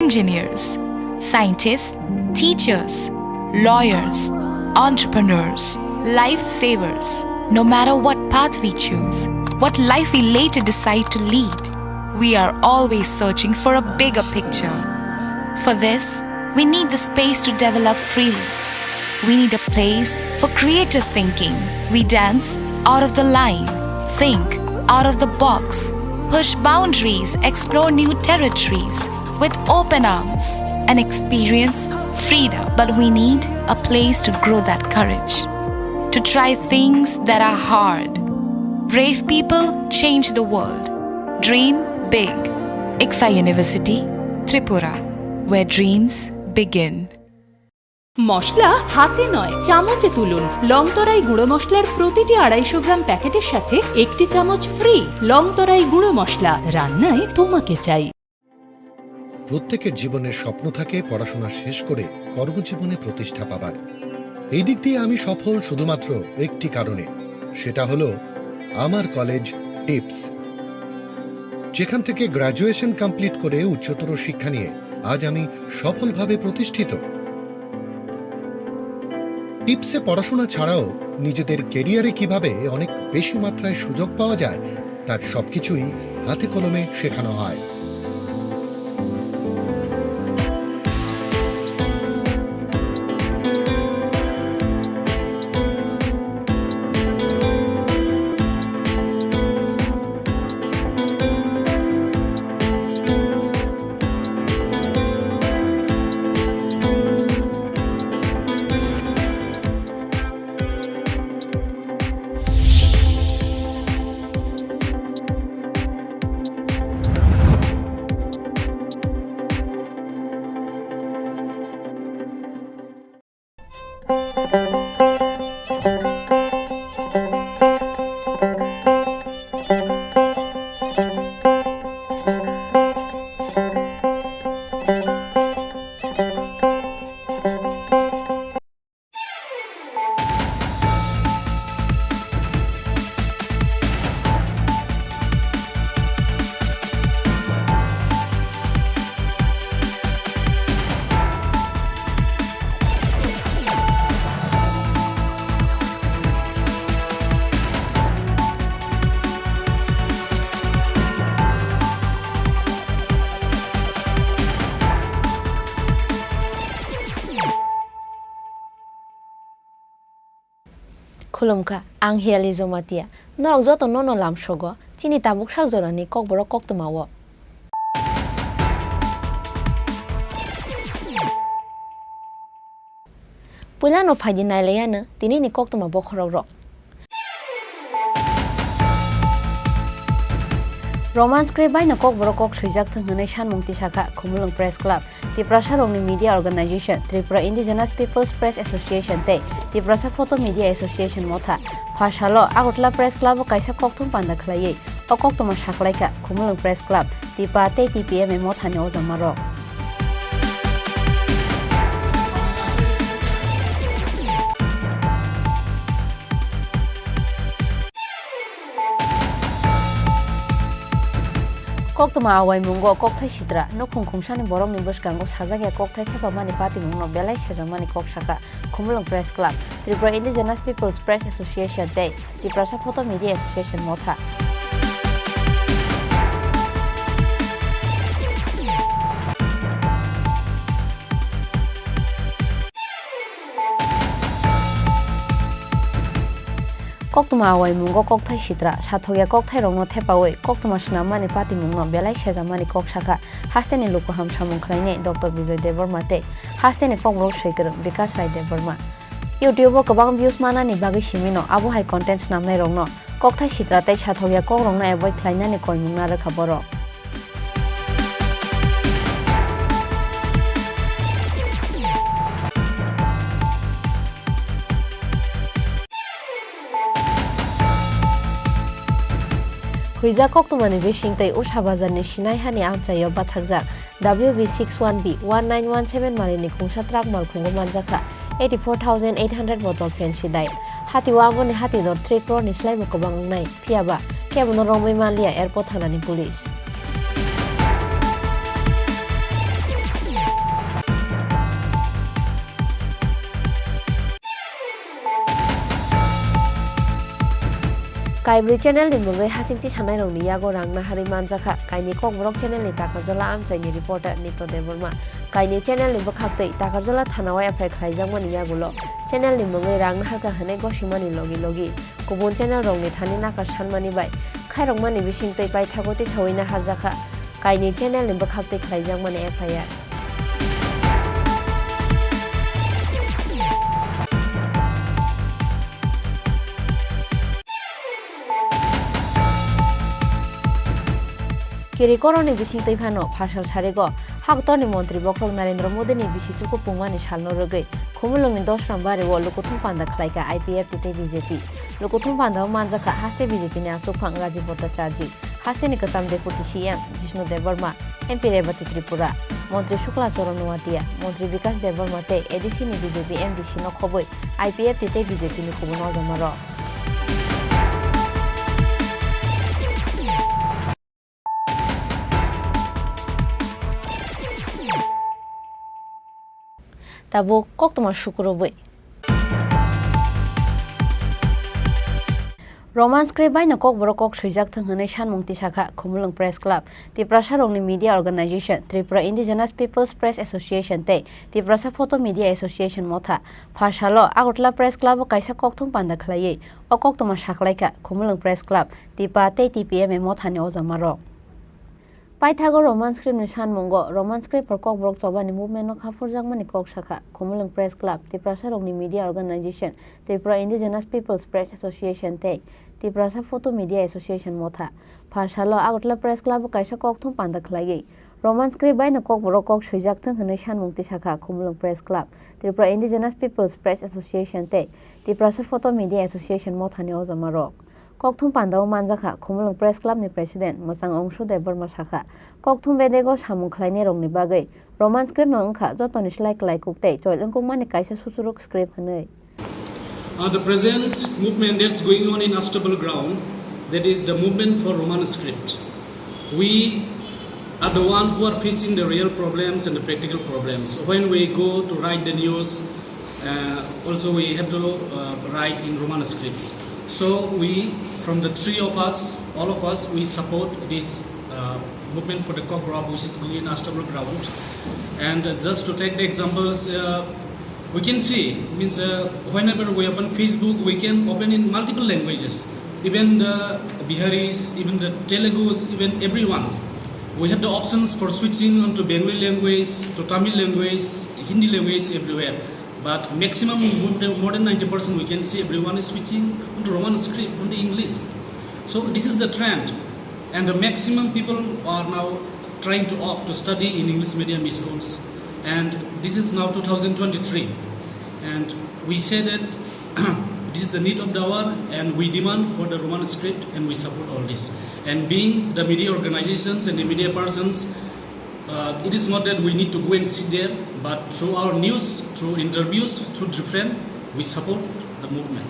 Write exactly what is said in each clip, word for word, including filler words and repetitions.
Engineers, scientists, teachers, lawyers, entrepreneurs, lifesavers. No matter what path we choose, what life we later decide to lead, we are always searching for a bigger picture. For this, we need the space to develop freely. We need a place for creative thinking. We dance out of the line, think out of the box, push boundaries, explore new territories with open arms and experience freedom. But we need a place to grow that courage, to try things that are hard. Brave people change the world. Dream big. ICFAI University, Tripura, where dreams begin. মশলা হাতে নয়, চামচে তুলুন। লংতরাই গুঁড়ো মশলার প্রতিটি আড়াইশো গ্রাম প্যাকেটের সাথে একটি চামচ ফ্রি। লংতরাই গুঁড়ো মশলা, রান্নায় তোমাকে চাই। প্রত্যেকের জীবনের স্বপ্ন থাকে পড়াশোনা শেষ করে কর্মজীবনে প্রতিষ্ঠা পাবার। এই দিক দিয়ে আমি সফল শুধুমাত্র একটি কারণে, সেটা হলো আমার কলেজ টিপস, যেখান থেকে গ্র্যাজুয়েশন কমপ্লিট করে উচ্চতর শিক্ষা নিয়ে আজ আমি সফলভাবে প্রতিষ্ঠিত। টিপসে পড়াশোনা ছাড়াও নিজেদের ক্যারিয়ারে কিভাবে অনেক বেশি মাত্রায় সুযোগ পাওয়া যায়, তার সবকিছুই হাতে কলমে শেখানো হয়। Khulumkha, ang Hiali Jomatia. Norok joto nono lamsogo, chini tabuk sak jorani kokborok koktwmao. Puilano phaidi nailaiyano tinini koktwma bokhorokrok. Romance kwrwi baino kokborok kok swijak thwng hwnwi sanmung tisakha Khumulwng Press Club, Tiprasarokni Media Organization, Tripura Indigenous People's Press Association tei Tiprasa Photo Media Association motha. Pha salo Agartala Press Club-o kaisa kokthum panda khlaiwi o koktwma saklaikha Khumulwng Press Club, Tipa tei T P M A mothani ojamarok. Koktwma awaimungo kokthai sitra, nukhung khungsani borokni bwskango sajak ya kokthai thepamani patimungno belai sejakmani kok sakha Khumulwng Press Club, Tripura Indigenous People's Press Association tei Tiprasa Photo Media Association motha. Koktwma awaimungo kokthai sitra, sathokya kokthairokno thepawi koktwma swnammani patimungno belai sejakmani kok sakha hasteni luku ham samung khlainai Doctor Bijoy Debbarma tei hasteni kokborok soikwrwng Bikash Rai Debbarma. YouTube-o kwbang views manani bagwi simino abo hai content snamnairokno kokthai sitra tei sathokya kokrokno avoid khlainani koimung narwkha borok. Huijak koktwmani bising tei Usha bazarni Sinai hani amchaio bathakjak W B six one B one nine one seven marini khungsa truck malkhungo manjakha eighty four thousand eight hundred bottle fancy dai. Hatio aboni hati dor three crore ni slaibo kwbang wngnai. Phiyaba kebono romwi manliya airport thanani police. Kaibrwi channel ni mungwi hasing tisanairokni yago rang naharwi manjakha. Kainwi Kokborok channel ni Takarjala amchaini reporter Nitya Debbarma. Kainwi channel ni bwkhaktwi Takarjala thanao F I R khlaijakmani yagulo channel ni mungwi rang naharkha hwnwi gosimani logi logi kubun channel rokni thani nakar sanmani bai khairokmani bisingtwi paithago tisawi naharjakha. Kainwi channel ni bwkhaktwi khlaijakmani F I R. Kirikoroni bisingtwi phano phasal sarigo haktorni montri bokhorok Narendra Modini bisi chuku pungmani salno rwgwi Khumulwngni Dosram Bario lukuthum panda khlaikha I P F T tei B J P. Lukuthum pandao manjakha haste B J P ni achukphang Rajiv Bhattacharjee, hasteni kwcham Deputy C M Jishnu Debbarma, M P Rebati Tripura, Montri Shukla Charan Noatia, Montri Bikash Debbarma tei A D C ni B J P M D C no khobwi I P F T tei B J P ni kubun ojamarok. Tabuk koktwma sukurubwi. Roman script bai no Kokborok kok swijak thwng hwnwi sanmung tisakha Khumulwng Press Club, Tiprasa rokni media organization, Tripura Indigenous People's Press Association tei Tiprasa Photo Media Association motha. Phasalo Agartala Press Club o kaisa kokthum panda khlaiwi o koktwma saklaikha Khumulwng Press Club, Tipa tei T P M A mothani ojamarok. Paithago Roman script ni sanmungo Roman script for Kokborok chobani movement no khaphurjakmani kok sakha Khumulwng Press Club, Tiprasa rokni media organization, Tripura Indigenous People's Press Association tei Tiprasa Photo Media Association motha. Phasalo Agartala Press Club o kaisa kokthum panda khlaiwi Roman script bai no Kokborok kok swijak thwng hwnwi sanmung tisakha Khumulwng Press Club, Tripura Indigenous People's Press Association tei Tiprasa Photo Media Association mothani ojamarok. Kokthum pandao manjakha Khumulwng Press Club ni President Mwchang Ongshu Debbarma sakha, kokthum bedego samung khlainairokni bagwi Roman script no wngkha jotoni slai kwlaikuk tei choil wngkukmani kaisa suchuruk script hwnwi. Uh, the present movement that's going on in Astabal ground, that is the movement for Roman script. We are the one who are facing the real problems and the practical problems. When we go to write the news, uh, also we have to, uh, write in Roman scripts. So we, from the three of us, all of us, we support this, uh, movement for the Kokborok, which is going in Astabal ground. And, uh, just to take the examples, uh, we can see, means, uh, whenever we open Facebook, we can open in multiple languages. Even the Biharis, even the Telugus, even everyone. We have the options for switching onto Bengali language, to Tamil language, Hindi language, everywhere. But maximum, more than, more than ninety percent, we can see everyone is switching onto Roman script, onto English. So this is the trend. And the maximum people are now trying to opt to study in English medium schools. And this is now two thousand twenty-three. And we say that this is the need of the hour, and we demand for the Roman script, and we support all this. And being the media organizations and the media persons, uh, it is not that we need to go and sit there, but through our news, through interviews, through different, we support the movement.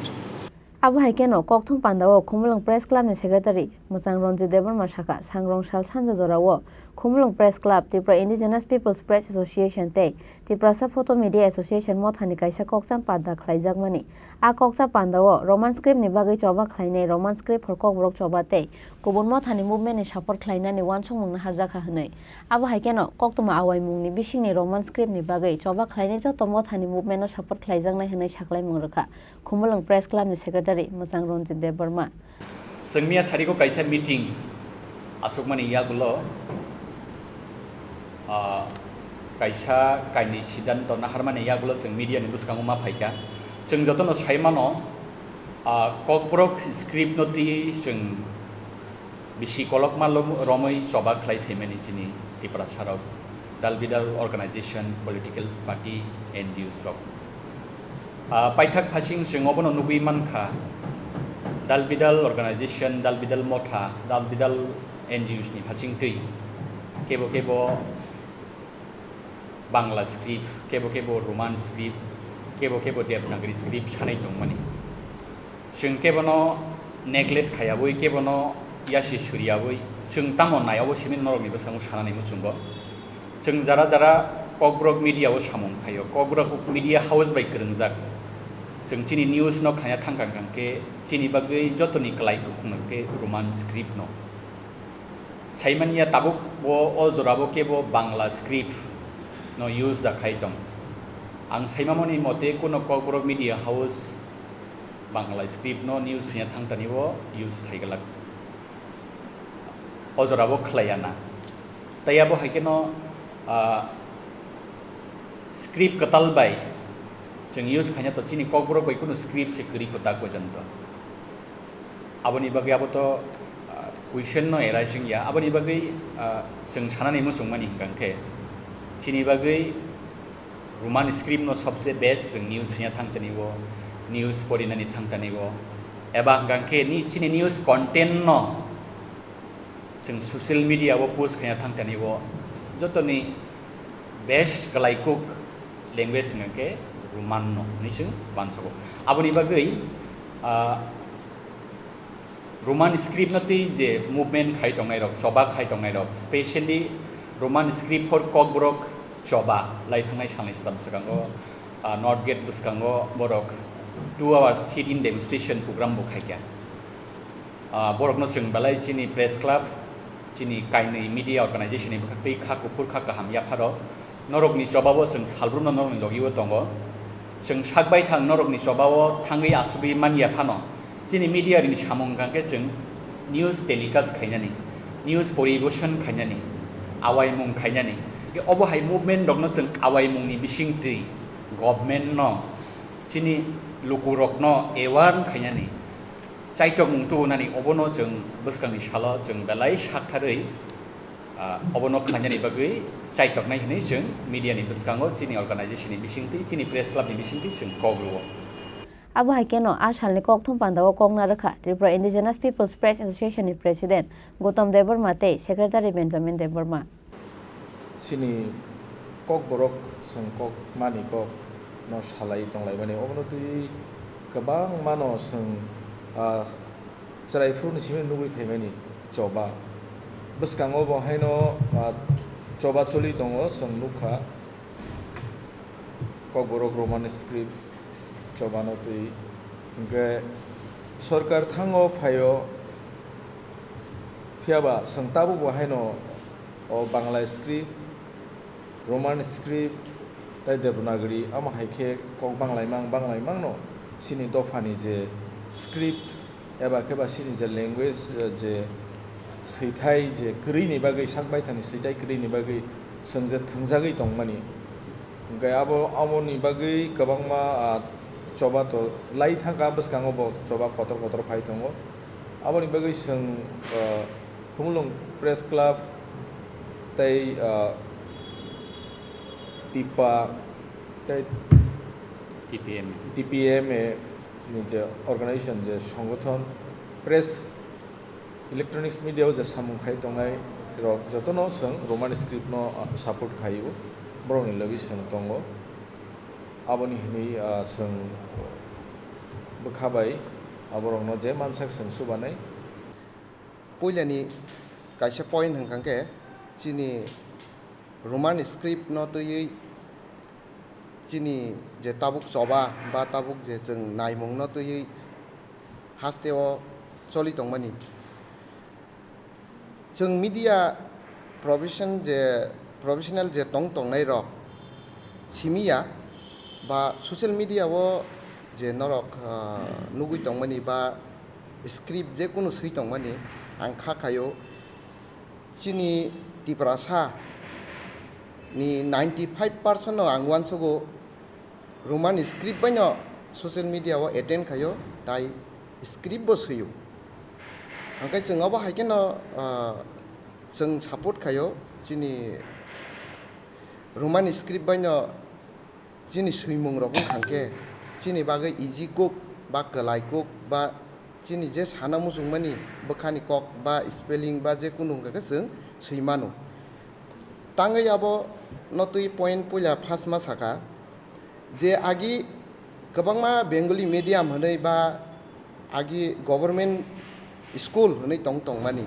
Abo hai kheno kokthum pandao Khumulwng Press Club ni Secretary Mwchang Ranjit Debbarma sakha, sangrong sal sanja jorao Khumulwng Press Club, Tripura Indigenous People's Press Association tei Tiprasa Photo Media Association mothani kaisa kokcham panda khlaijakmani. A kokcham pandao Roman script ni bagwi choba khlainai Roman script for Kokborok choba tei kubun mothani movement ni support khlainani uansukmung naharjakha hwnwi. Abo hai kheno koktwma awaimungni bisingni Roman script ni bagwi choba khlainai joto mothani movement no support khlaijaknai hwnwi saklaimung rwkha. Khumulwng Press Club ni Secretary Mwchang Ranjit Debbarma. Chwng miya sarigo kaisa meeting aswkmani yagulo, ah, kaisa kainwi siddhanto naharmani yagulo chwng media ni bwskango ma phaikha. Chwng jotono sai mano, ah, Kokborok script no twi chwng bisi kolokma lom-, romwi choba khlai phaimani chini Tiprasa rok, dal bidal organization, political party, N G Os rok. Ah, paithak phasing chwng obono nugwi mankha, dal bidal organization, dal bidal motha, dal bidal N G Os ni phasing twi kebo kebo Bangla script, kebo kebo Roman script, kebo kebo Devanagari script sanai tongmani. Chwng kebono neglect khayabwi, kebono yasi suriyabwi, chwng tamo nayabo simi norokni bwskango sanani muchungo. Chwng jara jara Kokborok media o samung khaio, Kokborok media house bai kwrwngjak. Chwng chini news no khaina thangkha hwnkhe chini bagwi jotoni kwlai kukhung hwnkhe Roman script no. Saimanya tabuk bo o jora bo kebo Bangla script no use ja khai tong. Ang saimamoni mote kuno Kokborok media house Bangla script no news sina thangtani o use khai glak. O jora bo khlaiya na. Tai abo hai kheno, ah, script kwtal bai chwng use khaina to chini Kokborok bai kuno script se kwrwi kho tak bai jani to. Aboni bagwi abo to, ah, question no arise wngya. Aboni bagwi, ah, chwng sanani muchungmani hwnkha khe chini bagwi Roman script no sobse best chwng news hwnya thangtani o, news porinani thangtani o, eba hwnkha khe ni chini news content no chwng social media o post khaina thangtani o, jotoni best kwlai kuk language hwnkha khe Roman no hwnwi chwng uansugo. Aboni bagwi, ah, Roman script no twi je movement khai tongnai rok, choba khai tongnai rok, specially Roman script for Kokborok choba lai thangnai salnwi satam swkango, ah, North Gate bwskango borok two hours sit-in demonstration program bo khaikha. Ah, borokno chwng belai chini press club, chini kainwi media organization ni bwkhak twi kha kuphur kha kaham yapharo. Norokni chobao chwng salbrumno norokni logio tongo. Chwng sakbai thang norokni chobao thangwi asugwi manya phano chini media ni samung hwnkha khe chwng news telecast khainani, news poribeson khainani, awaimung khainani. Khe obo hai movement rokno chwng awaimungni bisingtwi government no chini lukurokno aware khainani, chaitokmung tubunani obono chwng bwskangni salo chwng belai saktharwi, ah, obono khlainani bagwi chaitoknai hwnwi chwng media ni bwskango chini organization ni bisingtwi, chini press club ni bisingtwi chwng kok rwo. Abo hai kheno a salni kokthum pandao kok narwkha Tripura Indigenous People's Press Association ni President Gautam Debbarma tei Secretary Benjamin Debbarma. Chini Kokborok chwng kok mani kok no salai tonglaimani, obono twi kwbangmano chwng, ah, chwrai phuruni simi nugwi phaimani choba. Bwskango bo haino, ah, choba choli tongo, chwng nukha Kokborok Roman script chobano twi. Hinkhe sorkar thango phaio, phiyaba chwng tabukbo haino o Bangla script, Roman script tei Devanagari, amo hai khe kok banglaimang banglaimangno chini dophani je script eba khe ba chini je language, eh, je swithai je kwrwini bagwi, sak baithani swithai kwrwini bagwi chwng je thwngjagwi tongmani. Hinkhe abo, aboni bagwi kwbangma, ah, choba to lai thangkha, bwskango bo choba kotor kotor phai tongo. Aboni bagwi chwng, ah, Khumulwng Press Club tei, ah, Tipa tei T P M. T P M A ni je organization, je songothon, press, electronics media o je samung khai tongnai rok jotono chwng Roman script no, ah, support khai o, borokni logi chwng tongo. Aboni hwnwi, ah, chwng bwkha bai aborokno je mansak chwng chubanai. Puilani kaisa point hwnkha khe chini Roman script no twiwi chini je tabuk choba ba tabuk je chwng naimung no twiwi haste o choli tongmani. Chwng media profession je, professional je tong tongnai rok simi ya ba social media o je norok, ah, nugwi tongmani ba script je kunu swi tongmani, ang kha khaio chini Tiprasa ni ninety five percent no ang uansugo Roman script bai no social media o attend khaio, tai script bo swio. Hwnkhe chwng obo hai kheno, ah, chwng support khaio chini Roman script bai no chini swimung rok wngkha khe chini bagwi easy kuk ba kwlai kuk ba chini je sana muchungmani bwkhani kok ba spelling ba je kunu wngkha khe chwng swi mano. Tangwi abo no twi point puila first ma saka je agi kwbangma Bengali medium hwnwi ba agi government school hwnwi tong tongmani,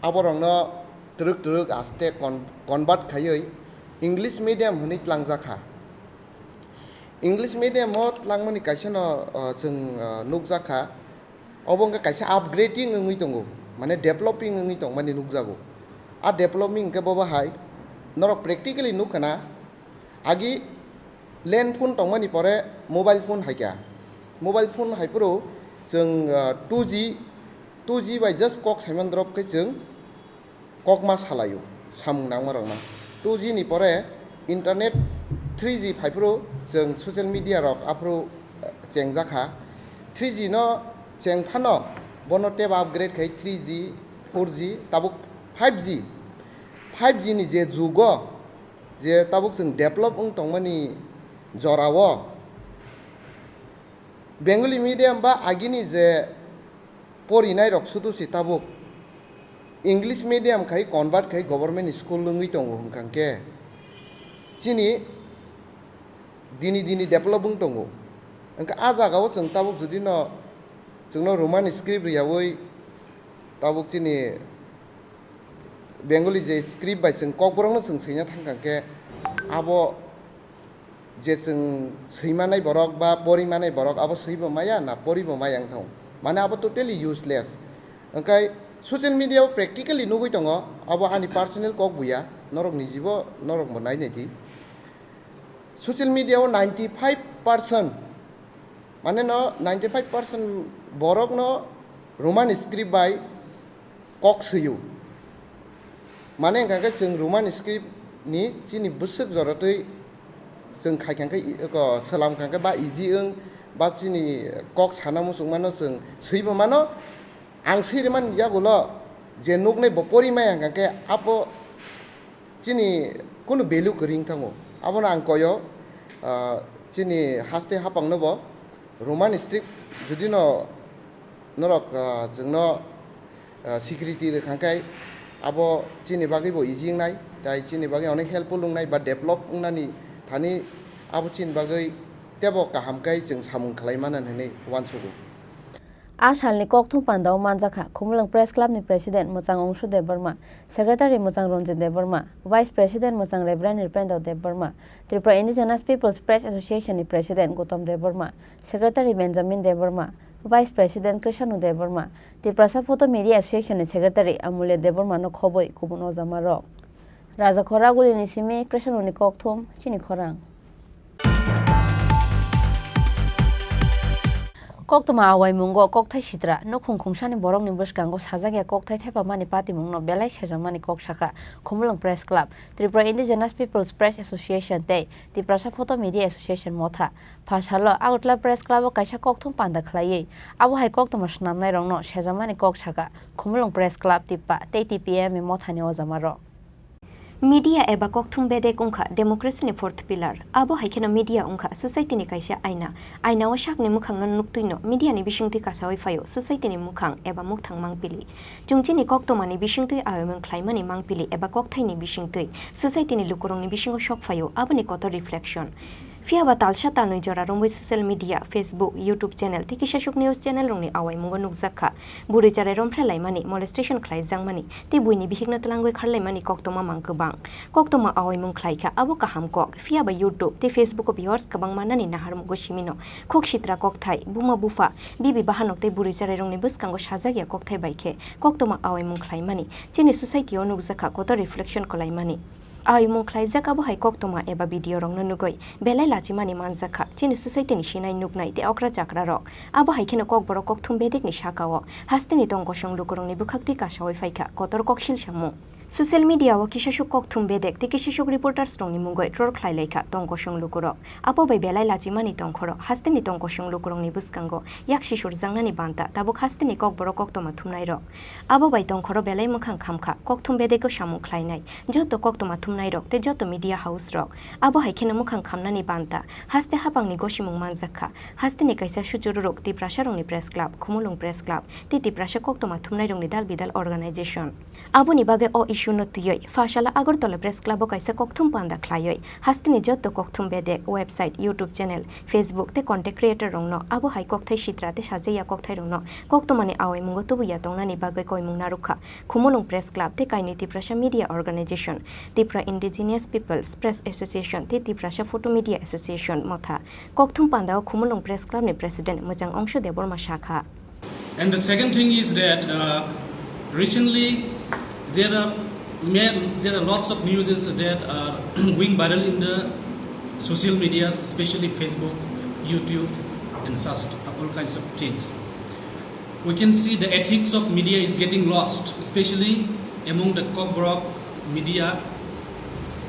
aborokno twrwk twrwk aste con-, convert khaiwi English medium hwnwi tlangjak kha. English medium o tlangmani kaisa no, ah, chwng, ah, nukjak kha. Obo wngkha kaisa upgrading wngwi tongo, mane developing wngwi tongmani nukjago. A developing hwnkhe bobo hai norok practically nukha na, agi land phone tongmani pore mobile phone hai kha. Mobile phone hai phuru chwng, ah, two G, two G bai just kok saiman drop khe chwng kokma salaio samung nangmarokno. Two G ni pore internet three G phaiphuru chwng social media rok aphuru, eh, chengjakha. Three G no chengphano bono tebo upgrade khai three G, four G, tabuk five G. Five G ni je jugo, je tabuk chwng develop wng tongmani jorao, Bengali medium ba agini je porinai rok sudu si tabuk English medium khai convert khai government school wngwi tongo hwnkha khe chini dini dini develop wng tongo. Hwnkha a jagao chwng tabuk jodi no chwngno Roman script riyawi tabuk chini Bengali je script bai chwng kokborokno chwng swina thangkha khe abo je chwng swimanai borok ba porimanai borok abo swibo maya na poribo maya wng thang, mane abo totally useless. Hwnkhe social media o practically nugwi tongo, abo ani personal kok buya, norok nijibo norok bo nai naidi. Social media o ninety five percent, mane no ninety five percent borok no Roman script bai kok swio. Mane hwnkha khe chwng Roman script ni chini bwswk joratwi chwng khai kha khe i-, ko, swlam kha khe ba easy wng ba chini kok sana muchung mano chwng swibo mano. Ang swi rwmani yagulo je nuknai bo pori maya hwnkha khe abo chini kunu value kwrwi wng thango. Abono ang koyo, ah, chini haste hapangno bo Roman script judino norok, ah, chwngno, ah, security rwkha khe abo chini bagwi bo easy wngnai, tai chini bagwi onek helpful wngnai ba develop wngnani thani abo chini bagwi tebo kaham khe chwng samung khlai mano hinwi uansugo. A salni kokthum pandao manjakha Khumulwng Press Club ni President Mwchang Ongshu Debbarma, Secretary Mwchang Ranjit Debbarma, Vice President Mwchang Reverend Nripendra Debbarma, Tripura Indigenous People's Press Association ni President Gautam Debbarma, Secretary Benjamin Debbarma, Vice President Krishanu Debbarma, Tiprasa Photo Media Association ni Secretary Amulya Debbarma no khobwi kubun ojamarok. Raja Khoraguli ni simi Krishanu ni kokthum chini khorang. Koktwma awaimungo kokthai sitra, nukhung khungsani borokni bwskango sajakya kokthai thepamani patimungno belai sejamani kok sakha Khumulwng Press Club, Tripura Indigenous People's Press Association tei Tiprasa Photo Media Association motha. Phasalo Agartala Press Club o kaisa kokthum panda khlaiwi, abo hai koktwma swnamnairokno sejamani kok sakha Khumulwng Press Club Tippa tei T P M ni mothani ojamarok. Media eba kokthum bedek wngkha democracy ni fourth pillar. Abo hai kheno media wngkha society ni kaisa aina. Aina o sakni mwkhangno nuktwino media ni bisingtwi kasawi phaio society ni mwkhang eba mukthang mangpili. Chwng chini koktwmani bisingtwi aimung khlaimani mangpili eba kokthaini bisingtwi society ni lukurokni bisingo sok phaio aboni kotor reflection. Phiya ba talsa talnwi jora romwi social media, Facebook, YouTube channel tei kisasuk news channel rokni awaimungo nukjak kha. Bwrwi chwrai romphre laimani, molestation khlai jakmani tei buini bihikno twlangwi kharlaimani koktwma mang kwbang. Koktwma awaimung khlai kha, abo kaham kok. Phiya ba YouTube tei Facebook o viewers kwbang mannani naharmugo simino khuk sitra kokthai, buma bupha, bibi bahanok tei bwrwi chwrai rokni bwskango sajak ya kokthai bai khe koktwma awaimung khlaimani chini society o nukjak kha kotor reflection kwlaimani. Aimung khlaijak abo hai koktwma eba video rokno nugwi belai lachimani manjak kha chini society ni sinai nuknai tei okra chakra rok. Abo hai kheno kokborok kokthum bedekni saka o hasteni tong kosong lukurokni bwkhaktwi kasawi phai kha kotor koksil samung. Social media o kisasuk kokthum bedek tei kisasuk reporters rokni mungwi troll khlai lai kha tong kosong lukurok. Abo bai belai lachimani tongkhoro hasteni tong kosong lukurokni bwskango yak sisurjaknani banta tabuk hasteni kokborok koktwma thumnairok. Abo bai tongkhoro belai mwkhang khamkha kokthum bedego samung khlainai joto koktwma thumnairok tei joto media house rok. Abo hai kheno mwkhang khamnani banta haste haphangni gosimung manjak kha hasteni kaisa suchururok Tiprasarokni Press Club, Khumulwng Press Club tei Tiprasa koktwma thumnairokni dal bidal organization. Aboni bagwi o Issue no twiwi Phasala Agartala Press Club o kaisa kokthum panda khlaiwi hasteni jotto kokthum bedek, website, YouTube channel, Facebook tei content creator rokno abo hai kokthai sitra tei sajaya kokthai rokno koktwmani awaimungo tubuya tongnani bagwi koimung narwkha Khumulwng Press Club tei kainwi Tiprasa Media Organization, Tipra Indigenous Peoples Press Association tei Tiprasa Photo Media Association motha. Kokthum pandao Khumulwng Press Club ni President Mwchang Ongsho Debbarma sakha. And the second thing is that, uh, recently there are ma-, there are lots of news that are going viral in the social medias, especially Facebook, YouTube, and such, all kinds of things. We can see the ethics of media is getting lost, especially among the Kokborok media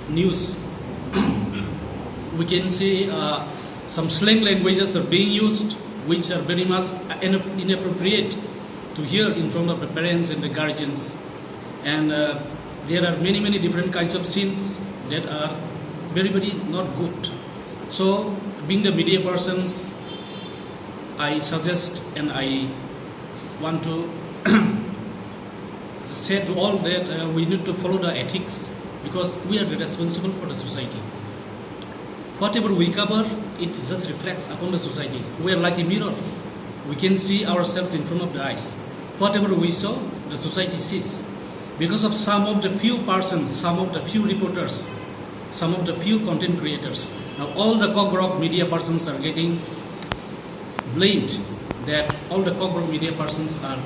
news. We can see, uh, some slang languages are being used, which are very much ine-, inappropriate to hear in front of the parents and the guardians. And, uh, there are many, many different kinds of scenes that are very, very not good. So, being the media persons, I suggest and I want to say to all that, uh, we need to follow the ethics because we are the responsible for the society. Whatever we cover, it just reflects upon the society. We are like a mirror. We can see ourselves in front of the eyes. Whatever we show, the society sees. Because of some of the few persons, some of the few reporters, some of the few content creators, now all the Kokborok media persons are getting blamed that all the Kokborok media persons are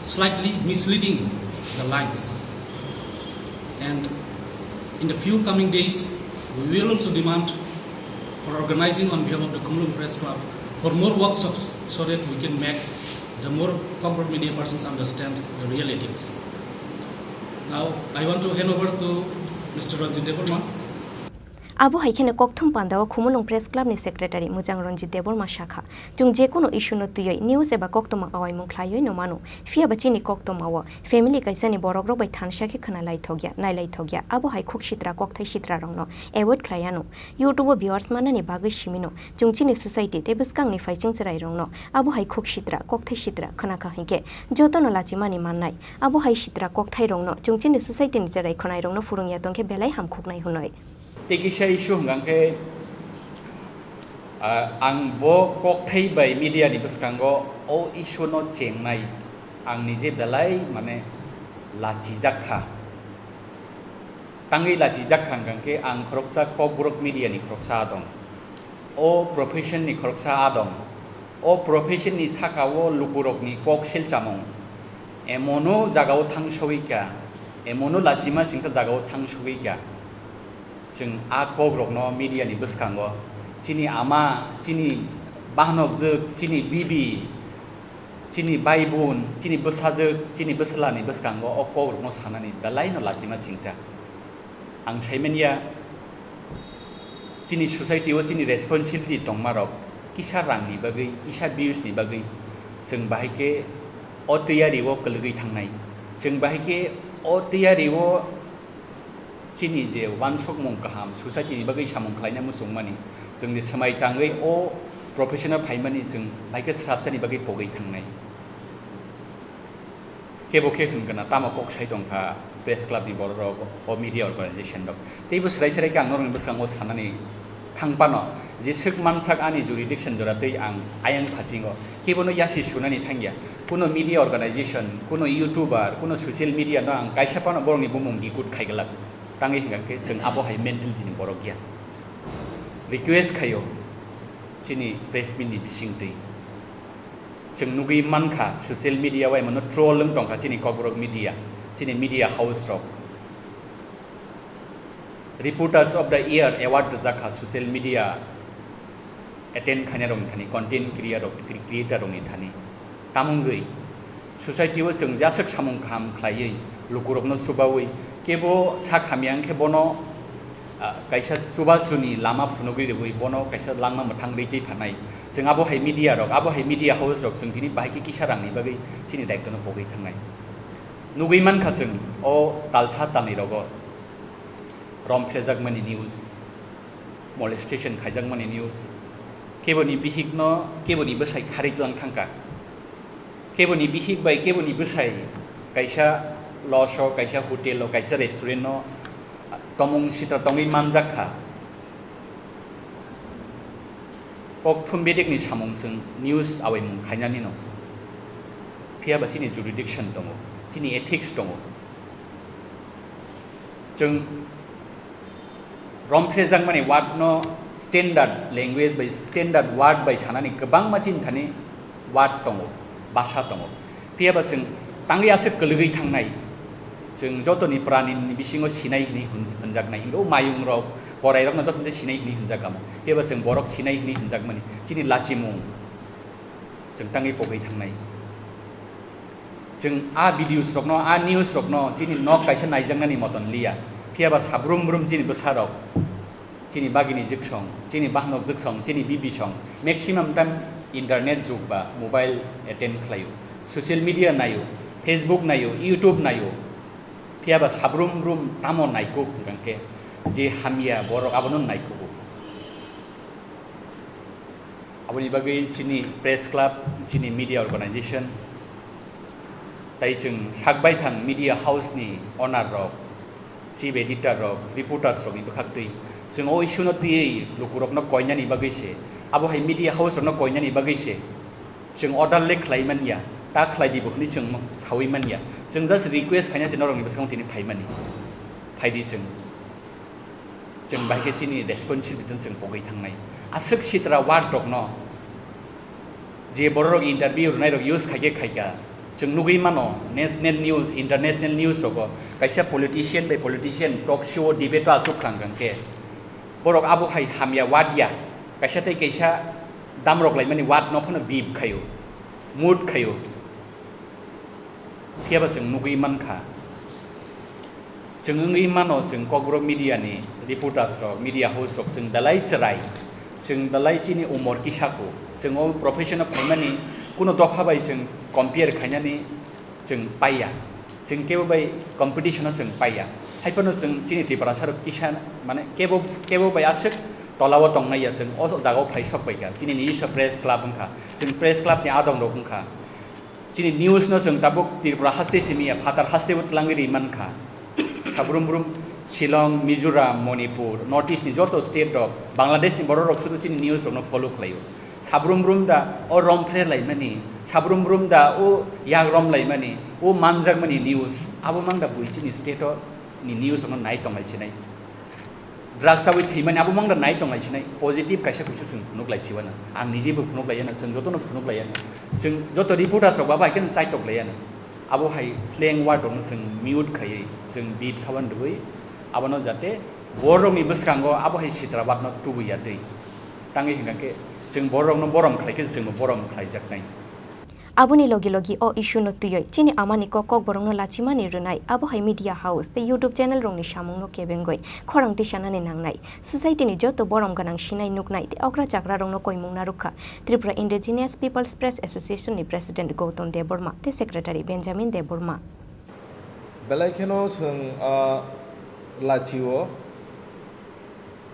slightly misleading the lines. And in the few coming days, we will also demand for organizing on behalf of the Khumulwng Press Club for more workshops so that we can make the more Kokborok media persons understand the realities. Now, I want to hand over to Mister Ranjit Debbarma. Abo hai kheno kokthum pandao Khumulwng Press Club ni Secretary Mwchang Ranjit Debbarma sakha, chwng jekunu issue no twiwi news eba koktwma awaimung khlaiwi no mano, phiya ba chini koktwma o family kaisa ni borok rok bai thansa khe khna lai thokya, nai lai thokya, abo hai khuk sitra kokthai sitra rok no avoid khlai ano. YouTube o viewers manani bagwi simi no, chwng chini society tei bwskang ni phaising chwrai rok no abo hai khuk sitra kokthai sitra khna kha hinkhe joto no lachimani mannai, abo hai sitra kokthai rok no chwng chini society ni chwrai khwnai rok no phwrwngya tongkhe belai hamkhuknai hwnwi. Tei kisa issue hwnkha khe, ah, ang bo kokthai bai media ni bwskango o issue no chengnai, ang nije belai mane lachijak kha. Tangwi lachijak kha hwnkha khe ang khoroksa Kokborok media ni khoroksa adong. O profession ni khoroksa adong. O profession ni saka o lukurok ni kok selchamung. Emono jaga o thang sogwi kha, emono lachima singsa jaga o thang sogwi kha. Chwng a kokrokno media ni bwskango chini ama, chini bahanokjwk, chini bibi, chini baibun, chini bwsajwk, chini bwsala ni bwskango o kokrokno sanani belai no lachima singcha. Ang saimanya chini society o chini responsibility tongmarok kisa rang ni bagwi, kisa views ni bagwi chwng bahai khe o tiyari o kwlwgwi thangnai. Chwng bahai khe o tiyari o chini je uansukmung kaham, society ni bagwi samung khlaina muchungmani, chwng je swmai tangwi o profession o phaimani chwng bahai khe srapsani bagwi pogwi thangnai. Kebo khe hwn gana tamo kok sai tongkha press club ni borok rok, o media organization rok. Teibo swrai swrai khe ang norokni bwskango sanani thang phano, je swk mansak ani jurisdiction jora tei ang ayang phasingo kebono yasi sunani thangya. Kuno media organization, kuno YouTuber, kuno social media no ang kaisa phano borokni bumung decode khai glak. Tangwi hwnkha khe chwng abo hai mentality ni borok ya. Request khaio chini press meet ni bisingtwi. Chwng nugwi mankha social media o emono troll wng tongkha chini Kokborok media, chini media house rok. Reporters of the Year award rwjak kha social media attend khainai rokni thani, content creator rok, cre-, creator rokni thani. Tamungwi society o chwng jaswk samung kaham khlaiwi, lukurokno chubawi, kebo sak hamya wngkhe bono, ah, kaisa chubachuni lama phunugwi rwui, bono kaisa langma mwthang rwi twi phanai. Chwng abo hai media rok, abo hai media house rok chwng tini bahai khe kisa rangni bagwi chini daitwno pogwi thangnai. Nugwi mankha chwng o talsa talni rogo romphrejakmani news, molestation khaijakmani news, keboni bihikno keboni bwsai kharwi tlang thangkha, keboni bihik bai keboni bwsai kaisa Loso kaisa hotel o, kaisa restaurant o tomung sitra tongwi manjak kha. Kokthum bedekni samung chwng news awaimung khainani no. Phiya ba chini jurisdiction tongo, chini ethics tongo. Chwng romphrejakmani word no standard language bai, standard word bai sanani kwbangma chini thani word tongo, bhasha tongo. Phiya ba chwng tangwi aswk kwlwgwi thangnai, chwng jotoni pranini bisingo sinai hwnwi hwn-, hwnjaknai. Hwnkhe o mayung rok, korai rokno jotono sinai hwnwi hwnjak kamo. Phiya ba chwng borok sinai hwnwi hwnjakmani chini lachimung, chwng tangwi pogwi thangnai. Chwng a videos rokno, a news rokno chini nok kaisa naijaknani moton liya. Phiya ba sabrum brum chini bwsa rok, chini bagini jwksong, chini bahanok jwksong, chini bibi song, maximum time internet jug ba mobile attend khlaio, social media naio, Facebook naio, YouTube naio. Phiya ba sabrum brum tamo naikuk hwnkhe je hamya borok abono naikugo. Aboni bagwi chini press club, chini media organization, tai chwng sakbai thang media house ni owner rok, chief editor rok, reporters rok ni bwkhaktwi chwng o issue no twiwi lukurokno koinani bagwi se, abo hai media house rokno koinani bagwi se chwng order le khlai manya, ta khlai di bo hwnwi chwng sawi manya. Chwng just request khaina se norokni bwskango tini phaimani, phaidi chwng. Chwng bai khe chini responsibility no chwng pogwi thangnai. Aswk sitra word rokno je bororok interview rwnairok use khaikhe khaikha, chwng nugwi mano national news, international news rogo kaisa politician bai politician talk show o debate o aswk kha hwnkhe borok abo hai hamya word ya, kaisa tei kaisa damrok laimani word no phano beep khaio, mood khaio. Phiya ba chwng nugwi mankha, chwng wngwi mano, chwng Kokborok media ni reporters rok, media house rok, chwng belai chwrai, chwng belai chini umor kisa kho, chwng o profession o phaimani kuno dopha bai chwng compare khainani chwng paiya, chwng kebo bai competition o chwng paiya. Haiphano chwng chini Tiprasa rok kisa, mane kebo, kebo bai aswk tola o tongnai ya, chwng o jaga o phai sok paikha, chini nijiswa press club wngkha, chwng press club ni adong rok wngkha. Chini news no chwng tabuk Tripura haste simi ya, phatar haste bo twlangwi ri mankha. Sabrum brum Shillong, Mizoram, Manipur, North East ni joto state rok, Bangladesh ni borok rok sudu chini news rok no follow khlaio. Sabrum brum da o romphre laimani, sabrum brum da o yagrom laimani, o manjakmani news, abo mang da bui chini state o ni news rok no nai tonglai sinai. Drugs abui thwimani abo mang da nai tonglai sinai, positive kaisa kuisu chwng phunuk lai siwano. Ang nijebo phunuk lai yano, chwng jotono phunuk lai yano. Chwng joto reporters rok ba bai kheno chaitok lai yano. Abo hai slang word rokno chwng mute khaiwi, chwng beep sawan rwui, abono jate borokni bwskango abo hai sitra word no tubui ya twi. Tangwi hwnkha khe chwng borokno borom khlai khe chwngbo borom khlaijaknai. Aboni logi logi o issue no twiwi chini amani kok kokborokno lachimani rwnai, abo hai media house tei YouTube channel rokni samungno kebengwi khorang tisanani nangnai. Society ni joto borom gwnang sinai nuknai tei okra chakrarokno koimung narwkha Tripura Indigenous People's Press Association ni President Gautam Debbarma tei Secretary Benjamin Debbarma. Belai kheno chwng, ah, lachio.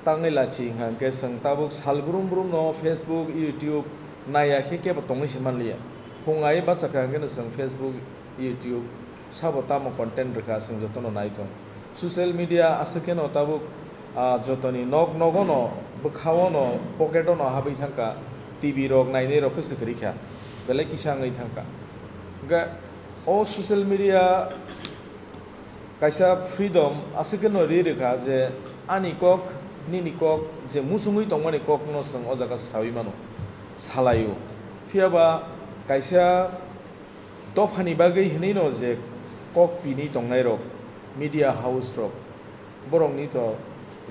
Tangwi lachi hwnkha hwnkhe chwng tabuk sal brum brum no Facebook, YouTube naiya khe kebo tongwi se manliya. Phung ai bachakha hwnkhe no chwng Facebook, YouTube sabo tamo content rwkha chwng jotono nai tong. Social media aswk kheno tabuk, ah, jotoni nok nogo no, bwkhao no, pocket o no habwi thangkha, T V rok nainai rok khe se kwrwi kha, belai kisa wngwi thangkha. Hwnkhe o social media kaisa freedom aswk kheno ri rwkha je ani kok, nini kok, je muchungwi tongmani kokno chwng o jaga sawi mano, salaio. Phiya ba kaisa dophani bagwi hwnwi no je kok pini tongnai rok, media house rok, borokni to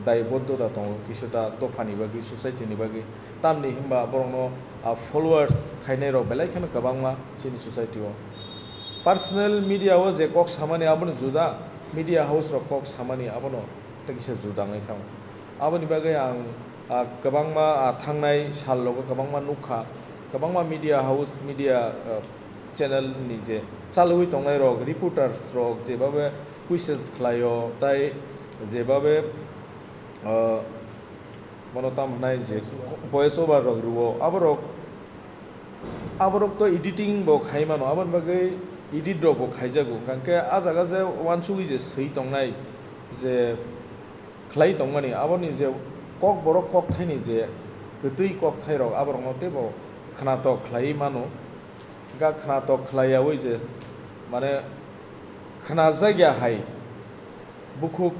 daiboddota tongo kisuta dophani bagwi, society ni bagwi. Tamni hwnba borokno, ah, followers khainai rok belai kheno kwbangma chini society o. Personal media o je kok samani abono juda, media house rok kok samani abono tei kisa juda wngwi thango. Aboni bagwi ang, ah, kwbangma, ah, thangnai sal rogo kwbangma nukha, kwbangma media house, media, ah, channel ni je chalwi tongnai rok, reporters rok jebabe questions khlaio, tai jebabe, ah, bono tam hwnai je voice over rok rwo, aborok, aborok to editing bo khai mano, aboni bagwi Edit rok bo khaijago, hwnkhe ah jaga je uansugwi je swi tongnai, je khlai tongmani, aboni je kokborok kokthaini je kwtwi kokthairok, aborokno teibo khwnatok khlaiwi mano. Hwnkhe khwnatok khlaiyawi je, mane, khwnajakya hai bukhuk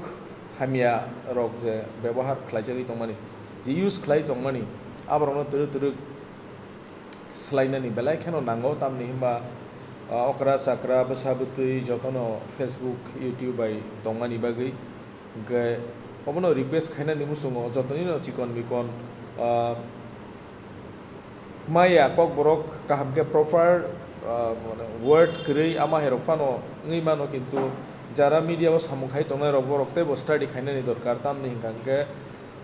hamya rok je bebohar khlaijagwi tongmani, je use khlai tongmani, aborokno twrwk twrwk swlainani belai kheno nango, tamni hwnba, ah, okra chakra bwsa bwtwi jotono Facebook, YouTube bai tongmani bagwi. Hwnkhe obono request khainani muchungo jotonino chikon mikon, ah, maya kokborok kaham khe proper, ah, mane word kwrwi ama hai rok phano wngwi mano, kintu jara media o samung khai tongnai rok borok teibo study khainani dorkar, tamni hwnkha hwnkhe,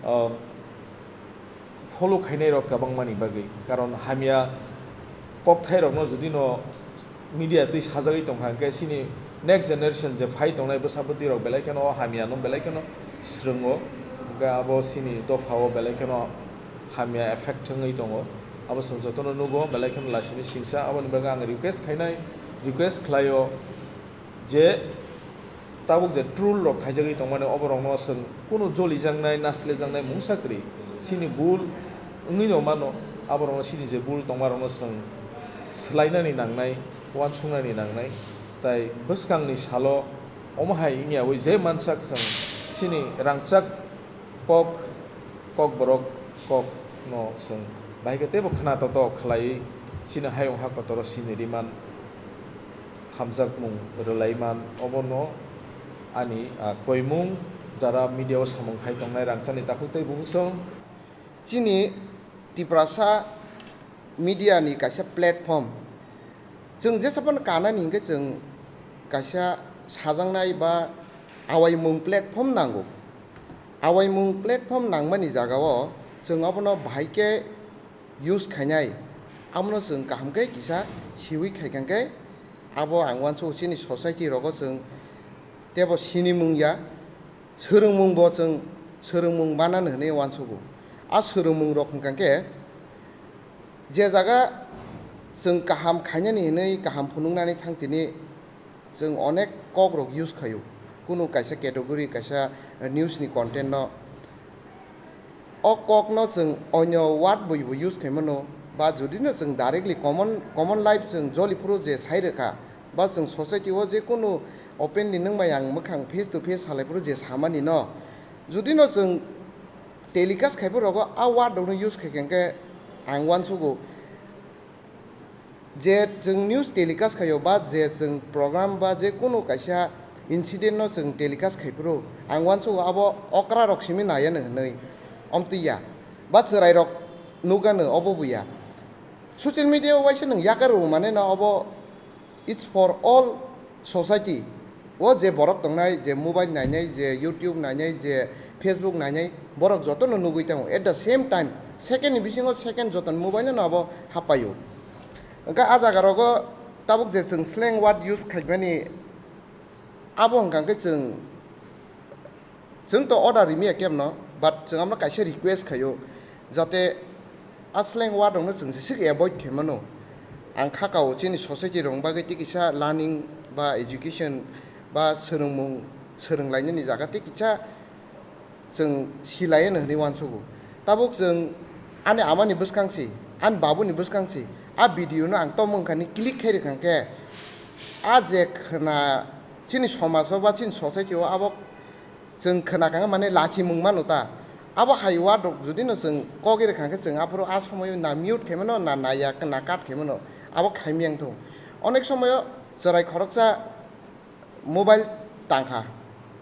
ah, follow khainai rok kwbangmani bagwi, karon hamya kokthairokno judino media twi sajagwi tongkha, hwnkhe chini next generation je phai tongnai bwsa bwtwi rok belai kheno o hamya no belai kheno swrwngo, hwnkhe abo chini dopha o belai kheno hamya effect wngwi tongo. Abo chwng jotono nugo, belai kheno lasini singsa, aboni bagwi ang request khainai, request khlaio. Je tabuk je troll rok khaijagwi tongmani, oborokno chwng kunu jolijaknai, naslejaknai mungsa kwrwi. Chini bul wngwi no mano, aborokno chini je bul tongmarokno chwng swlainani nangnai, uansuknani nangnai. Tai bwskangni salo omo hai wngyawi je mansak chwng chini rangchak kok, kokborok kokno chwng bahai khe teibo khwnatok khlaiwi chini hayung ha kotoro sini riman, hamjakmung rwlaiman, obono ani, ah, koimung jara media o samung khai tongnai rangchakni takhuk tei bubuksong. Chini Tiprasa media ni kaisa platform. Chwng jesa phano kanani hinkhe chwng kaisa sajaknai ba awaimung platform nango. Awaimung platform nangmani jagao chwng abono bahai khe use khainai, abono chwng kaham khe kisa siwi khaikha khe abo ang uansukgo chini society rogo chwng teibo sinimung ya, swrwngmung bo chwng swrwngmung manani hwnwi uansukgo. A swrwngmung rok hwnkha khe je jaga chwng kaham khainani hwnwi kaham phunuknani thang tini chwng onek kok rok use khaio, kunu kaisa category, kaisa news ni content no. O kok no chwng onyo word bai bo use khaimano, ba jodi no chwng directly common, common life chwng joli phuru je sai rwkha, ba chwng society o je kunu openly nwng bai ang mwkhang face to face salai phuru je samani no, jodi no chwng telecast khai phuru rogo a word rok no use khai kha khe ang uansukgo. Je chwng news telecast khaio ba je chwng program ba je kunu kaisa incident no chwng telecast khai phuru ang uansukgo abo okra rok simi nai ano hwnwi, omtwi ya ba chwrai rok nukgano obo bo ya. Social media o waisa nwng yakar rw mane no obo, it's for all society. O je borok tongnai, je mobile nainai, je YouTube nainai, je Facebook nainai, borok jotono nugwi tongo. At the same time, second ni bisingo second jotono mobile no abo hapaio. Hwnkhe a jaga rogo tabuk je chwng slang word use khaimani, abo hwnkha khe chwng, chwng to order rimiya kemno, but chwng amno kaisa request khaio, jate a slang word rokno chwng jesik avoid khaimano. Ang kha kao chini society rok bagwi tei kisa learning ba education ba swrwngmung swrwnglainani jaga tei kisa chwng silaino hwnwi uansukgo. Tabuk chwng ani amani bwskang si, ani babuni bwskang si, a video no ang tamo wngkha ni click khai rwkha khe, a je khwna chini somaj o ba chini society o abo chwng khwna kha mane lachimung mano ta. Abo hai word rok jodi no chwng kok rwkha khe chwng aphuru a somoyo na mute khaimano na naiya na cut khaimano, abo khaimiyang thung. Onek somoyo chwrai khoroksa mobile tangkha,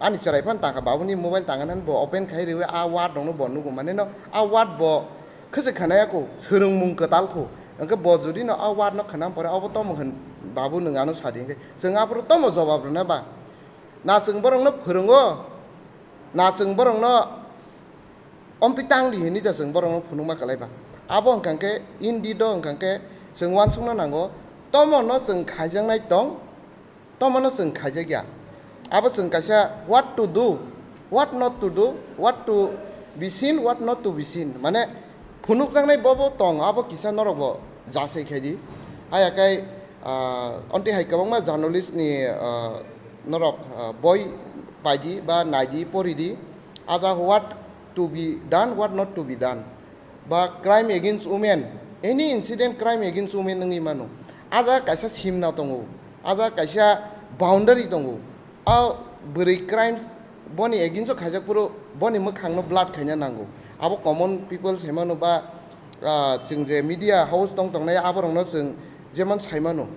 ani chwrai phano tangkha, babuni mobile tangkha nani bo open khai rwi a word rokno bo nugo mane no a word bo khwchwk khwnaya kho, swrwngmung kwtal kho. Hwnkhe bo jodi no a word no khwnam pore abo tamo hwn, babu nwng ano sadi hwnkhe chwng aphuru tamo jobab rwna ba? Na chwng borokno phwrwngo, na chwng borokno omtwi tang di hwnwi da chwng borokno phunukma kwlai ba. Abo hwnkha khe indeed o hwnkha khe chwng uansukna nango, tomono chwng khaijaknai tong, tomono chwng khaijakya. Abo chwng kaisa what to do, what not to do, what to be seen, what not to be seen. Mane phunukjaknai bobo tong, abo kisa norokbo jasai khai di. Haya khai Ah, ontwi hai kwbangma journalist ni, ah, norok, ah, boi paidi ba naidi poridi, aja what to be done, what not to be done, ba crime against women, any incident crime against women wngwi mano. Aja kaisa simna tongo, aja kaisa boundary tongo. A bwrwi crimes boni against o khaijak phuru boni mwkhangno blood khaina nango. Abo common people saimano ba, ah, chwng je media house tong tongnai aborokno chwng jemon saimano.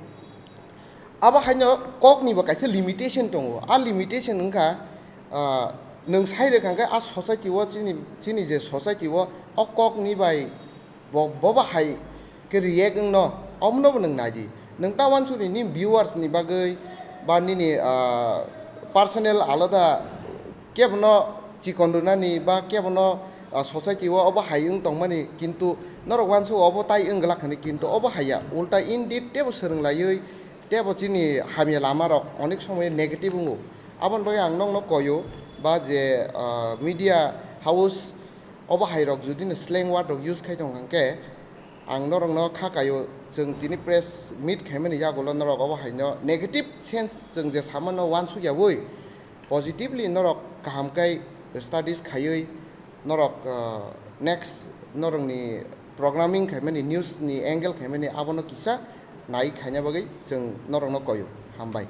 Abo haino koknibo kaisa limitation tongo. A limitation wngkha, ah, nwng sai rwkha hwnkhe a society o chini, chini je society o, o kokni bai bo, bo bahai khe react wngno, omono bo nwng naidi. Nwng ta uansukni nini viewers ni bagwi ba nini, ah, personal alada kebono chikon rwnani ba kebono, ah, society o obo hai wng tongmani, kintu norok uansuk obo tai wng glak hwnwi, kintu obo haiya, ulta indeed teibo swrwng laiwi teibo chini hamya lama rok onek somoy negative wngo. Aboni bagwi ang nokno koyo ba je, ah, media house obo hai rok jodi no slang word rok use khai tong hwnkhe, ang norokno kha kaio, chwng tini press meet khaimani yagulo norok obo haino negative sense chwng je samano uansuk yaui positively norok kaham kai studies khaiwi norok, ah, next norokni programming khaimani, news ni angle khaimani abono kisa nai khaina bagwi chwng norokno koio. Hambai.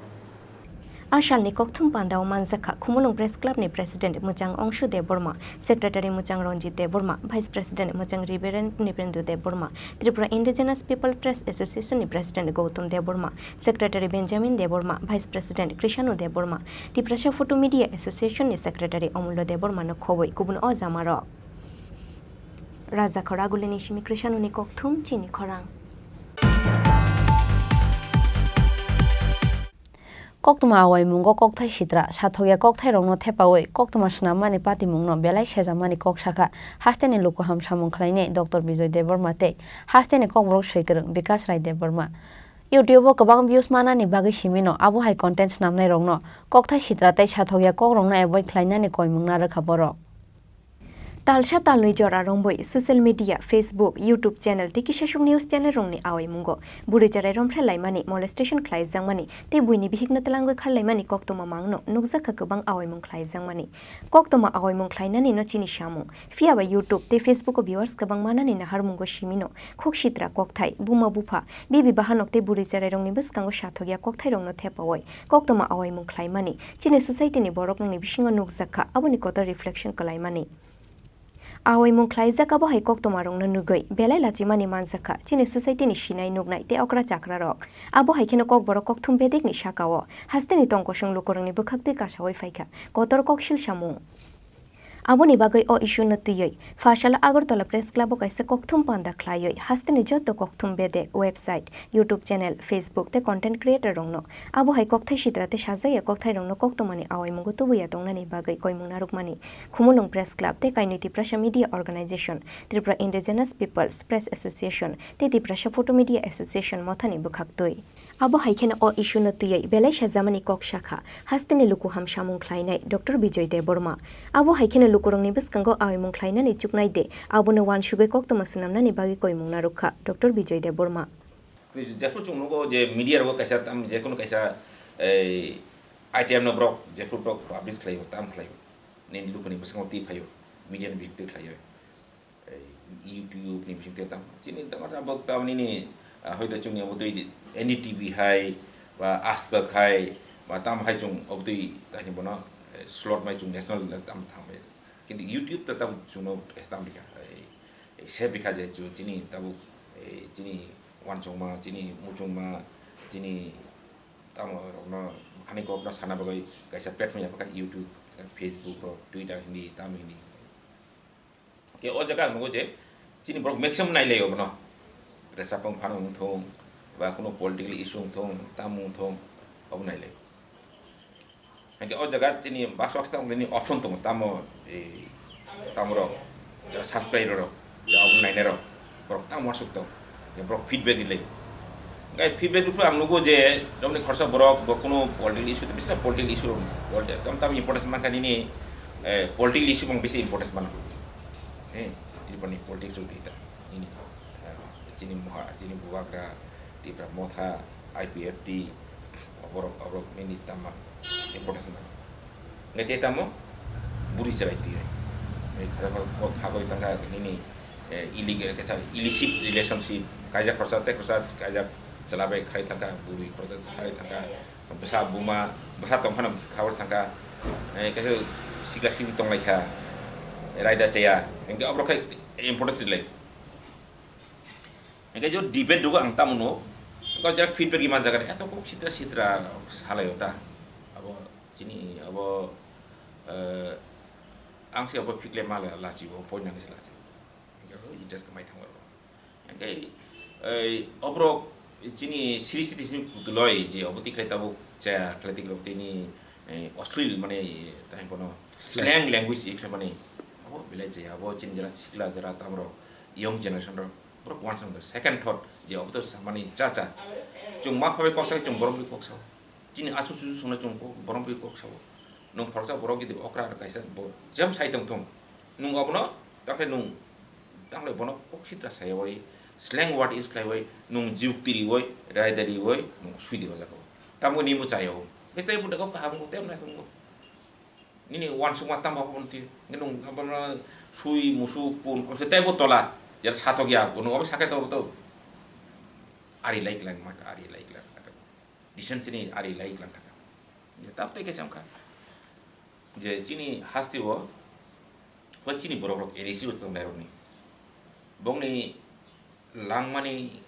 A salni kokthum pandao manjakha Khumulwng Press Club ni President Mwchang Ongshu Debbarma, Secretary Mwchang Ranjit Debbarma, Vice President Mwchang Reverend Nibrendu Debbarma, Tripura Indigenous People Press Association ni President Gautam Debbarma, Secretary Benjamin Debbarma, Vice President Krishanu Debbarma, Tiprasa Photo Media Association ni Secretary Omullo Debbarma no khobwi kubun o jamarok. Rajakhor Agulini simi Krishanu ni kokthum chini khorang. Koktwma awaimungo kokthai sitra, sathokya kokthairokno thepaui koktwma swnammani patimungno belai sejamani kok sakha hasteni luku hamsamung khlainai Doctor Bijoy Debbarma tei hasteni kokborok swikwrwng Bikash Rai Debbarma. YouTube-o kwbang views manani bagwi simino abo hai content snamnairokno kokthai sitra tei sathokya kokrokno avoid khlainani koimung narwkha borok. Talsa talnwi jora romboi social media, Facebook, YouTube channel tei kisasuk news channel rokni awaimungo bwrwi cherai romphre laimani, molestation khlaijakmani tei buini bihikno twlangwi kharlaimani koktwma mangno nukjakha kwbang awaimung khlaijakmani. Koktwma awaimung khlainani no chini samung. Phiya ba YouTube tei Facebook o viewers kwbang manani naharmungo simino khuk sitra kokthai, buma bupha, bibi bahanok tei bwrwi cherai rokni bwskango sathokya kokthairokno thepaui koktwma awaimung khlaimani chini society ni borok nokni bisingo nukjakha, aboni kotor reflection kwlaimani. Awaimung khlaijak abo hai koktwmarokno nugwi belai lachimani manjakha chini society ni sinai nuknai tei okra chakrarok. Abo hai kheno kokborok kokthum bedekni sakao hasteni tongkosong lukurokni bwkhaktwi kasaui phaikha kotor koksil samung. Aboni bagwi o issue no twiwi pha salo Agartala Press Club o kaisa kokthum panda khlaiwi hasteni joto kokthum bedek, website, YouTube channel, Facebook tei content creator rokno abo hai kokthai sitra tei sajaya kokthairokno koktwmani awaimungo tubuya tongnani bagwi koimung narwkmani Khumulwng Press Club tei Kainwi Tiprasa Media Organization, Tripura Indigenous Peoples Press Association tei Tiprasa Photo Media Association mothani bwkhaktwi. Abo hai kheno o issue no twiwi belai sajamani kok sakha hasteni luku hamsamung khlainai Doctor Bijoy Debbarma. Abo hai kheno lukurokni bwskango awaimung khlainani chuknai de, abono uansugwi koktwma swnamnani bagwi koimung narwkha Doctor Bijoy Debbarma. Twi jephru chwng nugo je media rogo kaisa tam, jekono kaisa, ei, item no borok jephru borok publish khlaio, tam khlaio, nini lukuni bwskango twi phaio, media ni bising twi khlaio, ei, YouTube ni bising twi tam, chini tam, tam, tam, nini, ah, hoito chwngni abo twi N D T V hai, ba Aaj Tak hai, ba tam hai chwng abo twi tani bono, eh, slot mai chwng national level tam thang bai. Kintu YouTube ta tam chwngno, eh, tam bikha, ei, ei, save bikha je chu chini tabuk, ei, chini uansukma, chini muchungma, chini tamo rokno bwkhani kokno sana bagwi kaisa platform yapha kha YouTube, Facebook rok, Twitter hindi, tamo hindi. Ke o jaga ang nugo je chini borok maximum nai lai obono. Resapang phano wng thung, ba kuno political issue wng thung, tamo wng thung, obo nai lai. Hingke o jaga chini box box tamo nini option tongo, tamo, eh, tamo rok, jaga subscriber rok, jaga obo nainai rok, borok tamo wasuk tong, ya borok feedback rilai. Hingke feedback riphu ang nugo je, romni khorsa borok, bo kuno political issue, bisna political issue rok, politi-, tam tam importance mankha nini, eh, political issue bang bisi importance mano. Eh, Tripura ni politics rok di ta, nini, eh, chini moha, chini bubagra, Tipra motha, I P F T, oborok, oborok nini tama importance nang. Ngai te tamo buri chwrai twi. Ngai khara khara khagoi tangka nini, eh, illegal, kaisa illicit relationship, kaijak khorsa tei khorsa kaijak chwla bai khai thangka, buri khorsa khai thangka, bwsa buma, bwsa tongphano khabar thangka, eh, kaisa sikla sini tonglaikha, raida chaya, hingke oborok khai importance rilai. Hingke jo debate dugo ang tamo no, ko jara feedback iman jaga eto kok sitra sitra salayo ta, abo chini abo, eh, ang se abo fikle mala lachi o poinani se lachi, hingke o interest kemai thangma. Hingke, eh, oborok chini siri siti sini kutuloi je obo tikhlai tabuk chaya khlai tikhlai tini, eh, oslil mane tahai bono slang language ikhlai mani abo belai je abo chini jara sikla jara tamrok young generation rok borok uansukha second thought je obo to samani cha cha chwng ma phabai kok sa chwng borok bai kok sao chini achu chuchu songna chwng borok bai kok sao nwng khoroksa borok jodi okra kaisa bo jam sai tong thung nwng obono takhe nwng Tamo le bono kok sitra sayawai, slang word use khlaiwai, nung jukti riwai, raida riwai, nung sui di o jaga o. Tamo ni muchayao. Bete buda kok kaham ngu tem na thung ngu. Nini uansukma tamo hapon ti. Nung abono sui musu pun, o se tebo tola. Jar satok ya, nung obo sakai to to. Ari like lang mak, ari like lang. Decency ni ari lai lang thaka. Je tap tei khe samkha. Je chini hasti o, ba chini borok rok A D C o chwng nai rok ni. Bongni langmani,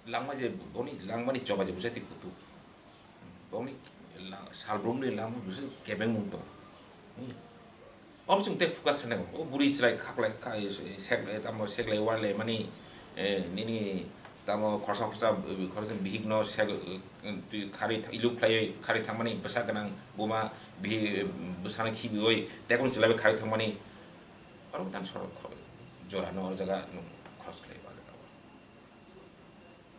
langma je, bongni langmani choba je bujai ti kutu. Bongni lang-, salbrum ni langma bujai kebeng mung to. Hmm. Obo chwng tei focus khlainai, o bwrwi chwrai khaklai, kha-, sek-, tamo seklai, walai mani, eh, nini tamo khorsa khorsa, eh, khorsa bihik no sek-, eh, twi kharwi th-, iluk khlaiwi kharwi thangmani bwsa gwnang buma bihi-, bwsano khibiwi tekung chwlaiwi kharwi thangmani oro dan sorok kho-, jora no oro jaga nung khoros khlai o jaga o.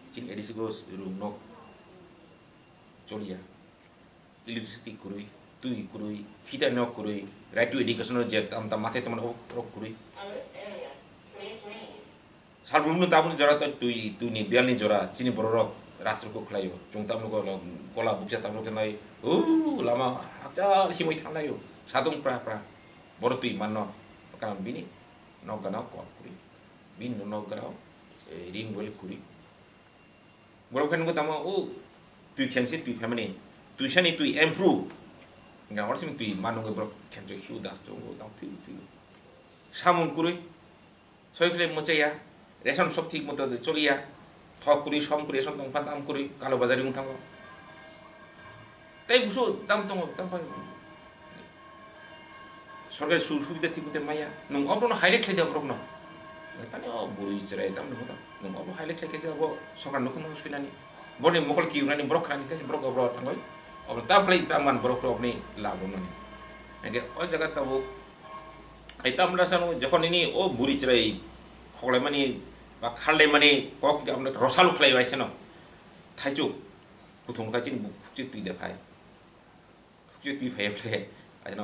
Chini A D C go room nok choliya. Electricity kwrwi, twi kwrwi, heater no kwrwi, right to education no je tam tam mathai tongmani o, o kwrwi. Salbrum no tabukni jora to twi, twi ni bial ni jora, chini borok rok rastro ko khlai o. Chwng tabukno gola, gola bukcha tabukno khe nai, o lama hakchal himwi thang lai o. Sadung pra pra. Boro twi manno. Karon bini nok gana kok kwrwi. Bini nok gana, eh, ring well kwrwi. Borok khe nukgo tamo, o twi khensi twi phaimani, twi sani twi improve. Nga hor simi twi ma nukgo borok khensi hiu das tongo, tamo twi twi. Samung kwrwi, soi khlai mwchaya, ration sok thik moto choliya, thok kwrwi, som kwrwi, ration tong phan tam kwrwi, kalo bazar wng thango. Tei buso dam tongo, dam pai. Sorkari su-, subida thik mate maya. Nung oborokno highlight khlai di oborokno. Tani o bwrwi chwrai tam nung tam. Nung obo highlight khlai khe se obo sorkar nukung nung suinani. Borokni mokol kiunani borok khnani khe se borok obo thangoi. Obo tam khlai tam man borok rokni lab wngnani. Hingke o jaga tabuk ai tam rasa nung jokhon nini o bwrwi chwrai khoklaimani ba kharlaimani kok hingke aboni rosalu khlai bai seno. Thaichuk. Kuthum kha chini buk phukchi twi de phai. Phukchi twi phai phle. Ajana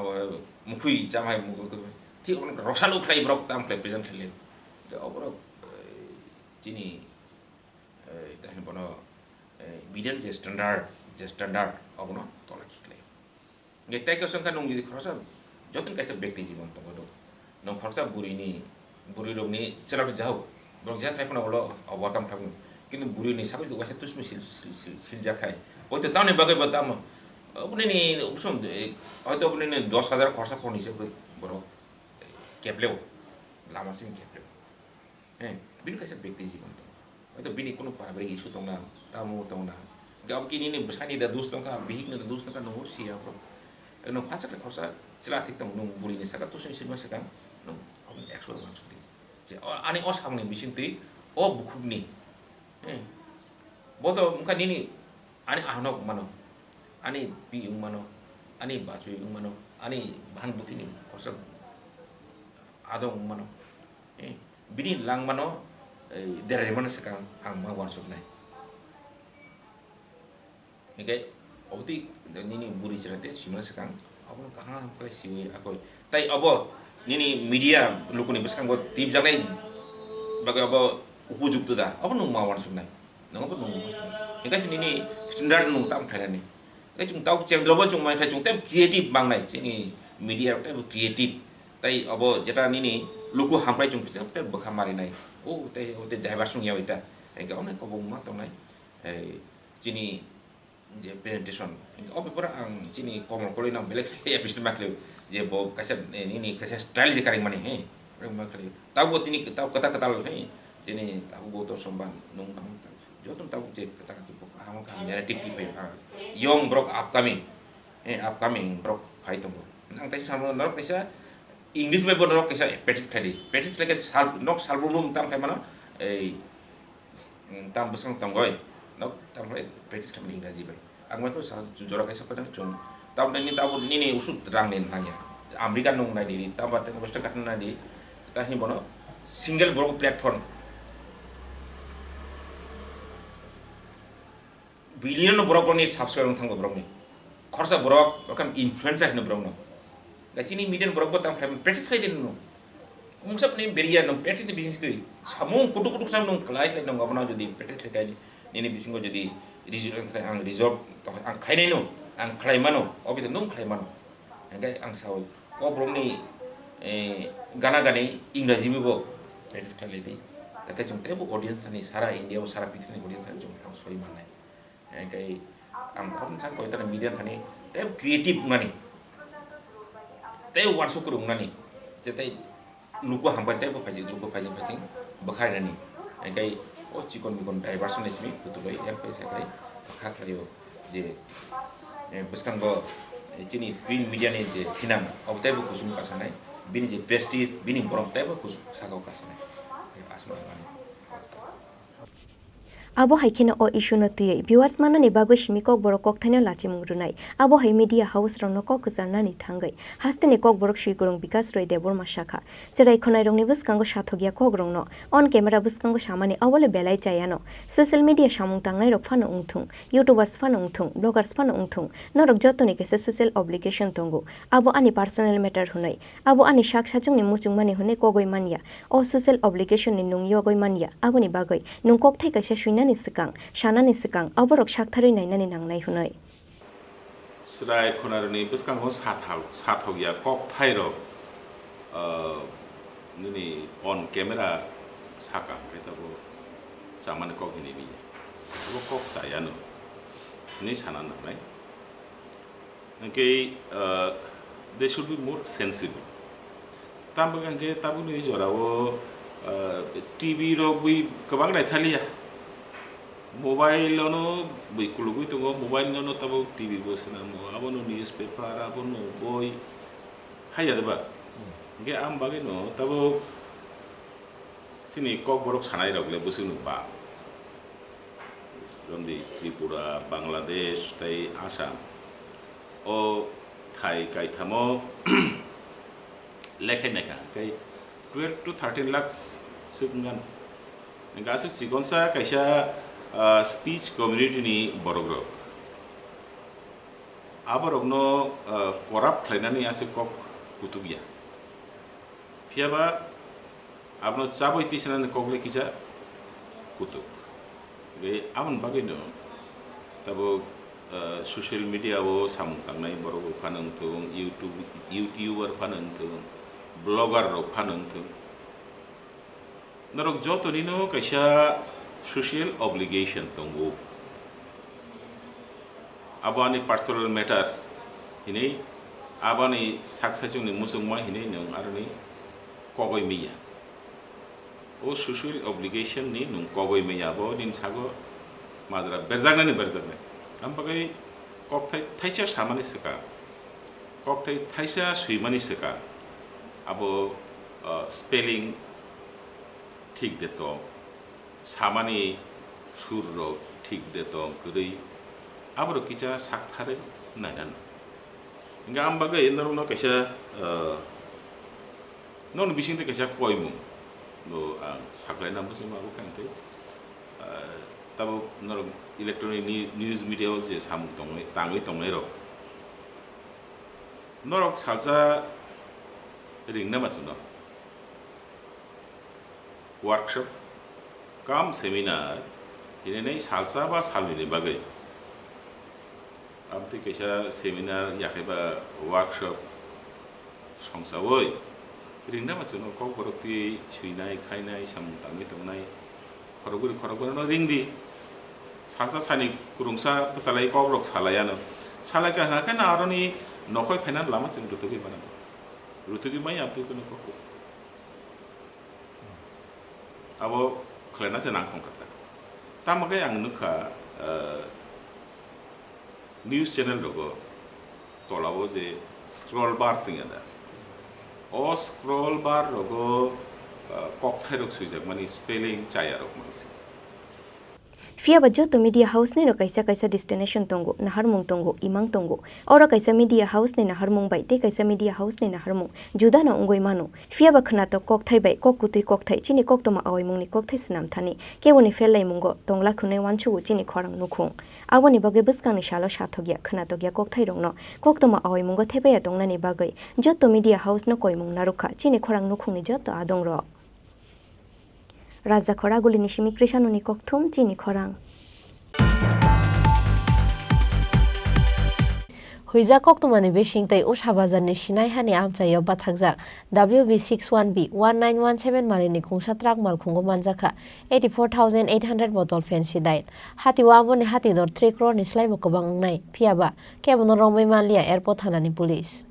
mukhui chamai mukhui. Thik obo rosalo khlai borok tam khlai present khlai. Ke oborok, eh, chini, eh, tahini bono, eh, bidang je standard, je standard obono tola khiklai. Nge tei kaisa wngkha nung jodi khoroksa jotoni kaisa bekti jibon tongo do. Nung khoroksa bwrwini, bwrwirokni chwla rok jahao, borok jeha khlai phano ulo overcome khlai phano. Kintu bwrwini sagwi waisa tusmi sil, sil, sil, siljak khai. Oito tamni bagwi bo tamo. Obonini usom, eh, oito obonini dos hajar khoroksa phone hisab khe borok, eh, kepleo. Lama simi kepleo. Eh, bini kaisa bekti jibon tongo. Hoito bini kunu paribari issue tongna, tamo tongna. Hingke abo kini ni bwsani da dus tongkha, bihik ni da dus tongkha, nungo siya bro. Eh, nung phasak le khorsa chwla thik tong, nung buri ni saka tusung sima swkang, nung abo ni ekso wansuk di. Je, o, ani o samung ni bising twi, o bukhuk ni. Eh, bo to wngkha nini, ani ahanok mano, ani pi wng mano, ani bachwi wng mano, ani bahan buthini khorsa adong wng mano. Eh, bini langmano, eh, derarmano swkang ang ma uansuknai. Hingke obotwi nini buri chwrai tei simano swkang abono kaham khlai siwi akoi. Tai obo nini media lukuni bwskango tibjaknai bagwi obo upojukto da? Obo nwng ma uansuknai. Nang bo nung. Hingke se nini standard nung tam khainani. Hingke chung tau cheng drobo chung mai khai chung tem creative mangnai chini media rok tei bo creative. Tai obo jeta nini luku hampai chung pisa tei bwkha marinai. O tei o tei diversion ya ita. Hingke onek kobong ma tongnai. Hei chini je presentation. Hingke o bepara ang chini komor koloi nang belek episode ma khlai. Je bo kaisa eh, nini kaisa style je karing mani he. Ore ma khlai. Tau bo tini tau kata kata lo he. Chini tau bo to somban nung tang. Joto tabuk je kata kata bok, ah, wngkha narrative twi phaio, ah. Young borok upcoming, eh, upcoming borok phai tongo. Ang teisa samo norok teisa English bai bo norok teisa practice khai di. Practice khai khe sal, nok sal brum brum tam khai mano, ei, mm, tam bwswng tongoi. Nok tam khai practice khai mano Engraji bai. Ang bai kho sa jora kaisa phaino chung. Tamo nini tamo nini usuk rang ni nangya. America nung nai di, tamo tei western country nai di. Ta hini bono single borok platform. Billion no borok ni subscribe wng thango borok ni. Khorsa borok, borok influencer hino borok no. Da chini media borok bo tam khai practice khai din no. Mungsa ni beria nung practice ni bising sitwi. Samung kutuk kutuk sam nung khlai khlai nung abono jodi practice khlai kai nini bisingo jodi result ang khlai ang result tong ang khainai no ang khlai mano obi nung khlai mano. Hingke ang sao o borok ni eh, gana gani Engraji bo practice khlai di. Hingke chung tebo audience ni sara India o sara pithini audience ni chung tang soi mannai. Hingke ang kok sa koi tara media thani tebo creative mani. Tei wansuk rung nani. Jetai luku hambai tei bo phaijak luku phaijak phaijak bwkhai nani. Hingke o chikon mikon diversion ni simi kutuloi yang pai sakai kha khlaio je eh, bwskango eh, chini print media ni je phinang obo tei bo kusum kasanai bini je prestige bini borom tei bo kusum saka o kasanai. Eh, asma mani. Abo hai kheno o issue no twiwi viewers manani bagwi simi Kokborok kokthaino lachimung rwnai. Abo hai media house rokno kok kwcharnani thangwi hasteni Kokborok swikwrwng Bikas Roy Debbarma sakha, chwrai khwnairokni bwskango sathokya kokrokno on camera bwskango samani abo le belai chayano. Social media samung tangnairok phano wngthung, YouTubers phano wngthung, bloggers phano wngthung, norok jotoni kaisa social obligation tongo. Abo ani personal matter hwnwi, abo ani sak sachungni muchungmani hwnwi kogwi manya. O social obligation ni nung yogwi manya, aboni bagwi nung kokthai kaisa swinani swkang, sanani swkang, oborok saktharwi nainani nangnai hwnwi. Chwrai khwnarokni bwskango sathal-, sathokya kokthairok, ah, nini on camera saka hwnkhe tabuk chamani kok hinwi manya. Abo kok chayano hinwi sana nangnai. Hwnkhe, ah, they should be more sensible. Tamo hwnkhe tabukni jorao, ah, T V rok bui kwbang naithaliya. Mobile ono bui kulugwi tongo, mobile ono tabuk T V bo swnamo, abono newspaper, abono boi, haiya de ba? Hwnkhe ang bagwino tabuk chini Kokborok sanairok le bwswkno ba. Romdi Tripura, Bangladesh tei Assam. O thai kaithamo lekha naikha, tei twelve to thirteen lakhs swk wngkha. Hwnkhe aswk chikonsa kaisa, ah, speech community ni borok rok. Aborokno, ah, corrupt khlainani aswk kok kutukya. Phiyaba abono chabwi tisanani kok le kisa kutuk. Tei aboni bagwino tabuk, ah, social media o samung tangnai borok rok phano wngthung, YouTube, YouTuber phano wngthung, blogger rok phano wngthung. Norok jotonino kaisa social obligation tongo. Abo ani personal matter hinwi, abo ani sak saichungni muchungma hinwi nwng aroni kogwi manya. O social obligation ni nwng kogwi manya, abo nini sago majra berjaknani berjaknai. Am bagwi kokthai thaisa samani swkang, kokthai thaisa swimani swkang, abo, ah, spelling thik de tong, samani sur rok thik de tong kwrwi, aborok kisa saktharwi nainani. Hingke ang bagwi norokno kaisa, ah, nokni bisingtwi kaisa koimung bo ang saklaina muchungma abo khe hwnkhe, ah, tabuk norok electronic ni-, news media o je samung tongwi, tangwi tongnai rok, norok salsa ringna ma chwngno. Workshop cum seminar Hinwi salsa ba salnwini bagwi. Amtwi kaisa seminar yakhai ba workshop songsawi ringna ma chwngno kokborok twi swinai, khainai, samung tangwi tongnai, khorokbwrwi khorokbwrwino ringdi. Salsa sani kwrwngsa bwchalai kokrok salai ano. Salai kha hwnkhe na aroni nokhoi phainani lama chwng rwtugwi mano. Rwtugwi manya amtwi kheno kok. Abo khlaina se nang tongkha ta. Tamo khe ang nukha, ah, news channel rogo tolao je scroll bar tongya da. O scroll bar rogo, ah, kokthairok swijakmani spelling chayarok mangsi. Phiya ba joto media house ni no kaisa kaisa destination tongo, naharmung tongo, imang tongo. Oro kaisa media house ni naharmung bai tei kaisa media house ni naharmung juda no wngwi mano. Phiya ba khwnatok kokthai bai kok kwtwi kokthai chini koktwma awaimung ni kokthai swnam thani kebo ni fel laimungo tongla khwnwi uansugo chini khorang nukhung. Aboni bagwi bwskang ni salo sathokya khwnatokya kokthai rok no koktwma awaimungo thepaiya tongnani bagwi joto media house no koimung narwkha chini khorang nukhung ni joto adong rok. Rajakhor Agulini simi Krishanoni kokthum chini khorang. Huijak koktwmani bising tei Usha Bazarni Sinai hani amchaio bathakjak W B six one B one nine one seven marini khungsa truck malkhungo manjakha eighty four thousand eight hundred bottle Fansidine. Hatio aboni hati dor three crore ni slaibo kwbang wngnai, phiyaba kebono romwi manliya airport thanani police.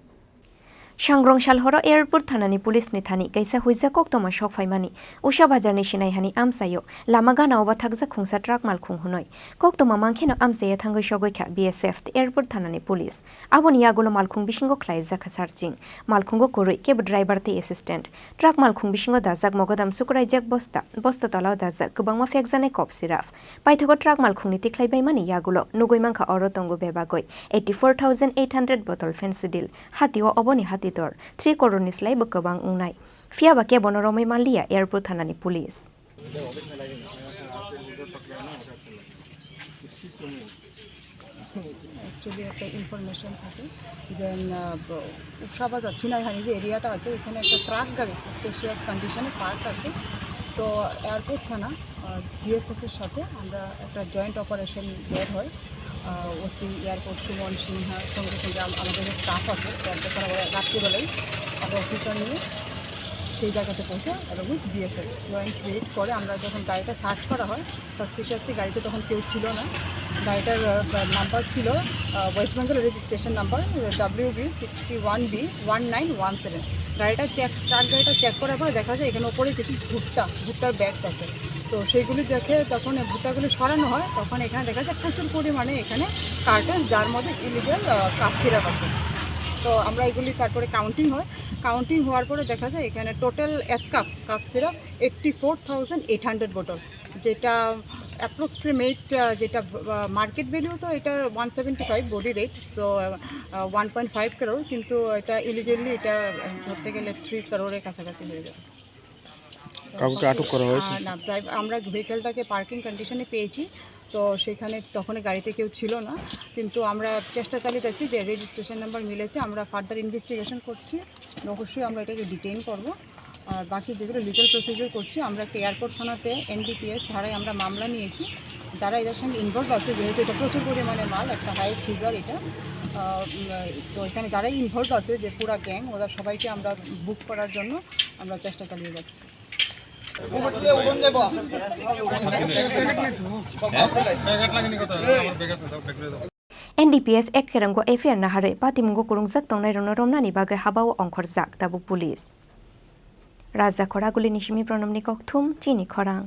Sangrong sal horo airport thanani police ni thani kaisa huijak koktwma sok phaimani Usha Bazarni Sinai hani amchaio lama ganao bathakjak khungsa truck malkhung hwnwi. Koktwma mankheno amchaiya thangwi sogwi kha B S F tei airport thanani police. Aboni yagulo malkhung bisingo khlaijak kha searching. Malkhungo kwrwi kebo driver tei assistant. Truck malkhung bisingo dajak mogodam sukraijak bosta, bosta tolao dajak kwbangma phekjaknai cough syrup. Paithago truck malkhungni tikhlai baimani yagulo nugwi mankha oro tongo bebagwi eighty four thousand eight hundred bottle Fansidine, hatio oboni hati dor three crore ni slai bo kwbang wngnai. Phiyaba kebono romwi manliya airport thanani police. Actually একটা ইনফরমেশন থাকে যে, আহ, ব-, উষা বাজার, ছিনাইহানি যে এরিয়াটা আছে, ওখানে একটা ট্রাক গাড়ি সাসপিশিয়াস কন্ডিশনে পার্ক আছে। তো এয়ারপোর্ট থানা, আহ, বিএসএফ এর সাথে আমরা একটা জয়েন্ট অপারেশন বের হয়। আহ, ওসি এয়ারপোর্ট সুমন সিনহা সঙ্গে সঙ্গে আম-, আমাদের যে স্টাফ আছে, এয়ারপোর্ট থানা ওরা রাত্রিবেলায় আমরা অফিসার নিয়ে সেই জায়গাতে পৌঁছে এবং উইথ বিএসএফ জয়েন্ট রেড করে আমরা যখন গাড়িটা সার্চ করা হয়, সাসপিশিয়াসলি গাড়িতে তখন কেউ ছিল না। গাড়িটার, আহ, নাম্বার ছিল, uh, West Bengal registration number W B sixty one B one nine one seven. গাড়িটা চেক, ট্রাক গাড়িটা চেক করার পরে দেখা যায় এখানে ওপরে কিছু ভুট্টা, ভুট্টার ব্যাগস আছে। তো সেইগুলি দেখে তখন এই ভুট্টাগুলি সরানো হয়, তখন এখানে দেখা যায় প্রচুর পরিমাণে এখানে কার্টন, যার মধ্যে ইলিগাল, আহ, কাপ সিরাপ আছে। তো আমরা এগুলি তারপরে কাউন্টিং হয়, কাউন্টিং হওয়ার পরে দেখা যায় এখানে total escape cough syrup eighty four thousand eight hundred বোতল, যেটা অ্যাপ্রক্সিমেট, আহ, যেটা, আহ, মার্কেট ভ্যালু তো এটার one seventy five body rate, তো, আহ, ওয়ান পয়েন্ট ফাইভ করোড়, কিন্তু এটা ইলিগালি এটা, আহ, ধরতে গেলে থ্রি করোড়ের কাছাকাছি হয়ে যাবে। কাউকে আটক করা হয়েছে? আহ, না, ড্রাইভ-, আমরা ভেহিকলটাকে পার্কিং কন্ডিশনে পেয়েছি, তো সেখানে তখনই গাড়িতে কেউ ছিল না, কিন্তু আমরা চেষ্টা চালিয়ে যাচ্ছি যে রেজিস্ট্রেশন নাম্বার মিলেছে, আমরা ফার্দার ইনভেস্টিগেশন করছি, অবশ্যই আমরা এটাকে ডিটেইন করব। আর বাকি যেগুলো লিগ্যাল প্রসিজার করছি, আমরা একটা এয়ারপোর্ট থানাতে এনডিপিএস ধারায় আমরা মামলা নিয়েছি। যারা এটার সঙ্গে ইনভলভ আছে, যেহেতু এটা প্রচুর পরিমাণে মাল, একটা হাইয়েস্ট সিজার এটা, আহ, উম, তো এখানে যারাই ইনভলভ আছে, যে পুরা গ্যাং, ওরা সবাইকে আমরা বুক করার জন্য আমরা চেষ্টা চালিয়ে যাচ্ছি। এনডিপিএস এক কেরাঙ্গো FIR naharwi patimungo kwrwngjak tongnairokno romnani bagwi habao ongkhorjak tabuk police. Rajakhor Agulini simi Pranamni kokthum chini khorang.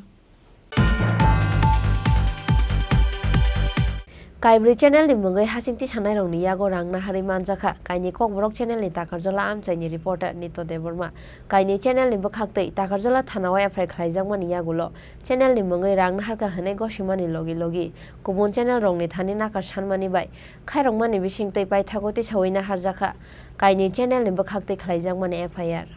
Kaibrwi channel ni mungwi hasing tisanairokni yago rang naharwi manjakha. Kainwi Kokborok channel ni Takarjala amchaini reporter Nitya Debbarma. Kainwi channel ni bwkhaktwi Takarjala thanao F I R khlaijakmani yagulo channel ni mungwi rang naharkha hwnwi gosimani logi logi kubun channel rokni thani nakar sanmani bai khairokmani bisingtwi paithago tisawi naharjakha. Kainwi channel ni bwkhaktwi khlaijakmani F I R.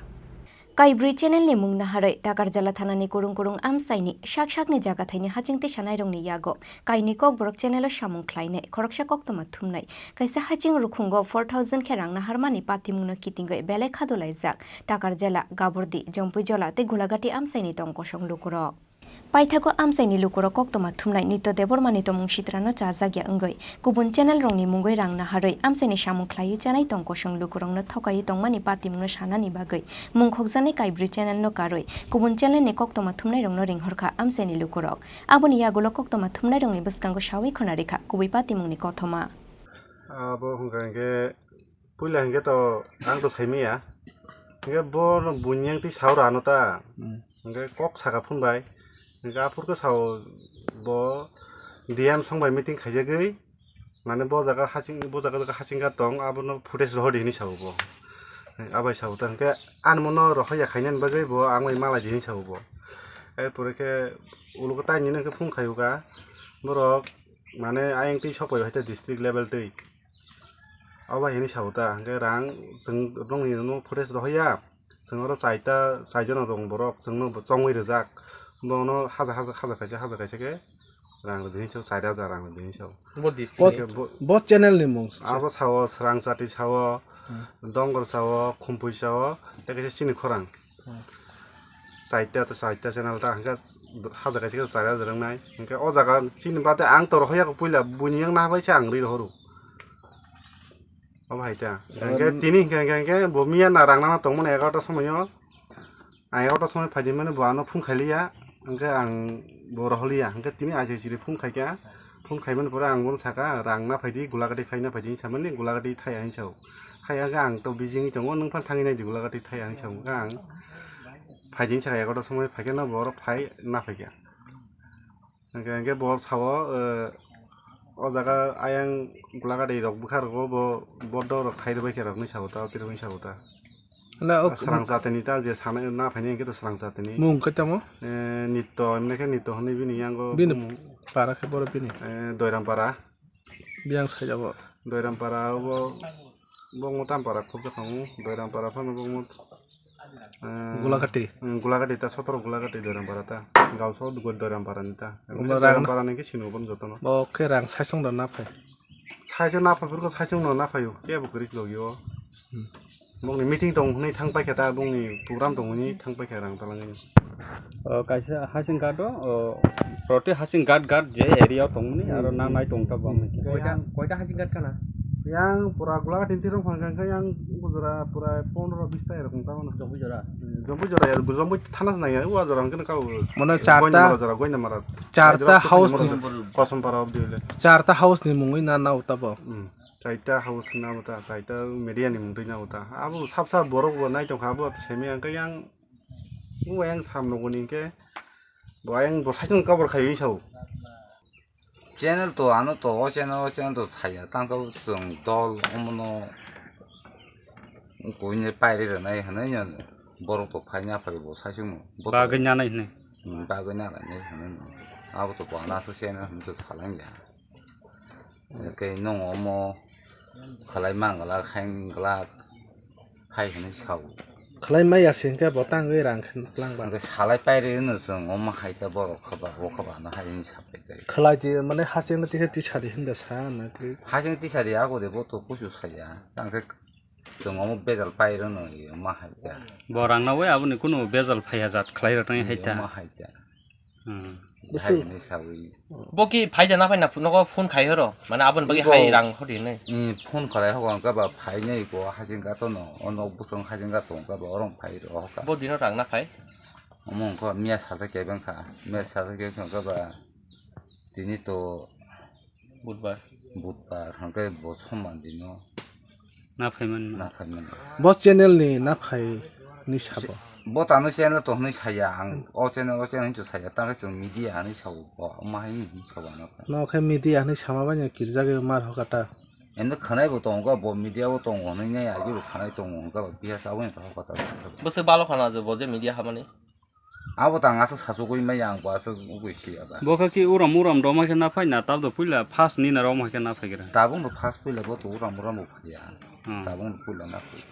Kaibrwi channel ni mung naharwi Takarjala thanani kurung kurung amchaini sak sakni jaga thaini haching tisanairokni yago kainwi Kokborok channel o samung khlainai khoroksa koktwma thumnai kaisa haching rukhungo four thousand khe rang naharmani patimungno kitingwi belai khadolaijak Takarjala, Gabordi, Jompuijola tei Gulagati amchaini tong kosong lukurok. Paithago amchaini lukurok koktwma thumnai Nitya Debbarmani tongmung sitrano chajakya wngwi kubun channelrokni mungwi rang naharwi amchaini samung khlaiwi chanai tong kosong lukurokno thokaiwi tongmani patimungno sanani bagwi mungkhokjaknai kaibrwi channelno karwi kubun channelni koktwma thumnairokno ringhorkha amchaini lukurok. Aboni yagulo koktwma thumnairokni bwskango sawi khonarikha kubui patimungni kothoma. Abo hwnkha hwnkhe puila hwnkhe to ang to saimaya. Hwnkhe bono buini yang twi saura ano ta. Hmm. Hwnkhe kok saka phun bai. Hwnkhe aphur khe sao bo D M song bai meeting khaijagwi. Mane bo jaga hasing, bo jaga jaga hasing kha tong, abono footage rohor di hinwi sao bo. Abai sao ta hwnkhe ani mono rohor ya khainani bagwi bo ang bai malai di hinwi sao bo. Erpore khe ulo khe taini hwnkhe phung khaio kha. Borok mane ayang twi sok pai hai ta district level twi. Abo hai hinwi sao ta, hwnkhe rang chwng nokni no footage rohor ya, chwng oro chaita, chaijano tong borok, chwngno bo chongwi rijak, bono haja, haja, haja kaisa, haja kaisa khe rang rwdi hinwi sao, chari hajar rang rwdi hinwi sao. Bo district. Bo, hwnkhe bo, bo channel ni mung. Abo sao, Srang Chati sao, Hmm. Dongor sao, Khumpui sao, tei kaisa chini khorang. Hmm. Chaita, chaita channel ta hwnkhe haja kaisa khe chari hajar wngnai. Hwnkhe o jaga chini bade ang to rohor ya kho puila, buini yang nahabai se ang ri rohoro. Obo hai ta. Hwnkhe tini hwnkhe, hwnkhe, hwnkhe bo miya na rang nana tongmani egarota somoio. Ang egarota somoi phaidi mani bo ano phung khailiya. Hwnkhe ang bo rohorliya. Hwnkhe tini aisai siri phung khaikha. Phung khaimani pore ang bono saka, "Rang na phaidi, Gulagati phai na phaidi," hinwi samani, "Gulagati thai," hinwi sao. Hai hwnkhe ang to busy wngwi tongo, "Nwng phano thangwi naidi, Gulagati thai," hinwi sao. Hwnkhe ang phaidi hinwi saka, egarota somoi phaikhe no bo oro phai na phaikha. Hwnkhe, hwnkhe bo sao, eh, o jaga ayang Gulagati rok bwkha rogo bo bodo rok khai rwbaikhe rok hinwi sao ta, tei rok hinwi sao ta. Na, o Srang Chati ni ta je sana na phaini hwnkhe to Srang Chati ni. Mung khe tamo? Eh, Nitto, hwnwi khe Nitto hwnwi bini yango bini bumung. Para khe boro bini. Eh, Doiram para. Biyang sai jabo. Doiram para bo, bo Motam para khobjakha mo. Doiram para phano bo mo, eh, Gulagati. Hmm, Gulagati ta sotoro Gulagati Doiram para ta. Gausao dugo Doiram para ni ta. Omo Doiram rang para ni khe sino bon jotono. Bo khe rang saisong da na phai. Saisong na phai, phurkhe saisong no na phaio. Kebo kwrwi logio. Hmm. Bongni meeting tong hwnwi thang paikha ta, bongni program tong hwnwi thang paikha rang talangwi. O, kaisa Hasing Ghat o, o, proti Hasing Ghat Ghat je area o tongmani, hmm, aro nangnai tong ta bangni. Koita, koita Hasing Ghat khana? Yang pura Gulagati ni tirong phang kha, yang bujura pura pondro bis ta erokong ta mano. Jombui jora? Jombui jora ya, Jombui thana se nang ya, wa jora hwnkhe kau. Mano charta, Goindamara jora, Goindamara. Charta house ni. Kosom para obdi hole. Charta house ni mungwi na nao ta bo. Hmm. Chaita house na bo ta, chaita media ni mungtwi na bo ta. Abo sab sab borok bo nai tongkha, abo to semi ang khe yang, bo yang sam nogo ni khe, bo yang bo saichung kabor khai sao. Channel to ano to, o channel, o channel to saya, tang khe chwng dol omono kuine pairi rwnai hwnwi borok to phaina phai bo saichung bo to. Bagwi nanai hwnwi. Hmm, bagwi nanai hwnwi. Abo to bo ana so channel hwnwi to salang ya. Tei nwng omo khlai man glak, hai glak, hai hwnwi sao. Khlai maya se hwnkhe bo tangwi rang khe lang ba. Hwnkhe salai pairi hwno chwng omo hai ta borok kha ba, o kha ba no hai hwnwi sa pai tei. Khlai di mane hasing no tisa tisa di hwnda sa na tei. Hasing tisa di abo de bo to kuchu saya. Tang khe Chwng omo bejal pai rwno, omo hai khe. Bo rang nawi aboni kunu bejal phaiya jat khlai rwtani hai ta. Omo hai khe. Hmm. Hai hwnwi sawi. Bo ki phaida na phaina phone, nogo phone khai horo. Mane aboni bagwi bo hai rang hodi hinwi. I phone khalai hogo hwnkhe ba phainai ko hasing kha tono. O nok bwswng hasing kha tong kha ba orong phai rw hoka. Bo dino rang na phai? Omo wngkha miya sajak kebeng kha. Miya sajak kebeng kha ba tini to Budbar. Budbar, hwnkhe bo soman dino. Na phaimani. Na phaimani. Bo channel ni na phai ni sabo. Bo tano channel to hwnwi saya ang. O channel, o channel hinwi saya. Tangkhe chwng media hinwi sao. Bo ma hai hinwi sao ano. No khe media hinwi sama bai no kirjak mar hokata. Emne khwnai bo tongo, bo media o tongo hwnwi nai agi bo khwnai tongo hwnkha ba biya sa bai no hokata. Bwswk balo khana je bo je media hamani. Abo tang aswk sachugwi maya ang bo aswk ugwi siya ba. Bo kha ki uram uram roma khe na phai na, tabdo puila first ni na roma khe na phai gra. Tabung no first puila bo to uram uram bo phaiya. Hmm. Tabung no puila na phai.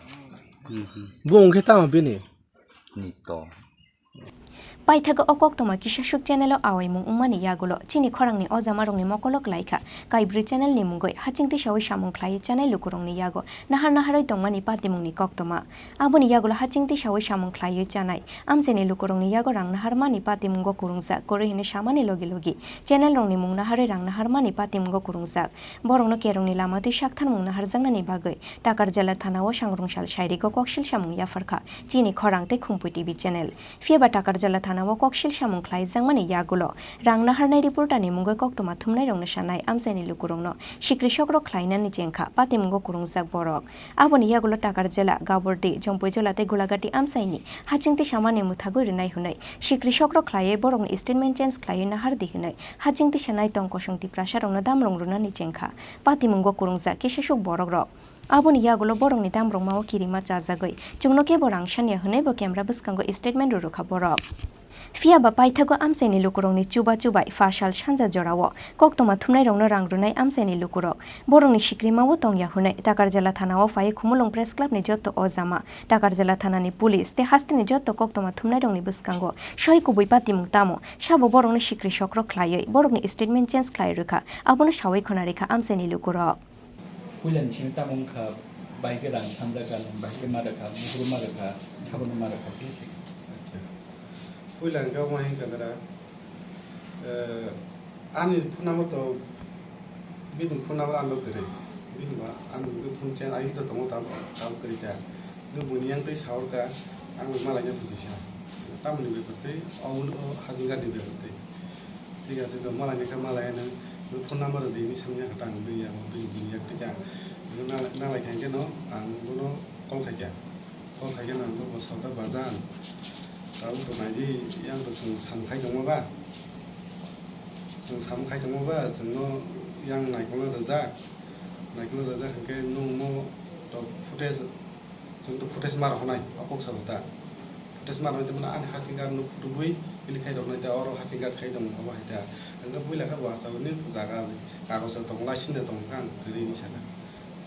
Hmm, hmm. Bo wngkhe tamo bini? Nito. Paithago o koktwma kisasuk channel o awaimung wngmani yagulo chini khorangni ojamarokni mokolo klaikha. Kaibrwi channel ni mungwi haching tisawi samung khlaiwi chanai lukurokni yago nahar naharwi tongmani patimungni koktwma. Aboni yagulo haching tisawi samung khlaiwi chanai amchaini lukurokni yago rang naharmani patimungo kwrwngjak kwrwi hwnwi samani logi logi channel rokni mung naharwi rang naharmani patimungo kwrwngjak. Borokno kerongni lama twi saktharmung naharjaknani bagwi Takarjala thana o sangrwngsal sairigo koksil samung yapharkha chini khorang tei Khumpui T V channel. Phiyaba Takarjala thana o koksil samung khlaijakmani yagulo rang naharnai reporter ni mungwi koktwma thumnairokno sanai amchaini lukurokno sikri sokro khlainani chengkha patimungo kwrwngjak borok. Aboni yagulo Takarjala, Gabordi, Jompuijola tei Gulagati amchaini haching tisamani mwthagwi rwnai hwnwi sikri sokro khlaiwi borokni statement change khlaiwi nahardi hwnwi haching tisanai tong kosong Tiprasarokno damrong rwnani chengkha patimungo kwrwngjak kisasuk borokrok. Aboni yagulo borokni damrokma o kirima chajagwi chwngno kebo rang sanya hwnwi bo camera bwskango statement rwrwkha borok. Phiyaba paithago amchaini lukurokni chuba chubai pha sal sanja jorao koktwma thumnairokno rang rwnai amchaini lukurok borokni sikrima o tongya hwnwi Takarjala thana o phaiwi Khumulwng Press Club ni jotto ojama, Takarjala thana ni police tei hasteni jotto koktwma thumnairokni bwskango soi kubui patimung tamo sabo borokni sikri sokro khlaiwi borokni statement change khlai rwkha abono sawi khwna rikha amchaini lukurok. Puilani simi tamo wngkha, bahai khe rang sanjak kha, bahai khe ma rwkha, buphuru ma rwkha, sabono ma rwkha, khe se. Acha. Puila hwnkhe omo hai wngkha dara, eh, ani phone number to, bini phone number ano kwrwi. Bini ba, ani phone chen, ai to tongo tam, tam kwrwi ta. Nw buini yang tei saur ka, ang malaina buji sa. Tamoni bepar tei, o, o hajinga ni bepar tei. Thik ase, to malai ni kha malai ano, nw phone number di ni samya kha tang bini yang, bini, bini yak tei ka. Nw nalai, nalai kha khe no, ang bono call khai kha. Call khai khe no, ang bo sauta bajan. Tabo to nai di, yang to chwng sam khai tongma ba. Chwng sam khai tongma ba, chwng no yang naikol no rwjak. Naikol no rwjak hwnkhe nung mo to footage Chwng to footage ma rwkhnai, o kok sabo ta. Footage ma rwkhnai, tei ani haching card no phutubui click khai rwkhnai, tei oro haching card khai tong, obo hai ta. Hwnkhe puila khe bo achai ni jaga, kagoz rok tong, license de tong kha, ang kwrwi ni sana.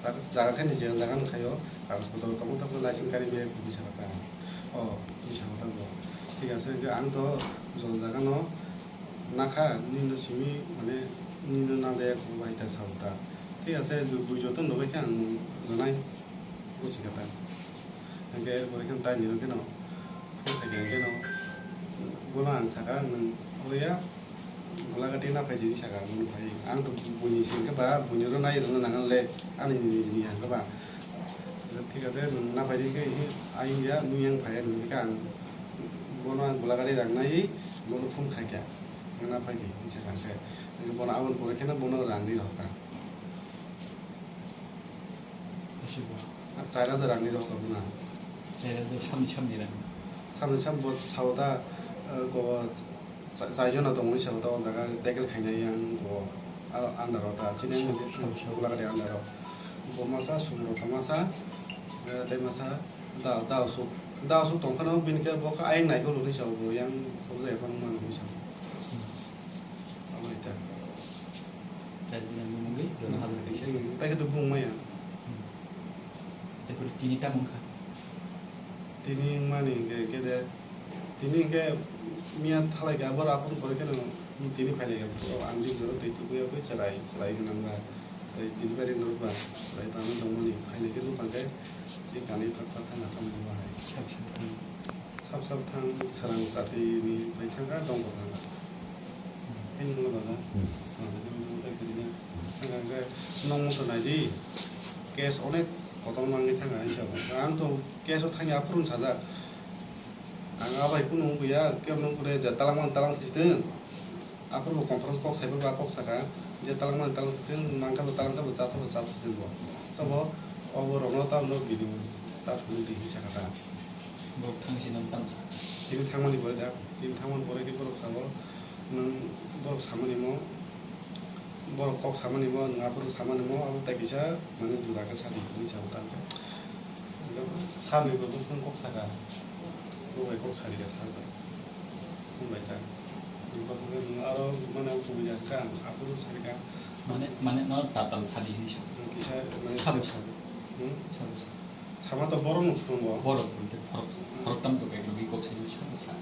Jaga, jaga khe ni je jaga no khaio, kagoz potor tong, tamo license gari bag bui sana ta. O, bui sana ta bo. Thik ase, hwnkhe ang to jol jaga no nakha, nini no simi, mane, nini no najaya kho bai ta sabo ta. Thik ase, bui joto no bai khe ang rwnai. Buji kha ta. Hwnkhe bwrwi khe tai nini khe no phone khai khe no, bono ang saka, nwng oya Gulagati na phai di saka, nwng phai. Ang to buini sing khe ba, buini ro nai rwna nang le, ani ni ni ni ang khe ba. Thik ase, nwng na phai di khe, ayung ya, nwng yang phai ya, nwng khe ang bono ang Gulagati rang nai, bono phone khai khe, nwng na phai di, saka khe. Bono aboni pore khe no bono rang ri rok kha. Asibo. Char hajar rang ni rok tongo na. Char hajar samni samni rang. Samni sam bo sao da, eh, go cha-, char jona tongwi sao da, o jaga tackle khainai yang go, ah, under o ta. Chini sab-, sab-, sab. Gulagati under o. Bo masa, sumro ta masa, eh, tei masa, da, da su, da su tongkhano bini khe bo kha ayang nai ko luni sao bo yang khobjai phano mano ni sao. Hmm. Abo ita. Char jona ni mungwi, joto hazar kaisa. Hmm, tai khe to bung maya. Hmm. Tei kuri tini tamo wngkha? Tini wngmani hwnkhe, hwnkhe de, tini hwnkhe miya thalai khe abo raphuru pore kheno tini phailai khe, o ang jik jora twi tubuya khe chwrai, chwrai gwnang ba, tei delivery norok ba, chwrai tangwi tongmani phailai khe nukhang khe tei kanwi thak thak thang thang thang bahai. Sab sab thang. Sab sab thang, swrang chatini bai thangkha, dongbo thangkha. Ani mungla baga. Hmm. Swrang chatini bai thangkha, kwrwini thangkha, hwnkhe nongmo to naidi. Case onek kotor mangwi thangkha, ani sabo. Ang to case o thangya aphuru sajak. Ang abai kunu wngya, kebo nung kure je talangmani talang thwitwng. Aphuru bo conference kok saiphuru a kok saka, je talangmani talang thwitwng, nangkha bo talangkha bo, chatha bo chatha se bo. Tobo obo rokno tamno video ta phunuk di hinwi saka ta. Borok thang sino tamsa. Tini thangmani pore da, tini thangmani pore khe borok sao, nwng borok samani mo, borok kok samani mo, nwng aphuru samani mo, abo tai kisa mane juda khe sadi hinwi sao ta. Sal ni bo bwswk kok saka. Bo bai kok sari ka sal bai. Sung bai ta. Ni bwswk nwng aro mane kubui ya kha, aphuru sari ka. Mane, mane no tatal sadi hinwi sa. Kisa mane Sabo, sabo. Hmm? Sabo, sabo. Sama to borok no tongo. Borok, borok tam to kai logi kok sari sabo sa.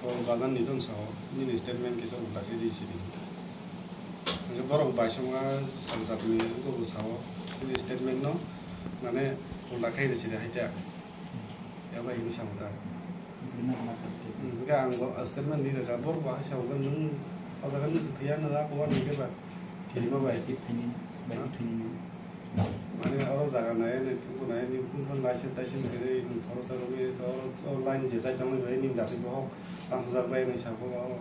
O bazar ni don sao, nini statement kisa ulta khe ri sidi. Hingke borok bai songma sal satni wngkha bo sao, nini statement no mane ulta khe ri sidi hai ta. Ya bai hinwi sao ta. Bini hwnma kha statement. Hingke ang bo statement ni rwkha, borok bo hai sao ta, nwng o jaga ni se thwiya na la ko wa nungke ba kirima bai. Bai thwini, bai thwini. Mane oro jaga nai ni, tubu nai ni, kun kun license taisen kere ni, khoroksa rok ni, oro, oro line je jai tong bai ni, jati bohok, tang jak bai ni sabo, oro.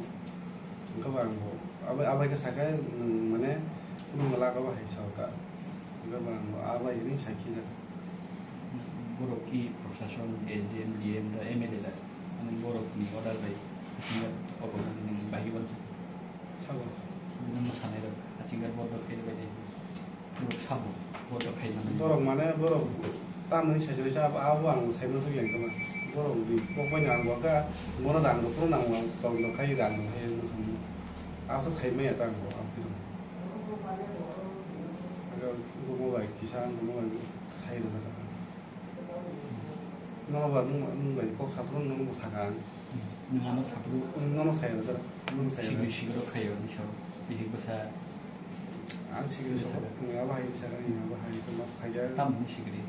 Wngkha ba ang bo, abai, abai khe sakhe, nwng mane, kunu mala kabo hai sao ta. Wngkha ba ang bo, abai ni sakhi jak. Borok ki proshashon, S D M, D M da, M L A da, mane borok ni order bai, singa obo nang bai ban. Sabo. Nang sanai rok, singa borok khe bai. Borok sabo, borok khai mano. Borok mane borok tamni sai sai sa abo, abo ang sai mano sugya kama. Borok ni kok bai ang bo ka, bono dang do, bono nang tong do khai dang do khai no kamo. Asa sai maya ta ang bo, ang tiro. Aga gumo bai kisa ang gumo bai sai do. Nono ba nung, nung bai kok saphuru nung bo sakha ang. Nung ano saphuru. Nono sai do, nono sai do. Sigri sigro khayo ni sao. Bihik basa. Ang sigri so. Nung abo hai sakha, nung abo hai ko mas khaya. Tam ni sigri.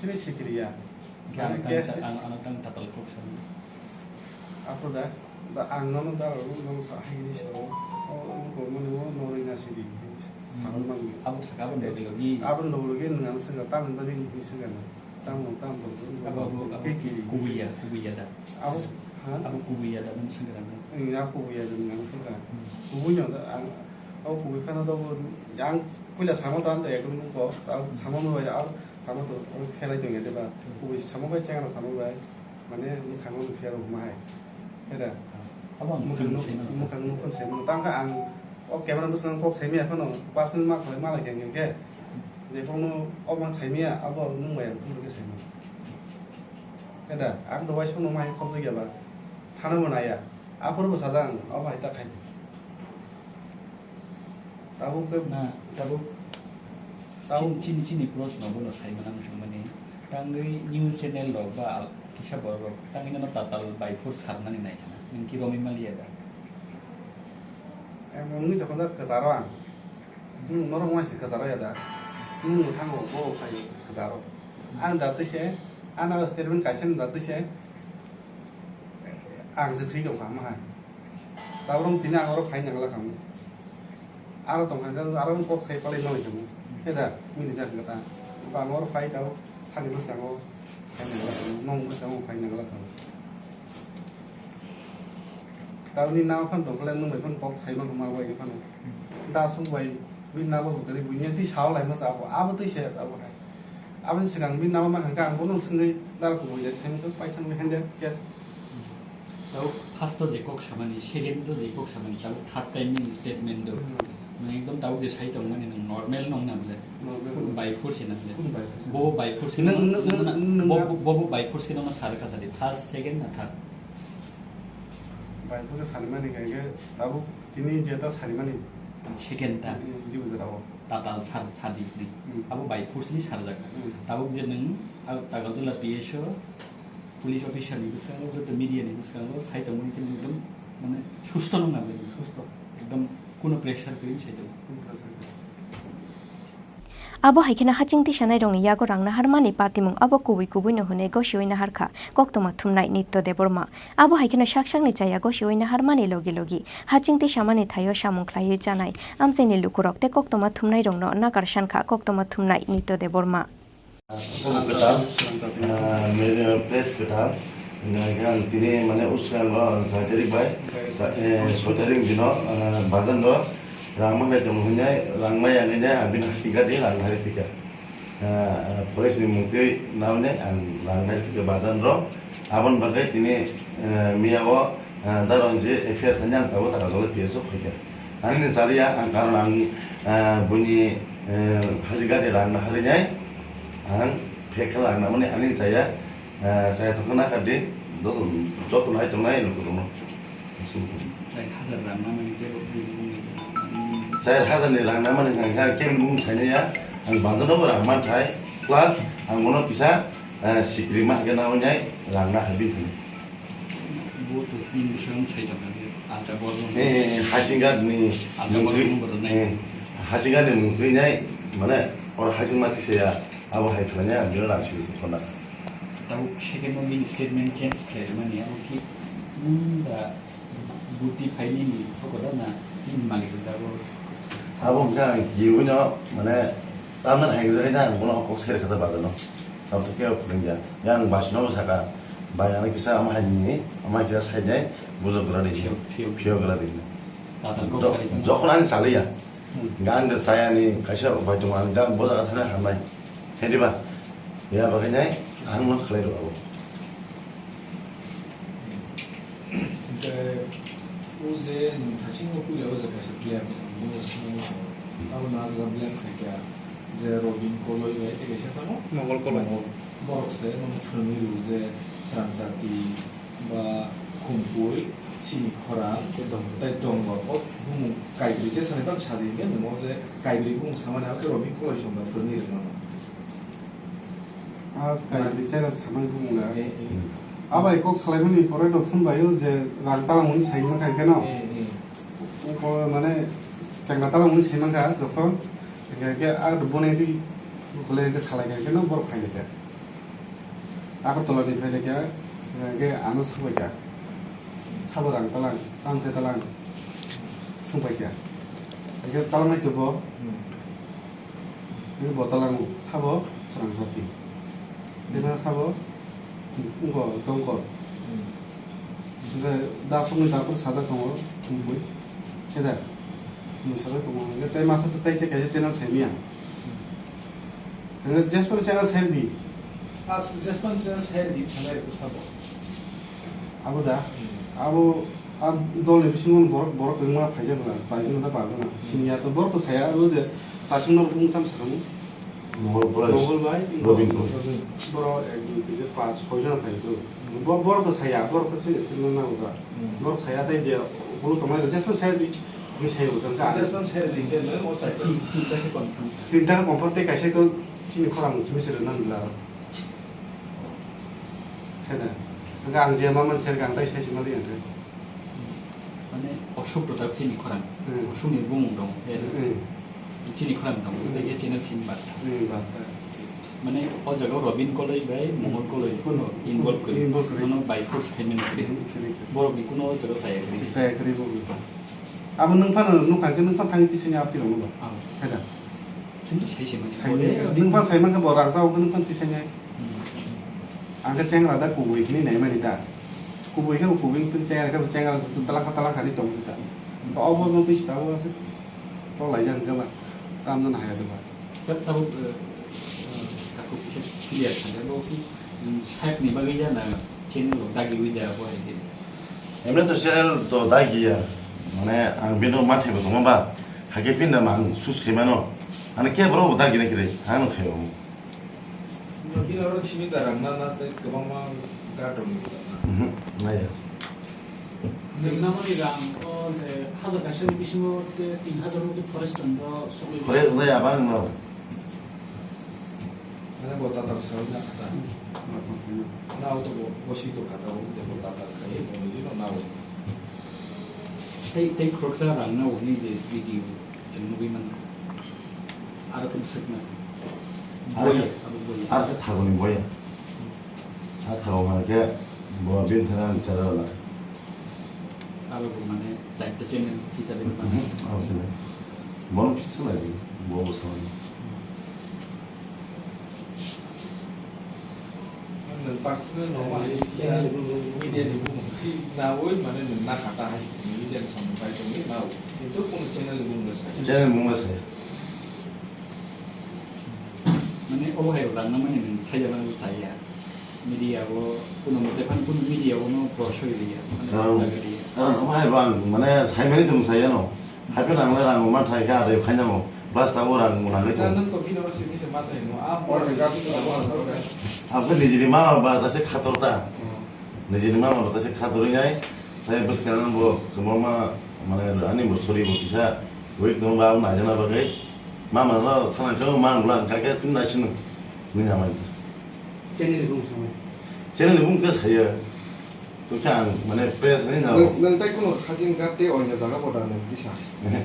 Sini sigri ya. Ang tang, ang ano tang tatal kok sa. Apo da, da ang nono da nono sa hai ni sao. O ko mani mo no ri na sidi. Sakha mang. Abo sakha abo doglo gi. Abo doglo gi nung ano sakha tam ni sakha. Tamo, tamo, tamo. Abo, abo, abo Kekiri. Kubuya, kubuya da. Abo, ha? Abo kubuya da, nung sengkrak na. Abo kubuya da, nung sengkrak. Hmm. Kubuya da, ang, abo kubui phano da bo, ang puila samo da, ang da ekdom nung ko, tamo, samo no bai, abo, samo to, abo khelai tong ya de ba. Hmm. Kubui samo bai, chengana samo bai. Mane, nung khangma nung khe rok ma hai. Heda. Abo ang mukhang sini nuk, sini. Mukhang nuk kon sini. Tang kha ang, o camera bwskango kok simi ya phano, personal ma khlai ma lai khe, khe. Je phano o ma simi ya, abo nung bai ang thumru khe simi. Heda, ang dawai sono ma hai khop ya ba. Thana mo na ya. Aphuru bo sajang, o hai ta khai. Tabuk ke, na, tabuk, tabuk. Chini, chini, chini proshno bono sai manang songmani. Tangwi news channel rok ba al-, kisa borok rok tangwi nono tatal by force sarnani nai khana. Nung ki romwi maliya da? Em, wngwi tongkha da kwcharo ang. Hmm, norok wngmani se kwcharo ya da? Hmm, thango, bo khai kwcharo. Ang da twi se, ano statement kaisa da twi se, ang se thwi tongkha ma hai. Tabuk tini ang oro phai nangla khamu. Aro tong kha, aro kok sai palai nang khamu. He da, mini jak kata. Ba ang oro phai tau, thani bwskango phai nangla khamu, nong bwskango phai nangla khamu. Tabuk ni nama phan tong khala nung bai phan kok sai ma khamu bai phano. Da sung bai, bini nama bo kari bunya ti sao lai ma sa abo, abo ti se abo hai. Aboni swkang bini nama ma hwnka ang bono swngwi dara kubui ya sengkhe paithang hende case. Tabuk first o je kok samani, second o je kok samani, tabuk third time ni statement do. Hmm. Nang ekdom tabuk je sai tongmani nang normal nong na bole. Normal. Kunu by force na bole. Kunu by force. Bo by force Nang, no, nang, no, nang, nang, bo, nang. Bo, bo by force no sar ka sadi. First, second na third? By force sarimani khe tabuk tini je ta sarimani. Second ta. Di bujara o. Tatal sar, sadi ni. Hmm. Abo by force ni sarjak. Hmm. Tabuk je nung, ah, Tagarjala P S O, police officer ni bwskango, joto media ni bwskango, sai tongmani khe nung ekdom, mane, susto nung nang nung. Susto. Ekdom kuno pressure kwrwi sai tongo. Kuno pressure kwrwi. Abo hai kheno haching tisanai rokni yago rang naharmani patimung abo kubui kubui no hwnwi gosiwi naharkha koktwma thumnai Nitya Debbarma. Abo hai kheno sak sakni chaya gosiwi naharmani logi logi haching tisamani thaio samung khlaiwi chanai amchaini lukurok tei koktwma thumnairokno nakar sankha koktwma thumnai Nitya Debbarma. Salam kwtal, ah, mere press kwtal, hingkhe ang tini mane uskango soi tarik bai, eh, soi tarik dino, ah, bazar no rang manglai tongo hwnwi rang maya hwnwi ang bini hasing gadi rang nahari phikha. Ah, forest ni mungtwi naune ang rang nai phikha bazar ro. Aboni bagwi tini, eh, miya o, ah, daron je F I R khainai ang tabuk taka jolai P S o phaikha. Ani ni chariya ang karon ang, ah, buini, eh, hajigari rang naharwi nai ang phek khe rang namani ani ni chaya, ah, chaya tongkha nakha di joto, joto nai tongnai lukurokno. Chai hajar rang namani tebo bini bini. Chai hajar ni rang namani hwnka hwnkhe kebini bumung sainai ya, ang bandano bo rang manthai, plus ang bono kisa, eh, sikri ma hwnkhe nawi nai rang na hai bini thani. Bo to tin bising sai tong kha, alta borok no. Eh, eh, eh, Hasinghat ni alta borok mungtwi, no bodo nai. Eh, Hasinghat ni mungtwi nai, mane, or Hasing mati saya, abo hai khlai nai, ang jora rang sing sing khona. Tabo second no bini statement change khlai mani, abo ki, hmm, da, buti phai nini, abo da na, nini malik da bo. Abo wngkha ang kiwi no, mane, tamna hai jora na, ang bono kok sai kha da bagano. Abo to kebo phwrwngya. Yang bus no saka, bai ano kisa ama hai ni, ama kisa sai dai, bujo gra di. Phiyok, phiyok. Phiyok gra di. Tatal kok Do-, sari tong. Jokon ani saliya. Hmm. Gan de saya ni kaisa bai tong ani jang boja thana hamai. Hedi ba. Ya bagai nai, ang no khlai ro abo. Hingke o je nwng thasing o puila o je kaisa player tongmo swngo, abo no ajra blame khaikha je Robin Koloi bai tei kaisa tamo? Mongol Koloi. Mongol. Borok se nono phwrwngwi rw je Srangchati ba Khumkui, Sini Khorang, tei Dongor. Tei Dongor. O bumung kaibrwi je sani tamo sadi hingke nwng o je kaibrwi bumung samani abo khe Robin Koloi songda phwrwngwi rwmano. Ah, sky di channel samai bumung na. Eh, eh. Abai kok salaimani pore no phone bai o je rang talang mani sai mankha keno. Eh, eh. Ko mane chengna talang mani sai mankha jokhon. Ke ke a bone di kole ke salai ke no bor phai ke. Agartala ni phai ke ke ano sabai ka. Sabo rang talang, tang te talang. Sung bai ka. Ke talang nai to bo. Hmm. Ini bo talango, sabo Srangchati. Bini sabo, wngkha Dongkor. Hmm. Hingke da songni dapur sajak tongo, Khumkui. Khe da? Khumkui sajak tongo. Hingke tei masa tei kaisa channel saimanya. Hingke Jasper channel sairdi. As Jasper channel sairdi, sanai ko sabo. Abo da? Hmm. Abo, a dol ni bisingo borok, borok wngma phaijak na, chaijak na, bajak na. Hmm. Siniya to borok to saya, abo je, tasing no wng tam sakani. Mongol Koloi. Mongol bai, Robin Koloi. Borok ek, dui, tin, char, panch, soi jona phai to. Hmm. Bo-, borok to saya, borok to se, se no na uda. Hmm. Borok saya tai je, bolo to mai je, se sai di, ni saya uda ka. Se sai di, de, no, o sai. Tin, tinta ke confirm. Tinta ke confirm te kaisa ko, sini khorang, sini se na nila. Heda. Ang je ma man ser gang tai sai sima di ang. Mane, Ashok Pratap chini khorang. Hmm. Ashok ni bumung dong. Hmm. Chini khorang dong. Hmm. Tei chini sin bat. Hmm, bat. Mane, o jaga Robin Koloi bai Mongol Koloi kuno involve kori. Involve kori. Mano by force khaimani kori. Hmm, kori, kori. Borok ni kuno o jaga chaya kori. Chaya kori bo. Abo nwng phano nukha khe nwng phano thangwi tisani apti rok nugo. Ah. Heda. Chwng to sai se mani. Sai mani. Nwng phano sai mankha bo rangsa o nwng phano tisani. Hmm. Ang khe chengra da kubui hwnwi naimani da. Kubui khe bo kubui wngtwi chengra khe bo chengra talangkha talangkha ni tongwi da. To obo no twi sita o ase. To laijak hwnkhe ba. Tamno nahaya de ba. Tabuk, eh, eh, takhuk kisa clear kha de bo ki, mm, side ni bagwi ya na channel rok dagiwi da bo hai de. Emne to channel to dagi ya. Mane ang bino mathai bo tongma ba. Hake pin da mang sus khe mano. Ani ke bro dagi na kire. Ano khe. Bino oro simi da rang na na tei kwbangma ga tong ni da na. Mhm. Naya. Nwng namani rang o je hajar kaisa ni bisingo te tin hajar rok forest rang o sogwi. Forest rang ya bang no. Mane bo tatar sawi na kata. Hmm. Na auto bo, bo si to kata o je bo tatar kai bo ni no na o. Tei, tei khoroksa rang na o ni je video chwng nugwi man. Aro kung sik na. Aro boya, abo boya. Aro khe thago ni boya. A thago hwnba khe bo bini thani ang chara wala. Abo bo mane chaita channel kisa bini. Mhm, abo khe nai. Bono kisa nai di, bo bo sawi. Nwng personal no ma hai kisa media ni bumung khe nawi mane nwng na kha ta hai media ni samung kai tongwi nawi. Kintu kono channel ni bumung sai. Channel ni bumung sai. Mane obo hai rang na mani nwng sai ya mani chaya. Media o kuno mote phan kuno media o no prosoi riya. Mane karon, jaga riya. Karon obo hai bang mane sai mani tong sai ya no. Hai phe nang le rang ma thai kha re khaina mo. Plus ta bo rang mo nang le tong. Nang to bino se mi se ma thai mo. A mo. Abo nijini ma ba ta se khator ta. Hmm. Nijini ma ba ta se khator nai. Sai bwskango bo kwbangma, mane, ani bo sori bo kisa weak tong ba, abo naijana bagwi. Ma manlo thana khe ma manlo ang kake tun naising nini amai. Channel ni bumung samai. Channel ni bumung khe saya. Tongkhe ang mane press ni na. Nwng, nwng tai kunu hajing gap tei oino jaga bo da nwng tisa. Ehe.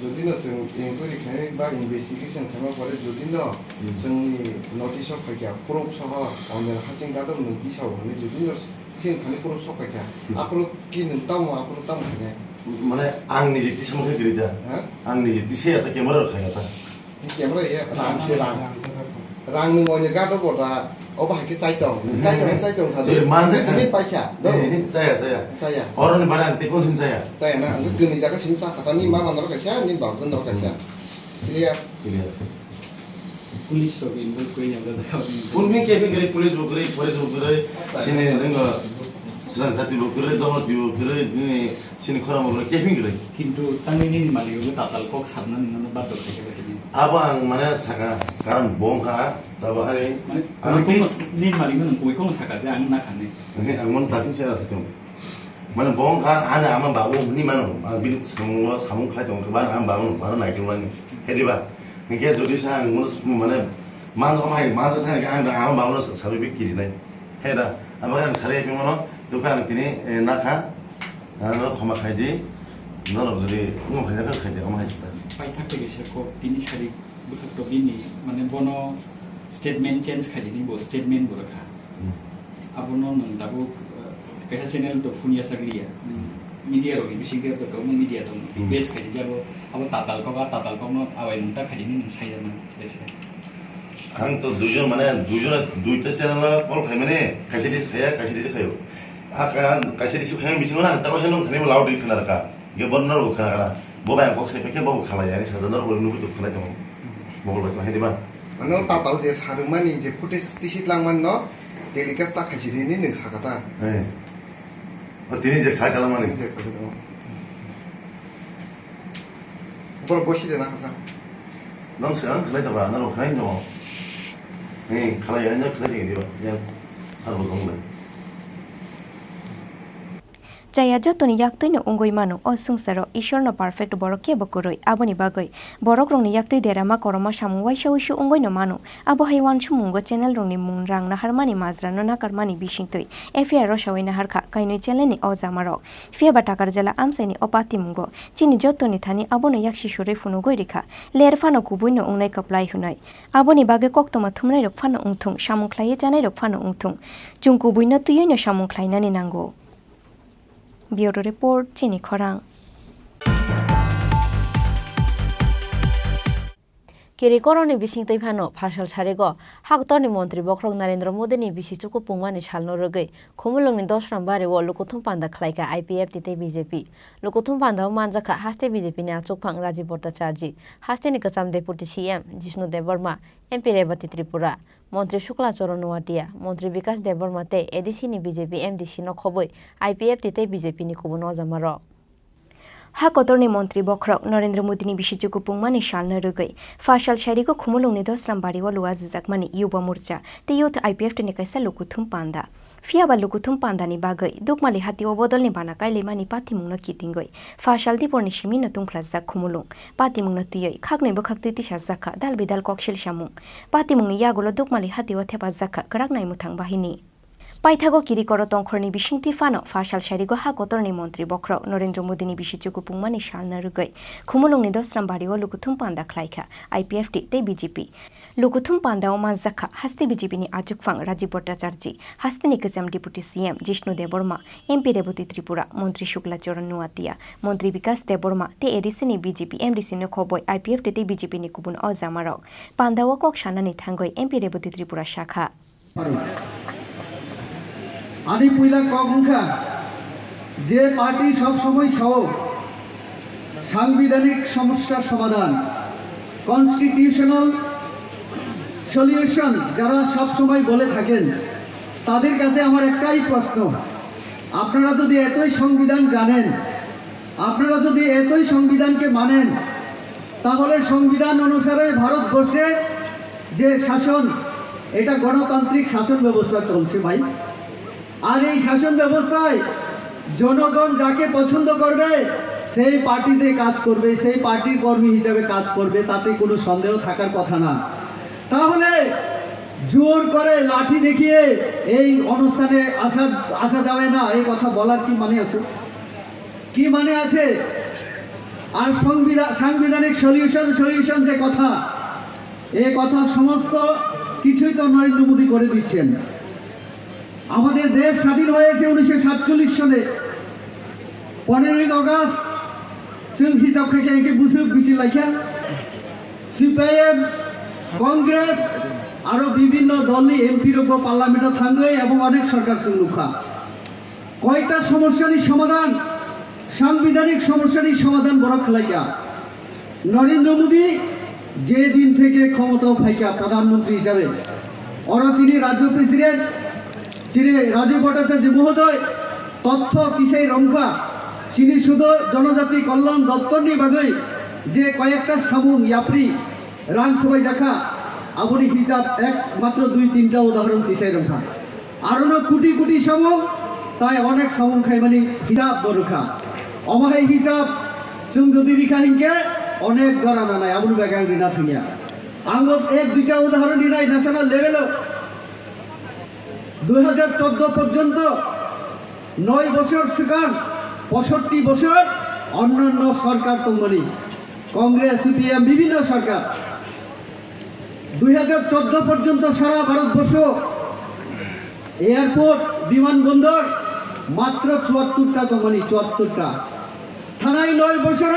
Jodi no chwng inquiry khlai ba investigation khlaima pore jodi no Hmm. chwngni notice o phaikha proof soho oino hajing gap nwng tisa o hwnwi jodi no chwng thani proof sok phaikha. Hmm. Aphuru ki nwng tamo aphuru tamo khainai. Mane ang niji tisa mokhe kwrwi da. Ha? Ang niji tisa ya ta camera rok khaina ta. Ni camera ya, rang se rang. Rang nwng oino gado bo da, obo hai khe chai tong. Chai tong, chai tong sa de. Twi manjak Twi kha. Paikha, do. Eh, eh, chaya, chaya. Chaya. Oroni bana ang tekon sin chaya. Chaya na, ang khe kwnwi jaga sim cha khata, ni mama norok kaisa, ni babjon norok kaisa. Clear? Clear. Police rok involve koi ya, da kha. Pun mi ke ke police bo kwrwi, police bo kwrwi, sini nang srang jati bo kwrwi, dohor ti bo kwrwi, ni Sini khorang bo khe phin kwrwi. Kintu tangwi nini malik rokno tatal kok sabna nini no baddo khaikhe ba kini. Abo ang mane saka, karon bo wngkha, tabo ani, mane, ani koi kono, nini malik no koi kono saka je ang na khani. Ang mano tapin se ra thung. Mane bo wngkha ani ama babu hwnwi mano, ang bini samung samung khlai tongo ba ang babu baro nai tong ani. Hediba. Hingke jodi sa ang mano mane manjo mai manjo thani ang ama babu no sabi bi kiri nai. Heda. Abo ang sari phi mano, to ang tini, eh, nakha. Ano khoma khaidi, norok jodi omo khaina khe khaidi, omo hai sita. Paithak tege se kok tini sari bwkhak to bini, mane bono statement change khaidi ni bo statement bo rakha. Hmm. Abono nwng dabu, eh, kaisa channel to phun ya sakliya. Hmm. Media rok ni bising de to, to media to Hmm. request khaidi jabo, abo tatal kok, a tatal kok no awai mungta khaidi ni nwng sai jana, sai sai. Ang to duijon mane, duijon, duita channel o call khaimani, kaisa dis khaya, kaisa dis khayo. A ka, kaisa dis khaya bisingo na, ta kaisa nung thani loud ri khna rwkha. Ge bon nor khna kana. Bo bai kok se peke bo khalai, ani saja nor bo nugui to khalai tong. Mogol bai to hai diba. Ano tatal je sarumani je footage tisi langman no, telecast ta khaisi dini nung sakata. Hey. O tini je khai talamani. Je khai talamani. Borok gosi de na kasa. Nang se ang khlai taba, nang rok khlai no. Ni khlai ya, nang khlai ni diba. Ya, har bo dong le. Chaya jotoni yaktwino wngwi mano, o swngcharo Ishwarno perfect borok kebo kwrwi. Aboni bagwi borokrokni yaktwi derama koroma samung waisa uisu wngwino mano. Abo hai uansukmungo channelrokni mung rang naharmani majrano nakarmani bisingtwi F I R rosawi naharkha kainwi channelni o jamarok. Phiya ba Takarjala amchaini o patimungo chini jotoni thani abono yaksi surwi phunugwi rikha, ler phano kubuino wngnai kwplai hwnwi. Aboni bagwi koktwma thumnairok phano wngthung, samung khlaiwi chanairok phano wngthung, chwng kubuino twiwino samung khlainani nango. Bureau Report, Chini Khorang. Kirikoroni bisingtwi phano phasal sarigo Hakotorni montri bokhorok Narendra Modini bisi chuku pungmani salno rwgwi Khumulwngni Dosram bario lukuthum panda khlaikha I P F T tei B J P. Lukuthum pandao manjakha haste B J P ni achukphang Rajiv Bhattacharjee, hasteni kwcham Deputy C M Jishnu Debbarma, M P Rebati Tripura, montri Shukla Charan Noatia, montri Bikas Debbarma tei A D C ni B J P M D C no khobwi I P F T tei B J P ni kubun ojamarok. Hakotorni montri bokhorok Narendra Modini bisi chuku pungmani salno rwgwi phasal sarigo Khumulwngni Dosram bario luajijakmani Yuba Morcha tei Youth I P F T ni kaisa lukuthum panda. Phiya ba lukuthum pandani bagwi Dukmali hatio bodolni bana kailaimani patimungno kitingwi phasal diporni simino tungkhlajak Khumulwng. Patimungno twiwi khaknwi bwkhaktwi tisajakha dal bidal koksil samung. Patimungni yagulo Dukmali hatio thepajakha kwrak naimwthang bahini. Paithago Kirikoro tongkhorni bisingtwi phano phasal sarigo Hakotorni montri bokhorok Narendra Modini bisi chuku pungmani salno rwgwi Khumulwngni Dosram bario lukuthum panda khlaikha I P F T tei B J P. Lukuthum pandao manjakha haste B J P ni achukphang Rajiv Bhattacharjee, hasteni kwcham Deputy C M Jishnu Debbarma, M P Rebati Tripura, montri Shukla Charan Noatia, montri Bikas Debbarma tei A D C ni B J P M D C no khobwi I P F T tei B J P ni kubun ojamarok. Pandao kok sanani thangwi M P Rebati Tripura sakha. Ani puila kok wngkha je party sob somoi sao সাংবিধানিক সমস্যার সমাধান, constitutional solution যারা সব সময় বলে থাকেন, তাদের কাছে আমার একটাই প্রশ্ন, আপনারা যদি এতই সংবিধান জানেন, আপনারা যদি এতই সংবিধানকে মানেন, তাহলে সংবিধান অনুসারে ভারতবর্ষে যে শাসন, এটা গণতান্ত্রিক শাসন ব্যবস্থা চলছে ভাই। আর এই শাসন ব্যবস্থায় জনগণ যাকে পছন্দ করবে, সেই পার্টিতে কাজ করবে, সেই পার্টির কর্মী হিসাবে কাজ করবে, তাতে কোনো সন্দেহ থাকার কথা না। তাহলে জোর করে লাঠি দেখিয়ে এই অনুষ্ঠানে আসা, আসা যাবে না, এই কথা বলার কি মানে আছে? কি মানে আছে? আর সংবিধান, সাংবিধানিক সলিউশন, সলিউশন যে কথা, এই কথা সমস্ত কিছুই তো নরেন্দ্র মোদী করে দিচ্ছেন। আমাদের দেশ স্বাধীন হয়েছে উনিশশো সাতচল্লিশ সনে, পনেরোই August, chwng hisab khe khe busuk bisi laikha, CPIM, Congress, আরো বিভিন্ন দলনি এমপি রোগ পার্লামেন্টে থাকবে এবং অনেক সরকার চুল্লুখা। কয়টা সমস্যারই সমাধান, সাংবিধানিক সমস্যারই সমাধান বড় খেলাইকা। নরেন্দ্র মোদী যে দিন থেকে ক্ষমতাও ফাইকা প্রধানমন্ত্রী হিসাবে, অরো তিনি রাজ্য প্রেসিডেন্ট, তিনি রাজীব ভট্টাচার্য মহোদয় তথ্য কিসাই রংখা, তিনি শুধু জনজাতি কল্যাণ দপ্তরনি বাগৈ যে কয়েকটা সামুং ইয়াপ্রি রাং সবাই জাখা, আবনি হিসাব একমাত্র দুই তিনটা উদাহরণ কিসাই রংখা। আরোনো কোটি কোটি সামুং, তাই অনেক সামুং খাইমানি হিসাব বড়খা। অবাহাই হিসাব চুং যদি রিখা হিংকে অনেক জরা নানাই, আবনি বাগান রিনা থিনিয়া। আঙ্গো এক দুইটা উদাহরণ দিনাই ন্যাশনাল লেভেলো দুই হাজার চোদ্দ পর্যন্ত নয় বছর সিগাং পঁয়ষট্টি বছর অন্যান্য সরকার তংমানি, কংগ্রেস, সিপিএম, বিভিন্ন সরকার। দুই হাজার চোদ্দ পর্যন্ত সারা ভারতবর্ষ এয়ারপোর্ট, বিমানবন্দর মাত্র চুয়াত্তরটা তংমানি, চুয়াত্তরটা। থানায় নয় বছর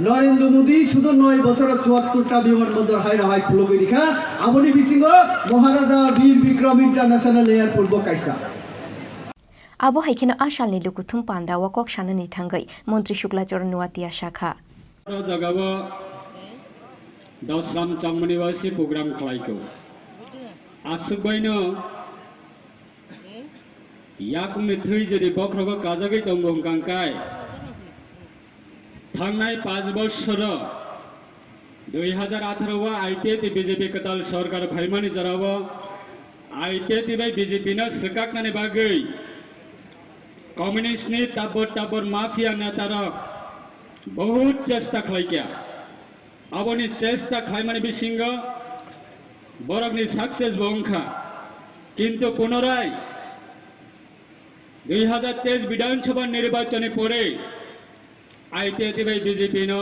নরেন্দ্র মোদী শুধু নয় বছর চুয়াত্তরটা বিমানবন্দর হাই হাই খুলগই রিখা। আবনি বিসিঙ্গ মহারাজা বীর বিক্রম ইন্টারন্যাশনাল এয়ারপোর্ট বো কাইসা। Abo hai kheno a salni lukuthum panda o kok sanani thangwi Montri Shukla Charan Nuatia sakha. O jagao Dasram Changmani waisi program khlaiko. Aswk baino yakungni thwi jodi bokhrogo kajagwi tongo hwnkha khe, thangnai panch bochoro, dui hazar atharo o I P F T B J P kwtal sorkar phaimani jorao I P F T bai B J P no swkaknani bagwi communist ni tabor tabor mafia netarok bahut chesta khlaikha. Aboni chesta khlaimani bisingo borokni success bo wngkha. Kintu punorai dui hazar teis Bidhan Sabha nirbachoni pore I P F T bai B J P no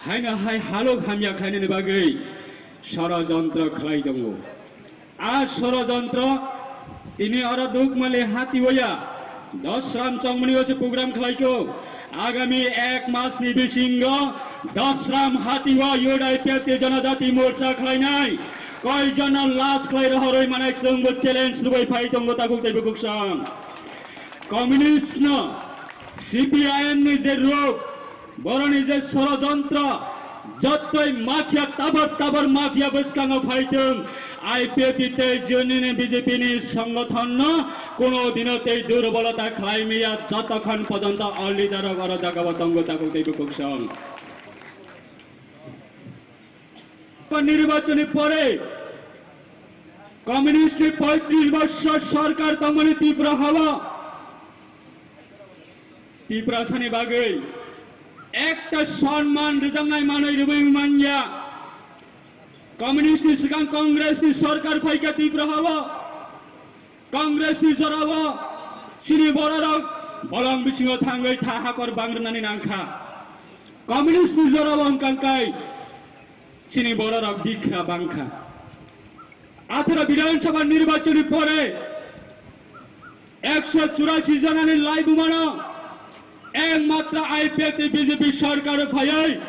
haino hai halok hamya khlainani bagwi sorojontro khlai tongo. A sorojontro tini oro Dukmali hatiwaya Dasram Chongmani waisi program khlaiko. Agami ek masni bisingo Dasram hatiwa U D I P F T Janajati Morcha khlainai. Koijono laj khlai rohorwi manai chwngbo challenge rwbai phai tongo takhuk tei bukhuk song. Communist no C P I M ni je ruk, boroni je sorojontro, jottoi mafia, tabor tabor mafia bwskango phaitwng, I P F T tei joni ni B J P ni songothon no kuno dino tei durbolota khlai maya, jotokhon pojonto o leader rok oro jagao tongo takhuk tei bukhuk song. Nirbachoni pore communist ni poitris bochor sorkar tongmani Tripura hao Tiprasani bagwi ekta sonman rwjaknai manwi rwui manya. Communist ni swkang Congress ni sorkar phaikha Tripura hao. Congress ni jorao chini bororok bolong bisingo thangwi tha hakor bangrwnani nangkha. Communist ni jorao wngkha kai chini bororok bikra bangkha. Atharo Bidhan Sabha nirbachoni pore ekso churasi jonani laibumano ekmatra I P F T B J P sorkar phaiwi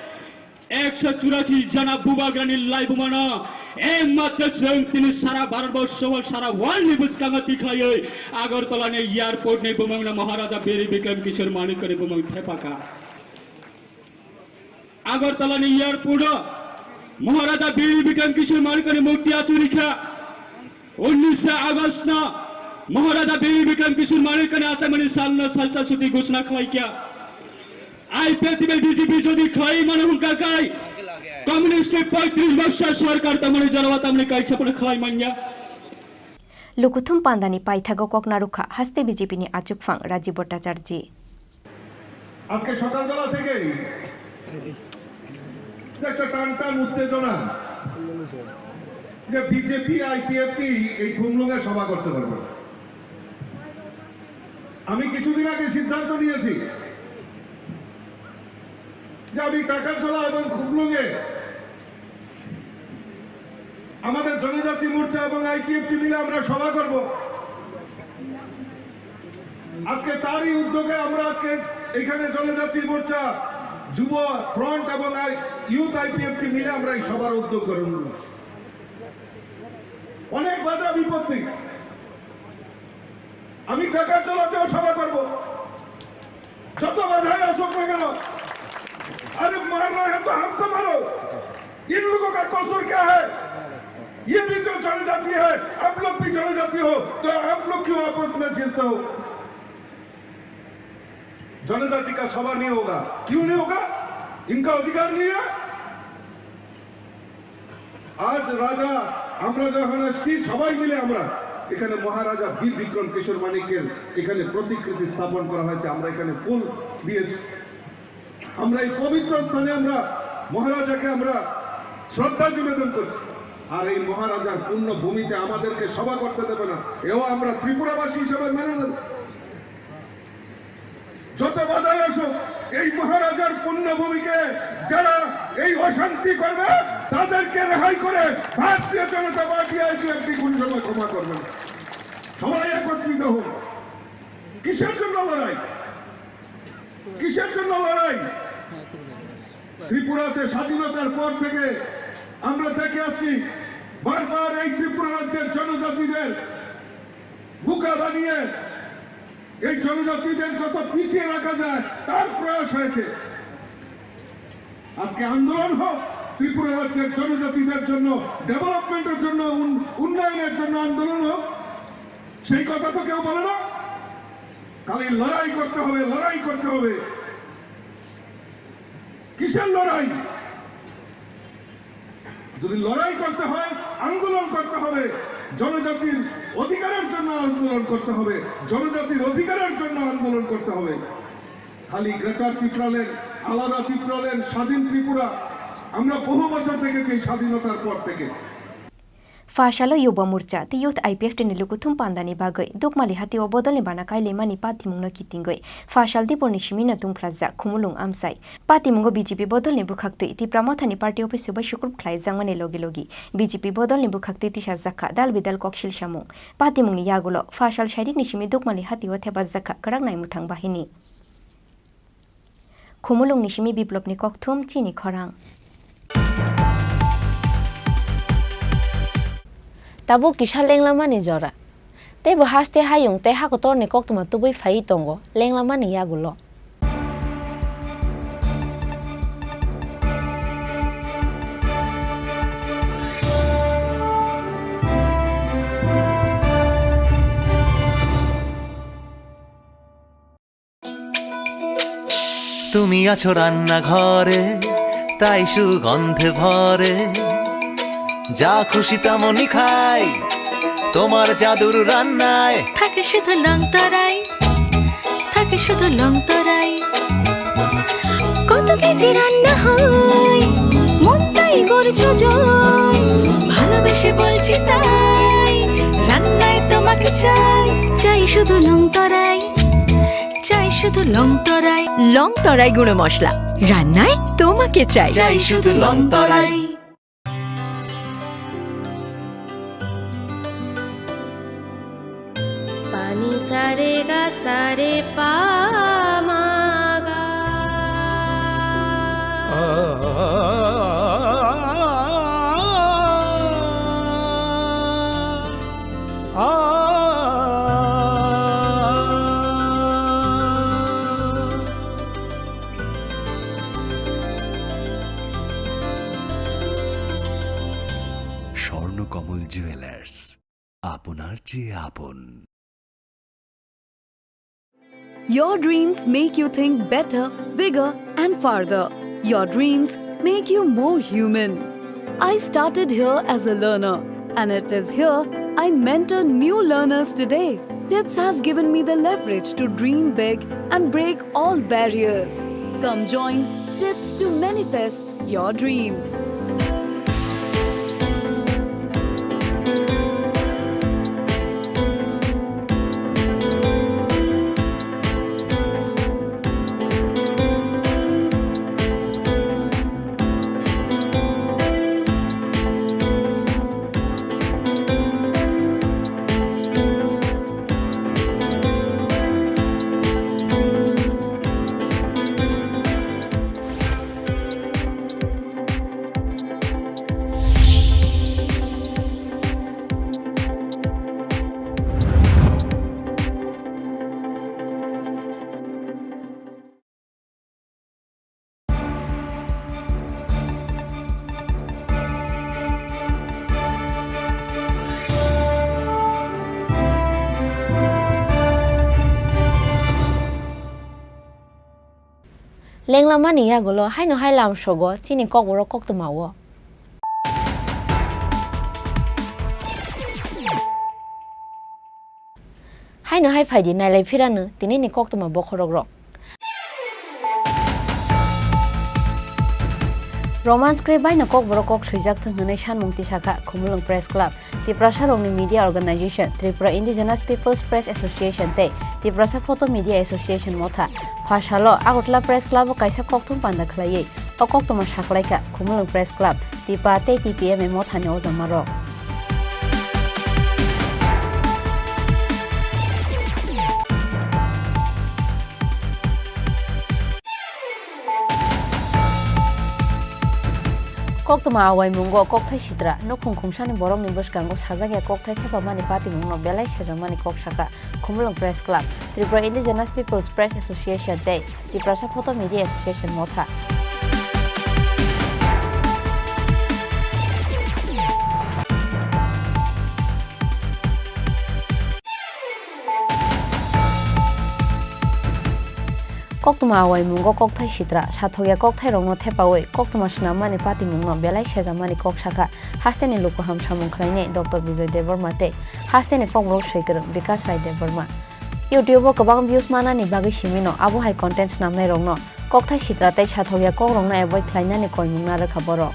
ekso churasi jona bubagrani laibumano ekmatra chwng tini sara Bharatborsho, sara world ni bwskango tikhlaiwi Agartala ni airport ni bumungno Maharaja Bir Bikram Kishore Manikya ni bumung thepakha. Agartala ni airport o Maharaja Bir Bikram Kishore Manikya ni murti achurikha. Unnish August no Maharaja Bir Bikram Kishore Manikya ni achakmani salno salsa chuti ghoshona khlaikha. I P F T bai B J P jodi khlai mano hwnkha kai communist ni poitris bochor sorkar tamani jorao tamni kaisa phano khlai manya. Lukuthum pandani paithago kok narwkha haste B J P ni achukphang Rajiv Bhattacharjee. আজকে সকালবেলা থেকেই যে একটা টান টান উত্তেজনা, যে BJP IPFT এই খুমলুঙে সভা করতে পারবে না। আমি কিছুদিন আগে সিদ্ধান্ত নিয়েছি যে আমি টাকারজলা এবং খুমলুঙে আমাদের জনজাতি মোর্চা এবং আইপিএফটি মিলে আমরা সভা করব। আজকে তারই উদ্যোগে আমরা আজকে এখানে জনজাতি মোর্চা, যুব ফ্রন্ট এবং আই-, ইউথ আইপিএফটি মিলে আমরা এই সভার উদ্যোগ গ্রহণ করেছি। অনেক বাধা বিপত্তি, আমি টাকারজলাতেও সভা করব। যত বাধাই আসুক না কেন, अरे मारना है तो हमको मारो, इन लोगों का कसूर क्या है? ये भी तो जनजाति है, आप लोग भी जनजाति हो, तो आप लोग क्यों आपस में झेलते हो? जनजाति का सभा नहीं होगा, क्यों नहीं होगा? इनका अधिकार नहीं है? আজ রাজা, আমরা যখন আসছি, সবাই মিলে আমরা এখানে মহারাজা বীর বিক্রম কিশোর মানিক্যের এখানে প্রতিকৃতি স্থাপন করা হয়েছে, আমরা এখানে ফুল দিয়েছি। আমরা এই পবিত্র স্থানে আমরা মহারাজাকে আমরা শ্রদ্ধা নিবেদন করছি। আর এই মহারাজার পুণ্য ভূমিতে আমাদেরকে সভা করতে দেবে না, এও আমরা ত্রিপুরাবাসী হিসেবে মেনে নেব। যত বাধাই আসুক, এই মহারাজার পুণ্যভূমিকে যারা এই অশান্তি করবে, তাদেরকে রেহাই করে ভারতীয় জনতা পার্টি আইপিএফটি কোনো সময় ক্ষমা করবে না। সবাই একত্রিত হোক। কিসের জন্য লড়াই? কিসের জন্য লড়াই? ত্রিপুরাতে স্বাধীনতার পর থেকে আমরা দেখে আসছি, বারবার এই ত্রিপুরা রাজ্যের জনজাতিদের বোকা বানিয়ে এই জনজাতিদের যত পিছিয়ে রাখা যায়, তার প্রয়াস হয়েছে। আজকে আন্দোলন হোক ত্রিপুরা রাজ্যের জনজাতিদের জন্য, ডেভেলপমেন্টের জন্য, উন-, উন্নয়নের জন্য আন্দোলন হোক, সেই কথা তো কেউ বলে না। খালি লড়াই করতে হবে, লড়াই করতে হবে। কিসের লড়াই? যদি লড়াই করতে হয়, আন্দোলন করতে হবে, জনজাতির অধিকারের জন্য আন্দোলন করতে হবে, জনজাতির অধিকারের জন্য আন্দোলন করতে হবে। খালি গ্রেটার ত্রিপুরাল্যান্ড, আলাদা ত্রিপুরাল্যান্ড, স্বাধীন ত্রিপুরা, আমরা বহু বছর দেখেছি এই স্বাধীনতার পর থেকে। Phasalo Yuba Morcha tei Youth I P F T ni lukuthum pandani bagwi Dukmali hatio bodolni bana kailaimani patimungno kitingwi phasal diporni simino tungphlajak Khumulwng Amchai. Patimungo B J P bodolni bwkhaktwi Tipra Mothani party office-o bai sukrub khlaijakmani logi logi B J P bodolni bwkhaktwi tisajakha dal bidal koksil samung. Patimungni yagulo phasal sairikni simi Dukmali hatio thepajakha kwrak naimwthang bahini. Khumulwngni simi Biplopni kokthum chini khorang. Tabuk kisa lenglamani jora. Teibo haste hayung tei hakotorni koktwma tubui phaiwi tongo lenglamani yagulo. তুমি আছো রান্নাঘরে, তাই সুগন্ধে ভরে। যা খুশি তেমনই খাই, তোমার জাদুর রান্নায়। থাকে শুধু লং তরাই, থাকে শুধু লং তরাই। কত কেজি রান্না হয়, মনটাই করছো জয়। ভালোবেসে বলছি তাই, রান্নায় তোমাকে চাই। চাই শুধু লং তরাই। চাই শুধু লং তরাই। লং তরাই গুঁড়ো মশলা, রান্নায় তোমাকে চাই। চাই শুধু লং তরাই। পানি সারে গা সারে পা মা গা। স্বর্ণকমল জুয়েলার্স, আপনার চেয়ে আপন। Your dreams make you think better, bigger, and farther. Your dreams make you more human. I started here as a learner, and it is here I mentor new learners today. Tips has given me the leverage to dream big and break all barriers. Come join Tips to manifest your dreams. Lenglamani yagulo haino hai lamsogo chini kokborok koktwma o. Haino hai phaidi nailai phirano tinini koktwma bokhorok rok. Romance kwrwi baino kokborok kok swijak thung hwnwi sanmung tisakha Khumulwng Press Club, Tiprasa rokni media organization, Tripura Indigenous People's Press Association tei Tiprasa Photo Media Association motha. Pha salo Agartala Press Club o kaisa kokthum panda khlaiwi o koktwma saklaikha Khumulwng Press Club, Tipa tei T P M A mothani ojamarok. Koktwma awaimungo kokthai sitra, nukhung khungsani borokni bwskango sajak ya kokthai thepamani patimungno belai sejakmani kok sakha Khumulwng Press Club, Tripura Indigenous People's Press Association tei Tiprasa Photo Media Association motha. Koktwma awaimungo kokthai sitra, sathokya kokthairokno thepawi koktwma swnammani patimungno belai sejakmani kok sakha hasteni lukuham samung khlainai Doctor Bijoy Debbarma tei hasteni kokborok swikwrwng Bikash Rai Debbarma. YouTube o kwbang views manani bagwi simino abo hai content snamnairokno kokthai sitra tei sathokya kokrokno avoid khlainani koimung narwkha borok.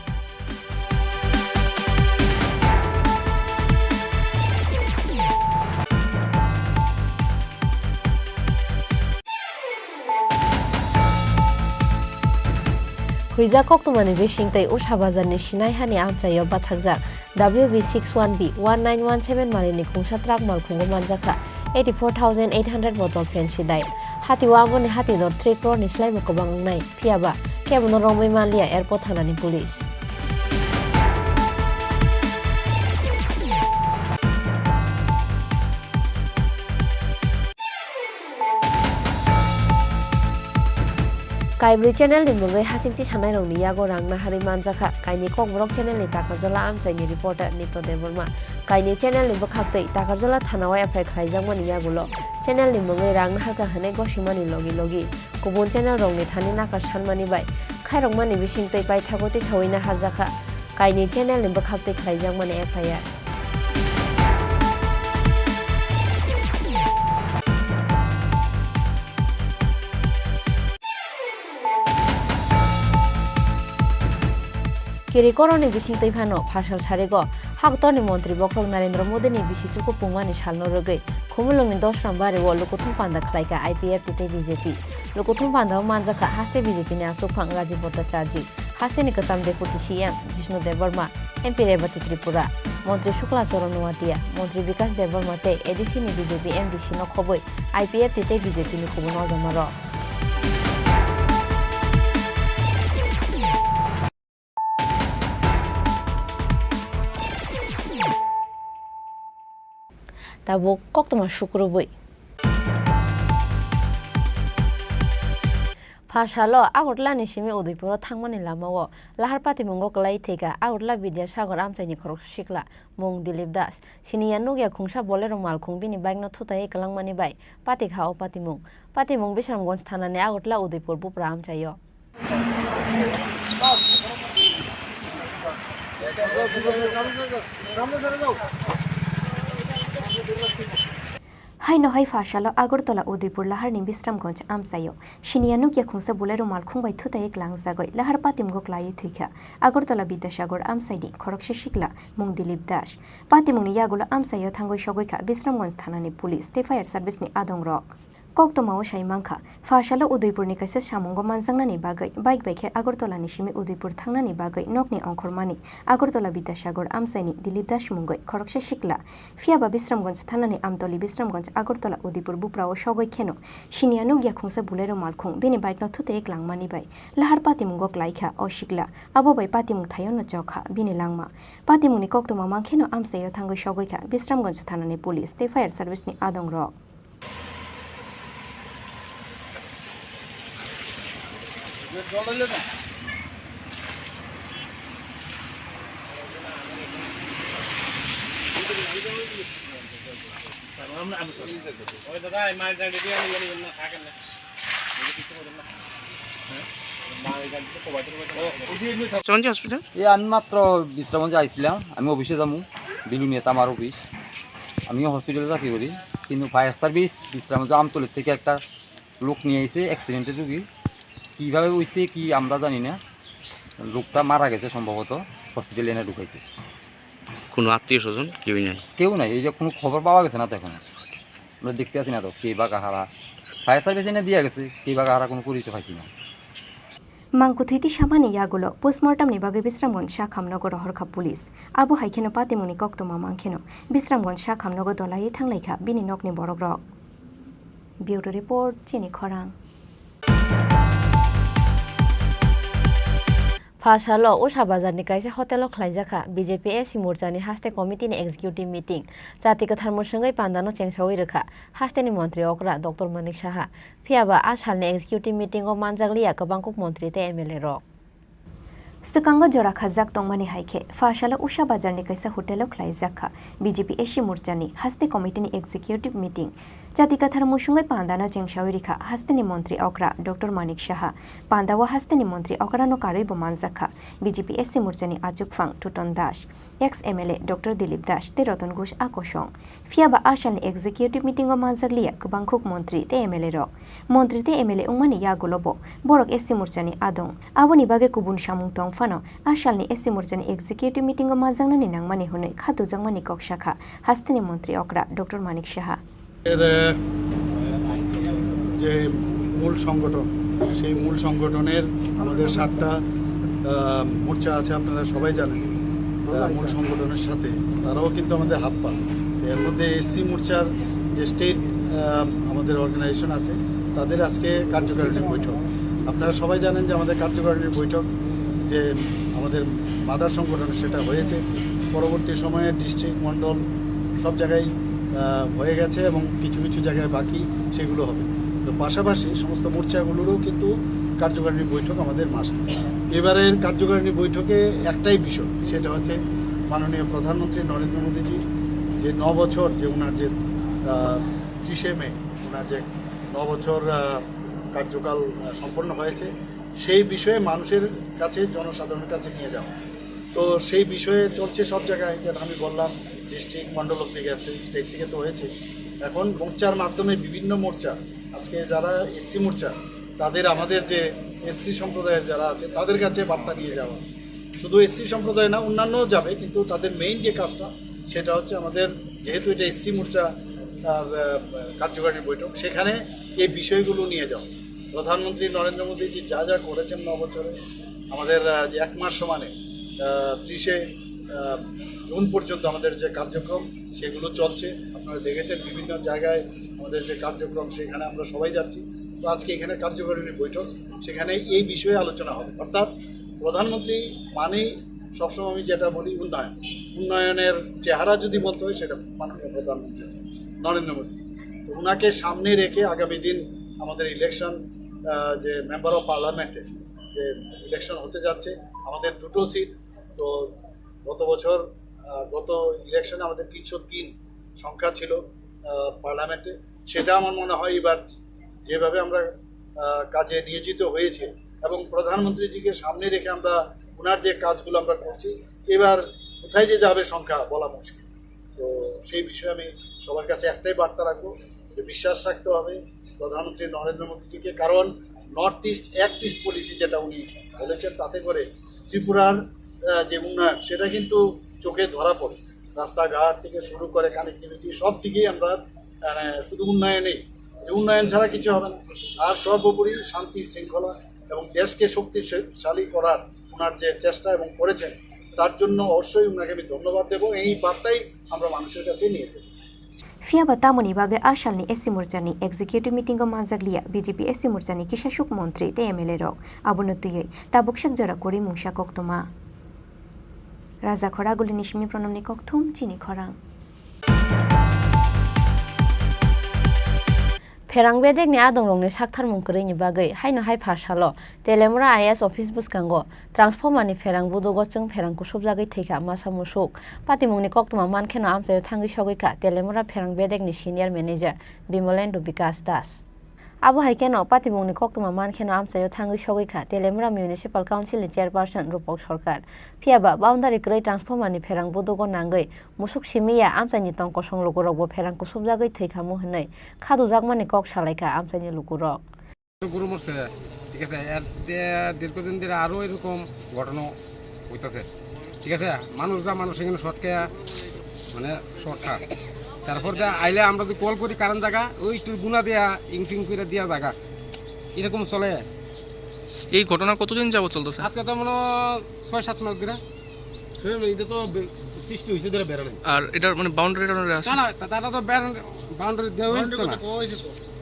Huijak koktwmani bising tei Usha Bazarni Sinai hani amchaio bathakjak W B six one B one nine one seven marini khungsa truck malkhungo manjakha eighty four thousand eight hundred bottle phensi dai. Hatio aboni hati dor three crore ni slaibo kwbang wngnai. Phiyaba kebono romwi manliya airport thanani police. Kaibrwi channel ni mungwi hasing tisanairokni yago rang naharwi manjakha. Kaini Kokborok channel ni Takarjala amchaini reporter Nitya Debbarma. Kaini channel ni bwkhaktwi Takarjala thana o F I R khlaijakmani yagulo channel ni mungwi rang naharkha hwnwi gosimani logi logi kubun channel rokni thani nakar sanmani bai khairokmani bisingtwi paithago tisaui naharjakha. Kaini channel ni bwkhaktwi khlaijakmani F I R. Kirikoroni bisingtwi phano phasal sarigo haktorni montri bokhorok Narendra Modini bisi chuku pungmani salno rwgwi Khumulwngni Dosram Bario lukuthum panda khlaikha I P F T tei B J P. Lukuthum pandao manjakha haste B J P ni achukphang Rajiv Bhattacharjee, hasteni kwcham Deputy C M Jishnu Debbarma, M P Rebati Tripura, Montri Shukla Charan Noatia, Montri Bikash Debbarma tei A D C ni B J P M D C no khobwi I P F T tei B J P ni kubun ojamarok. Tabuk koktwma sukrubwi. Phasalo Agartala ni simi Udaipur o thangmani lamao lahar patimungo kwlai thwikha Agartala Bidyasagar amchaini khoroksa sikla, mung Dilip Das. Siniya nukya khungsa Bolero malkhung bini bike no thutaiwi kwlangmani bai patikha o patimung. Patimung Bisramganj thanani Agartala Udaipur bupra amchaio. Haino hai phasalo Agartala Udaipur laharni Bisramganj amchaio siniya nukya khungsa Bolero malkhung bai thutaiwi klangjagwi lahar patimgo klaiwi thwikha Agartala Bidyasagar amchaini khoroksa sikla mung Dilip Das. Patimungni yagulo amchaio thangwi sogwikha Bisramganj thanani police tei fire service ni adongrok. Koktwmao sai mankha, phasalo Udaipurni kaisa samungo manjaknani bagwi bike bai khe Agartalani simi Udaipur thangnani bagwi nokni ongkhormani Agartala Bidyasagar amchaini Dilip Das mungwi khoroksa sikla. Phiyaba Bisramganj thanani Amtoli Bisramganj Agartala Udaipur buprao sogwi kheno siniya nukya khungsa Bolero malkhung bini bike no thutaiwi klangmani bai lahar patimungo klaikha o sikla. Abo bai patimung thaio no chokha bini langma. Patimungni koktwma mankheno amchaio thangwi sogwikha Bisramganj thanani police tei fire service ni adongrok. চঞ্জি হসপিটাল? এ, আমি মাত্র বিশ্রামগঞ্জে আইছিলাম, আমি অফিসে যাবো, বিলুনিয়াতে আমার অফিস। আমিও হসপিটালে চাকরি করি, কিন্তু ফায়ার সার্ভিস বিশ্রামগঞ্জ আমতলী থেকে একটা লোক নিয়ে আইছে, অ্যাক্সিডেন্টের রুগী। কীভাবে হইছে কি আমরা জানি না, লোকটা মারা গেছে সম্ভবত, হসপিটালে এনে ঢুকাইছে। কোনো আত্মীয় স্বজন কেউই নাই? কেউ নাই, এই যে কোনো খবর পাওয়া গেছে না তো এখনো। আমরা দেখতে আছি না তো কে বা কাহারা। ফায়ার সার্ভিস এনে দিয়ে গেছে, কে বা কাহারা কোনো পরিচয় পাইছি না। Mangkuthwi tisamani yagulo postmortem ni bagwi Bisramganj sakhamnogo rohorkha police. Abo hai kheno patimungni koktwma mang kheno Bisramganj sakhamnogo dolaiwi thanglaikha bini nokni borokrok. Bureau Report, Chini Khorang. Pha salo Usha Bazar ni kaisa hotel o khlaijakha B J P S C morcha ni haste committee ni executive meeting. Chati kwthar mwswngwi panda no chengsawi rwkha haste ni montri okra Doctor Manik Saha. Phiya ba a sal ni executive meeting o manjak liya kwbang kuk montri tei M L A rok. Swkango jora khajak tongmani hai khe, pha salo Usha Bazar ni kaisa hotel o khlaijak kha B J P S C morcha ni haste committee ni executive meeting. Chati kwthar mwswngwi panda no chengsawi rikha haste ni montri okra Doctor Manik Saha. Panda o haste ni montri okra no karwi bo manjak kha B J P S C morcha ni achukphang Tuton Das, ex M L A Doctor Dilip Das tei Roton Ghosh a kosong. Phiya ba a salni executive meeting o manjak liya kwbang khuk montri tei M L A rok. Montri tei M L A wngmani yagulo bo borok S C morchani adong. Aboni bagwi kubun samung tong phano a salni S C morchani executive meeting o manjaknani nangmani hwnwi kha tujakmani kok sakha hasteni montri okra Doctor Manik Saha. এর, আহ, যে মূল সংগঠন, সেই মূল সংগঠনের আমাদের সাতটা, আহ, মোর্চা আছে, আপনারা সবাই জানেন। আহ, মূল সংগঠনের সাথে তারাও কিন্তু আমাদের হাত পা। এর মধ্যে এসসি মোর্চার যে স্টেট, আহ, আমাদের অর্গানাইজেশন আছে, তাদের আজকে কার্যকারিণী বৈঠক। আপনারা সবাই জানেন যে আমাদের কার্যকারিণী বৈঠক যে আমাদের মাদার সংগঠন, সেটা হয়েছে। পরবর্তী সময়ে ডিস্ট্রিক্ট, মণ্ডল সব জায়গায়, আহ, হয়ে গেছে এবং কিছু কিছু জায়গায় বাকি, সেগুলো হবে। তো পাশাপাশি সমস্ত মোর্চাগুলোরও কিন্তু কার্যকারিণী বৈঠক আমাদের মাস্ট। এবারের কার্যকারিণী বৈঠকে একটাই বিষয়, সেটা হচ্ছে মাননীয় প্রধানমন্ত্রী নরেন্দ্র মোদীজি যে ন বছর, যে ওনার যে, আহ, ত্রিশে মে ওনার যে ন বছর, আহ, কার্যকাল, আহ, সম্পন্ন হয়েছে, সেই বিষয়ে মানুষের কাছে, জনসাধারণের কাছে নিয়ে যাওয়া। তো সেই বিষয়ে চলছে সব জায়গায়, যেটা আমি বললাম, ডিস্ট্রিক্ট, মণ্ডল অব্দি গেছে, স্টেট থেকে তো হয়েছে। এখন মোর্চার মাধ্যমে বিভিন্ন মোর্চা, আজকে যারা এসসি মোর্চা, তাদের, আমাদের যে এসসি সম্প্রদায়ের যারা আছে, তাদের কাছে বার্তা নিয়ে যাওয়া। শুধু এসসি সম্প্রদায় না, অন্যান্য যাবে, কিন্তু তাদের মেইন যে কাজটা, সেটা হচ্ছে আমাদের, যেহেতু এটা এসসি মোর্চা আর, আহ, কার্যকারী বৈঠক, সেখানে এই বিষয়গুলো নিয়ে যাওয়া। প্রধানমন্ত্রী নরেন্দ্র মোদীজি যা যা করেছেন ন বছরে, আমাদের, আহ, যে এক মাস সমানে, আহ, ত্রিশে, আহ, জুন পর্যন্ত আমাদের যে কার্যক্রম, সেগুলো চলছে। আপনারা দেখেছেন বিভিন্ন জায়গায় আমাদের যে কার্যক্রম, সেখানে আমরা সবাই যাচ্ছি। তো আজকে এখানে কার্যকারিণী বৈঠক, সেখানে এই বিষয়ে আলোচনা হবে। অর্থাৎ প্রধানমন্ত্রী মানেই সবসময় আমি যেটা বলি উন্নয়ন, উন্নয়নের চেহারা যদি বলতে হয় সেটা মাননীয় প্রধানমন্ত্রী নরেন্দ্র মোদী। তো ওনাকে সামনে রেখে আগামী দিন আমাদের ইলেকশন, আহ, যে মেম্বার অফ পার্লামেন্টের যে ইলেকশন হতে যাচ্ছে, আমাদের দুটো সিট। তো গত বছর, আহ, গত ইলেকশনে আমাদের তিনশো তিন সংখ্যা ছিল, আহ, পার্লামেন্টে। সেটা আমার মনে হয় এবার যেভাবে আমরা, আহ, কাজে নিয়োজিত হয়েছি এবং প্রধানমন্ত্রীজিকে সামনে রেখে আমরা ওনার যে কাজগুলো আমরা করছি, এবার কোথায় যে যাবে সংখ্যা বলা মুশকিল। তো সেই বিষয়ে আমি সবার কাছে একটাই বার্তা রাখবো যে বিশ্বাস রাখতে হবে প্রধানমন্ত্রী নরেন্দ্র মোদীজিকে, কারণ north east act east policy যেটা উনি বলেছেন, তাতে করে ত্রিপুরার, আহ, যে উন্নয়ন সেটা কিন্তু চোখে ধরা পড়ে। রাস্তাঘাট থেকে শুরু করে কানেক্টিভিটি সব দিকেই আমরা, মানে, শুধু উন্নয়নেই, যে উন্নয়ন ছাড়া কিছু হবে না। আর সর্বোপরি শান্তি শৃঙ্খলা এবং দেশকে শক্তিশালী করার ওনার যে চেষ্টা এবং করেছেন, তার জন্য অবশ্যই ওনাকে আমি ধন্যবাদ দেবো। এই বার্তাই আমরা মানুষের কাছে নিয়ে যাবো। Phiya ba tamoni bagwi a salni S C morchani executive meeting o manjak liya B J P S C morchani kisasuk montri tei M L A rok. Abono twiwi tabuk sak jora kwrwi mungsa koktwma. Raja Khoragulini simi Pranamni kokthum, Chini Khorang. Pherang bedekni adongrokni saktharmung kwrwini bagwi haino hai pha salo Telemura I A S office bwskango transformer ni pherang budugo chwng pherang kusubjagwi thwikha masa musuk. Patimungni koktwma mankheno amchaio thangwi sogwikha Telemura pherang bedekni senior manager Bimolendu Bikas Das. Abo hai kheno patibongni koktwma man kheno amchaio thangwi sogwi kha Teliamura Municipal Council ni Chairperson Rupak Sarkar. Phiya ba boundary kwrwi transformer ni pherang budugo nangwi musuk simi ya amchaini tong kosong lukurokbo pherang kusubjagwi thwi khamu hwnwi khadujakmani kok salaikha amchaini lukurok. গরু মরছে, ঠিক আছে। এর দে-, দীর্ঘদিন ধরে আরো এরকম ঘটনা হইতাছে, ঠিক আছে। মানুষ যা মানুষ এখানে শর্ট খেয়া, মানে শর্ট খা। তারপর যা আইলে আমরা যদি কল করি কারণ জায়গা, ওই একটু গুনা দেয়া, ইংফিং করে দেয়া জায়গা, এরকম চলে। এই ঘটনা কতদিন যাবত চলতেছে? আজকে তো মনে হয় ছয় সাত মাস ধরে। সেজন্য এটা তো বে-, সৃষ্টি হয়েছে ধরে বেড়া নাই। আর এটার মানে বাউন্ডারি টাউন্ডারি আছে? না, না, তা-, তারা তো বাউন্ডারি দেওয়া হইতো না।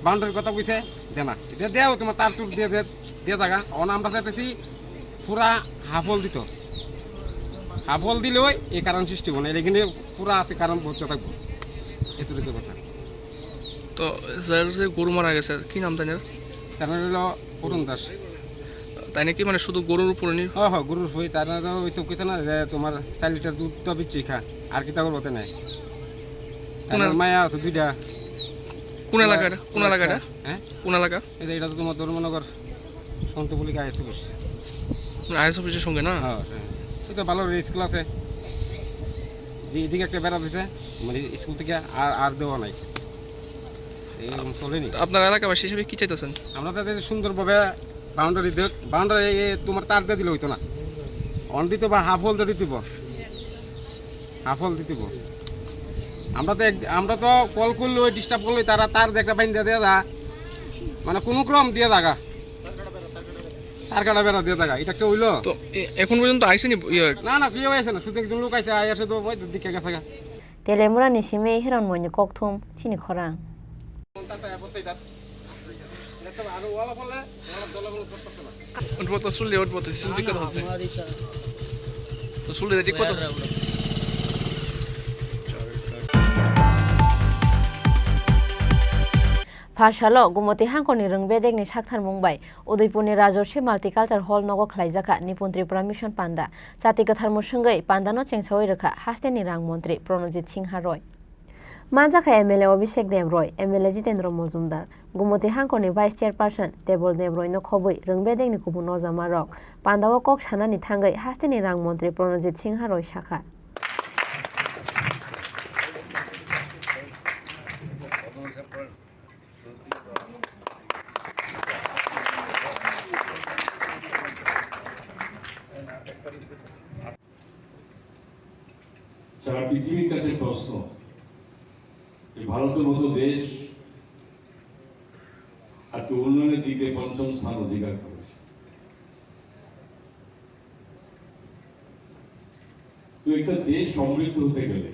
বাউন্ডারির কথা কইছে দেনা। এটা দেও তোমার তার চুর দিয়ে দে, দিয়ে থাকা। অন আমরা চাইতেছি পুরা হাফল দিত। হাফল দিলেও এই কারণ সৃষ্টি হবে না। এটা কিন্তু পুরা আছে কারণ বলতে থাকবো। এতটুকু কথা। তো যার যে গরু মারা গেছে, কি নাম তাইনের? তার নাম হলো অরুণ দাস। তাই নাকি মানে শুধু গরুর উপরে নি-? হ্যাঁ, হ্যাঁ, গরুর উপরে। তার নাম তো ওই তো কইতো না যে তোমার চার লিটার দুধ তো বিচ্ছি খা, আর কি তা করবো তাই নাই? কোন তার এল-, মায়া আছে দুইটা। কোন এলাকা এটা? কোন এলাকা এটা? হ্যাঁ? কোন এলাকা? এই যে এটা তো তোমার ধর্মনগর সন্তপুলিকা আইএস অফিস। আইএস অফিসের সঙ্গে না? হ্যাঁ, হ্যাঁ। এই তো ভালো স্কুল আছে। যে এদিকে একটা বেড়া দিছে, মানে স্কুল থেকে আর, আর দেওয়া নাই। এরকম চলেনি। তো আপনার এলাকাবাসী হিসেবে কি চাইতেছেন? আমরা তো চাইতেছি সুন্দরভাবে বাউন্ডারি দেখ, বাউন্ডারি তোমার তার দিয়ে দিলে হইতো না। অন দিতে বা হাফ হল দিয়ে দিতে হইব। হাফ হল দিতে হইব। আমরা তো এক-, আমরা তো কল করলে ওই ডিস্টার্ব করলে তারা তার দিয়ে একটা বাইন দিয়ে দেওয়া যা। মানে কোনো ক্রম দিয়ে জায়গা। তার কাটা বেড়া দিয়ে জায়গা। এটা একটা হইলো? তো এ-, এখন পর্যন্ত আইসেনি ইয়ে? না, না, কেউ আইসে না। শুধু একজন লোক আইসে, আই আসে তো ওই দিকে গেছে গা। Teliamura ni simi Hiranmoyni kokthum chini khorang. Utbo to sulli, utbo to sulli dikkat hote. To sulli dikkat hote. Phasalo Gumoti hangkorni rwngbedekni saktharmung bai Udaipurni Rajarsi Multicultural Hall nogo khlaijakha Nipun Tripura Mission Panda. Chati kwthar mwswngwi pandano chengsawi rwkha hasteni rang montri Pranojit Singha Roy. Manjakha M L A Abhishek Deb Roy, M L A Jitendra Mojumdar, Gumoti hangkorni Vice Chairperson Tebol Deb Royno khobwi rwngbedekni kubun nojamarok pandao kok sanani thangwi hasteni rang montri Pranojit Singha Roy sakha. সারা পৃথিবীর কাছে প্রশ্ন যে ভারতের মতো দেশ আজকে উন্নয়নের দিকে পঞ্চম স্থান অধিকার করেছে। তো একটা দেশ সমৃদ্ধ হতে গেলে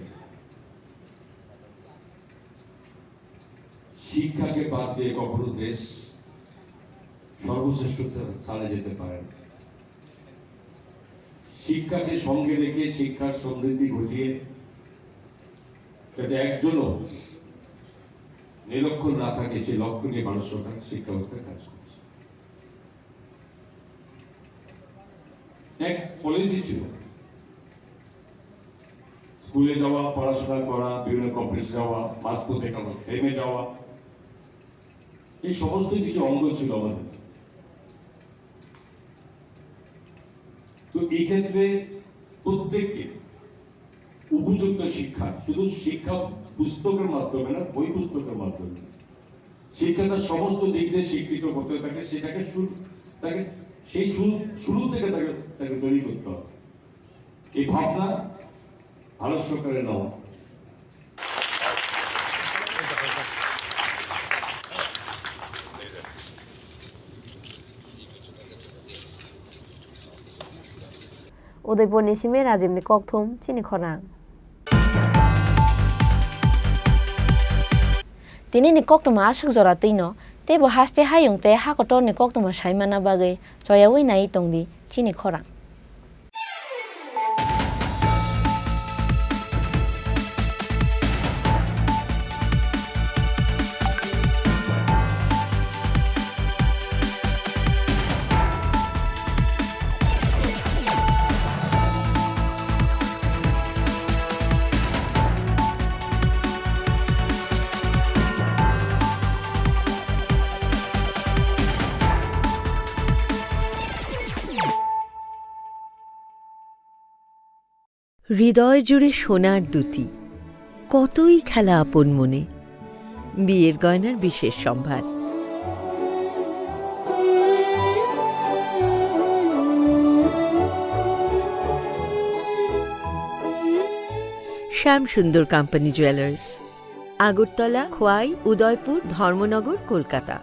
শিক্ষাকে বাদ দিয়ে কখনো দেশ সর্বশ্রেষ্ঠ স্থানে যেতে পারে না। শিক্ষাকে সঙ্গে রেখে শিক্ষার সমৃদ্ধি ঘটিয়ে যাতে একজনও নিরক্ষর না থাকে, সেই লক্ষ্য নিয়ে ভারত সরকার শিক্ষা ব্যবস্থায় কাজ করছে। এক পলিসি ছিল, স্কুলে যাওয়া, পড়াশোনা করা, বিভিন্ন কম্পিটিশন যাওয়া, মাঝপথে কারো থেমে যাওয়া, এই সমস্ত কিছু অঙ্গ ছিল আমাদের। তো এই ক্ষেত্রে প্রত্যেককে উপযুক্ত শিক্ষা, শুধু শিক্ষা পুস্তকের মাধ্যমে না, বই পুস্তকের মাধ্যমে শিক্ষা তার সমস্ত দিক দিয়ে শিক্ষিত করতে থাকে, সেটাকে শুরু, তাকে সেই শুরু, শুরু থেকে তাকে, তাকে তৈরি করতে হবে। এই ভাবনা ভারত সরকারের নেওয়া। Udaipurni simi Rajibni kokthum chini khorang. Tinini koktwma aswk jora twino, teibo haste hayung tei ha kotorni koktwma saimana bagwi choyaui naiwi tongdi chini khorang. হৃদয় জুড়ে সোনার দ্যুতি, কতই খেলা আপন মনে। বিয়ের গয়নার বিশেষ সম্ভার। শ্যাম সুন্দর কোম্পানি জুয়েলার্স, আগরতলা, খোয়াই, উদয়পুর, ধর্মনগর, Kolkata.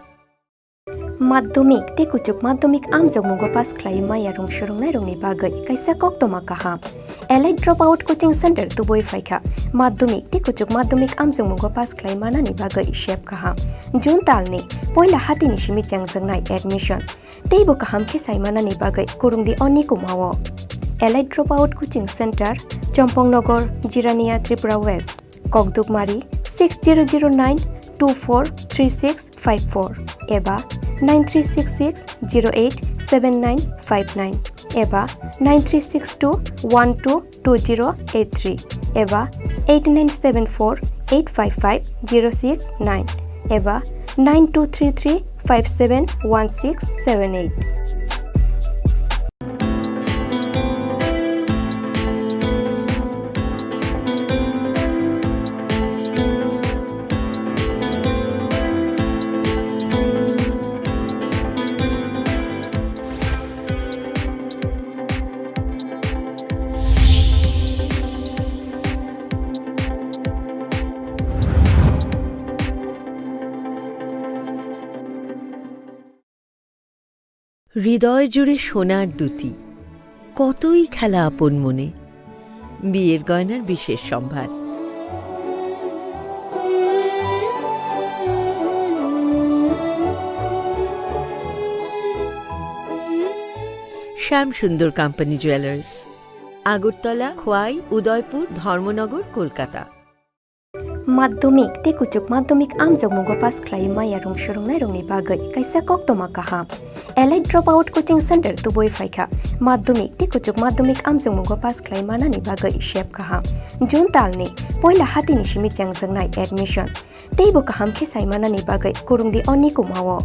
Madhyamik tei kuchuk madhyamik amjokmungo pass khlaiwi maya rung swrwngnairokni bagwi kaisa koktwma kaham. Elite Dropout Coaching Center tubui phaikha. Madhyamik tei kuchuk madhyamik amjokmungo pass khlai manani bagwi sep kaham. June talni poila hatini simi chengjaknai admission. Teibo kaham khe sai manani bagwi kwrwngdi o nikumao. Elite Dropout Coaching Center, Chompong Nogor, Jirania, Tripura West. Kokdukmari six zero zero nine two four three six five four eba nine three six six zero eight seven nine five nine eba nine three six two one two two zero eight three eba eight nine seven four eight five five zero six nine eba nine two three three five seven one six seven eight. হৃদয় জুড়ে সোনার দ্যুতি, কতই খেলা আপন মনে। বিয়ের গয়নার বিশেষ সম্ভার। শ্যাম সুন্দর কোম্পানি জুয়েলার্স, আগরতলা, খোয়াই, উদয়পুর, ধর্মনগর, Kolkata. Madhyamik tei kuchuk madhyamik amjokmungo pass khlaiwi maya rung swrwngnairokni bagwi kaisa koktwma kaham. Elite Dropout Coaching Center tubui phaikha. Madhyamik tei kuchuk madhyamik amjokmungo pass khlai manani bagwi sep kaham. June talni poila hatini simi chengjaknai admission. Teibo kaham khe sai manani bagwi kwrwngdi o nikumao.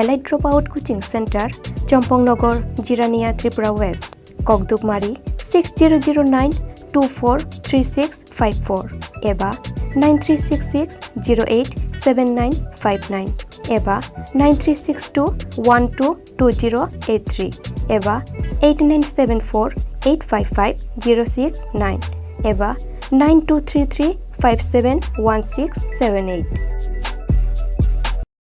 Elite Dropout Coaching Center, Chompong Nogor, Jirania, Tripura West. Kokdukmari six zero zero nine two four three six five four eba nine three six six zero eight seven nine five nine eba nine three six two one two two zero eight three eba eight nine seven four eight five five zero six nine eba nine two three three five seven one six seven eight.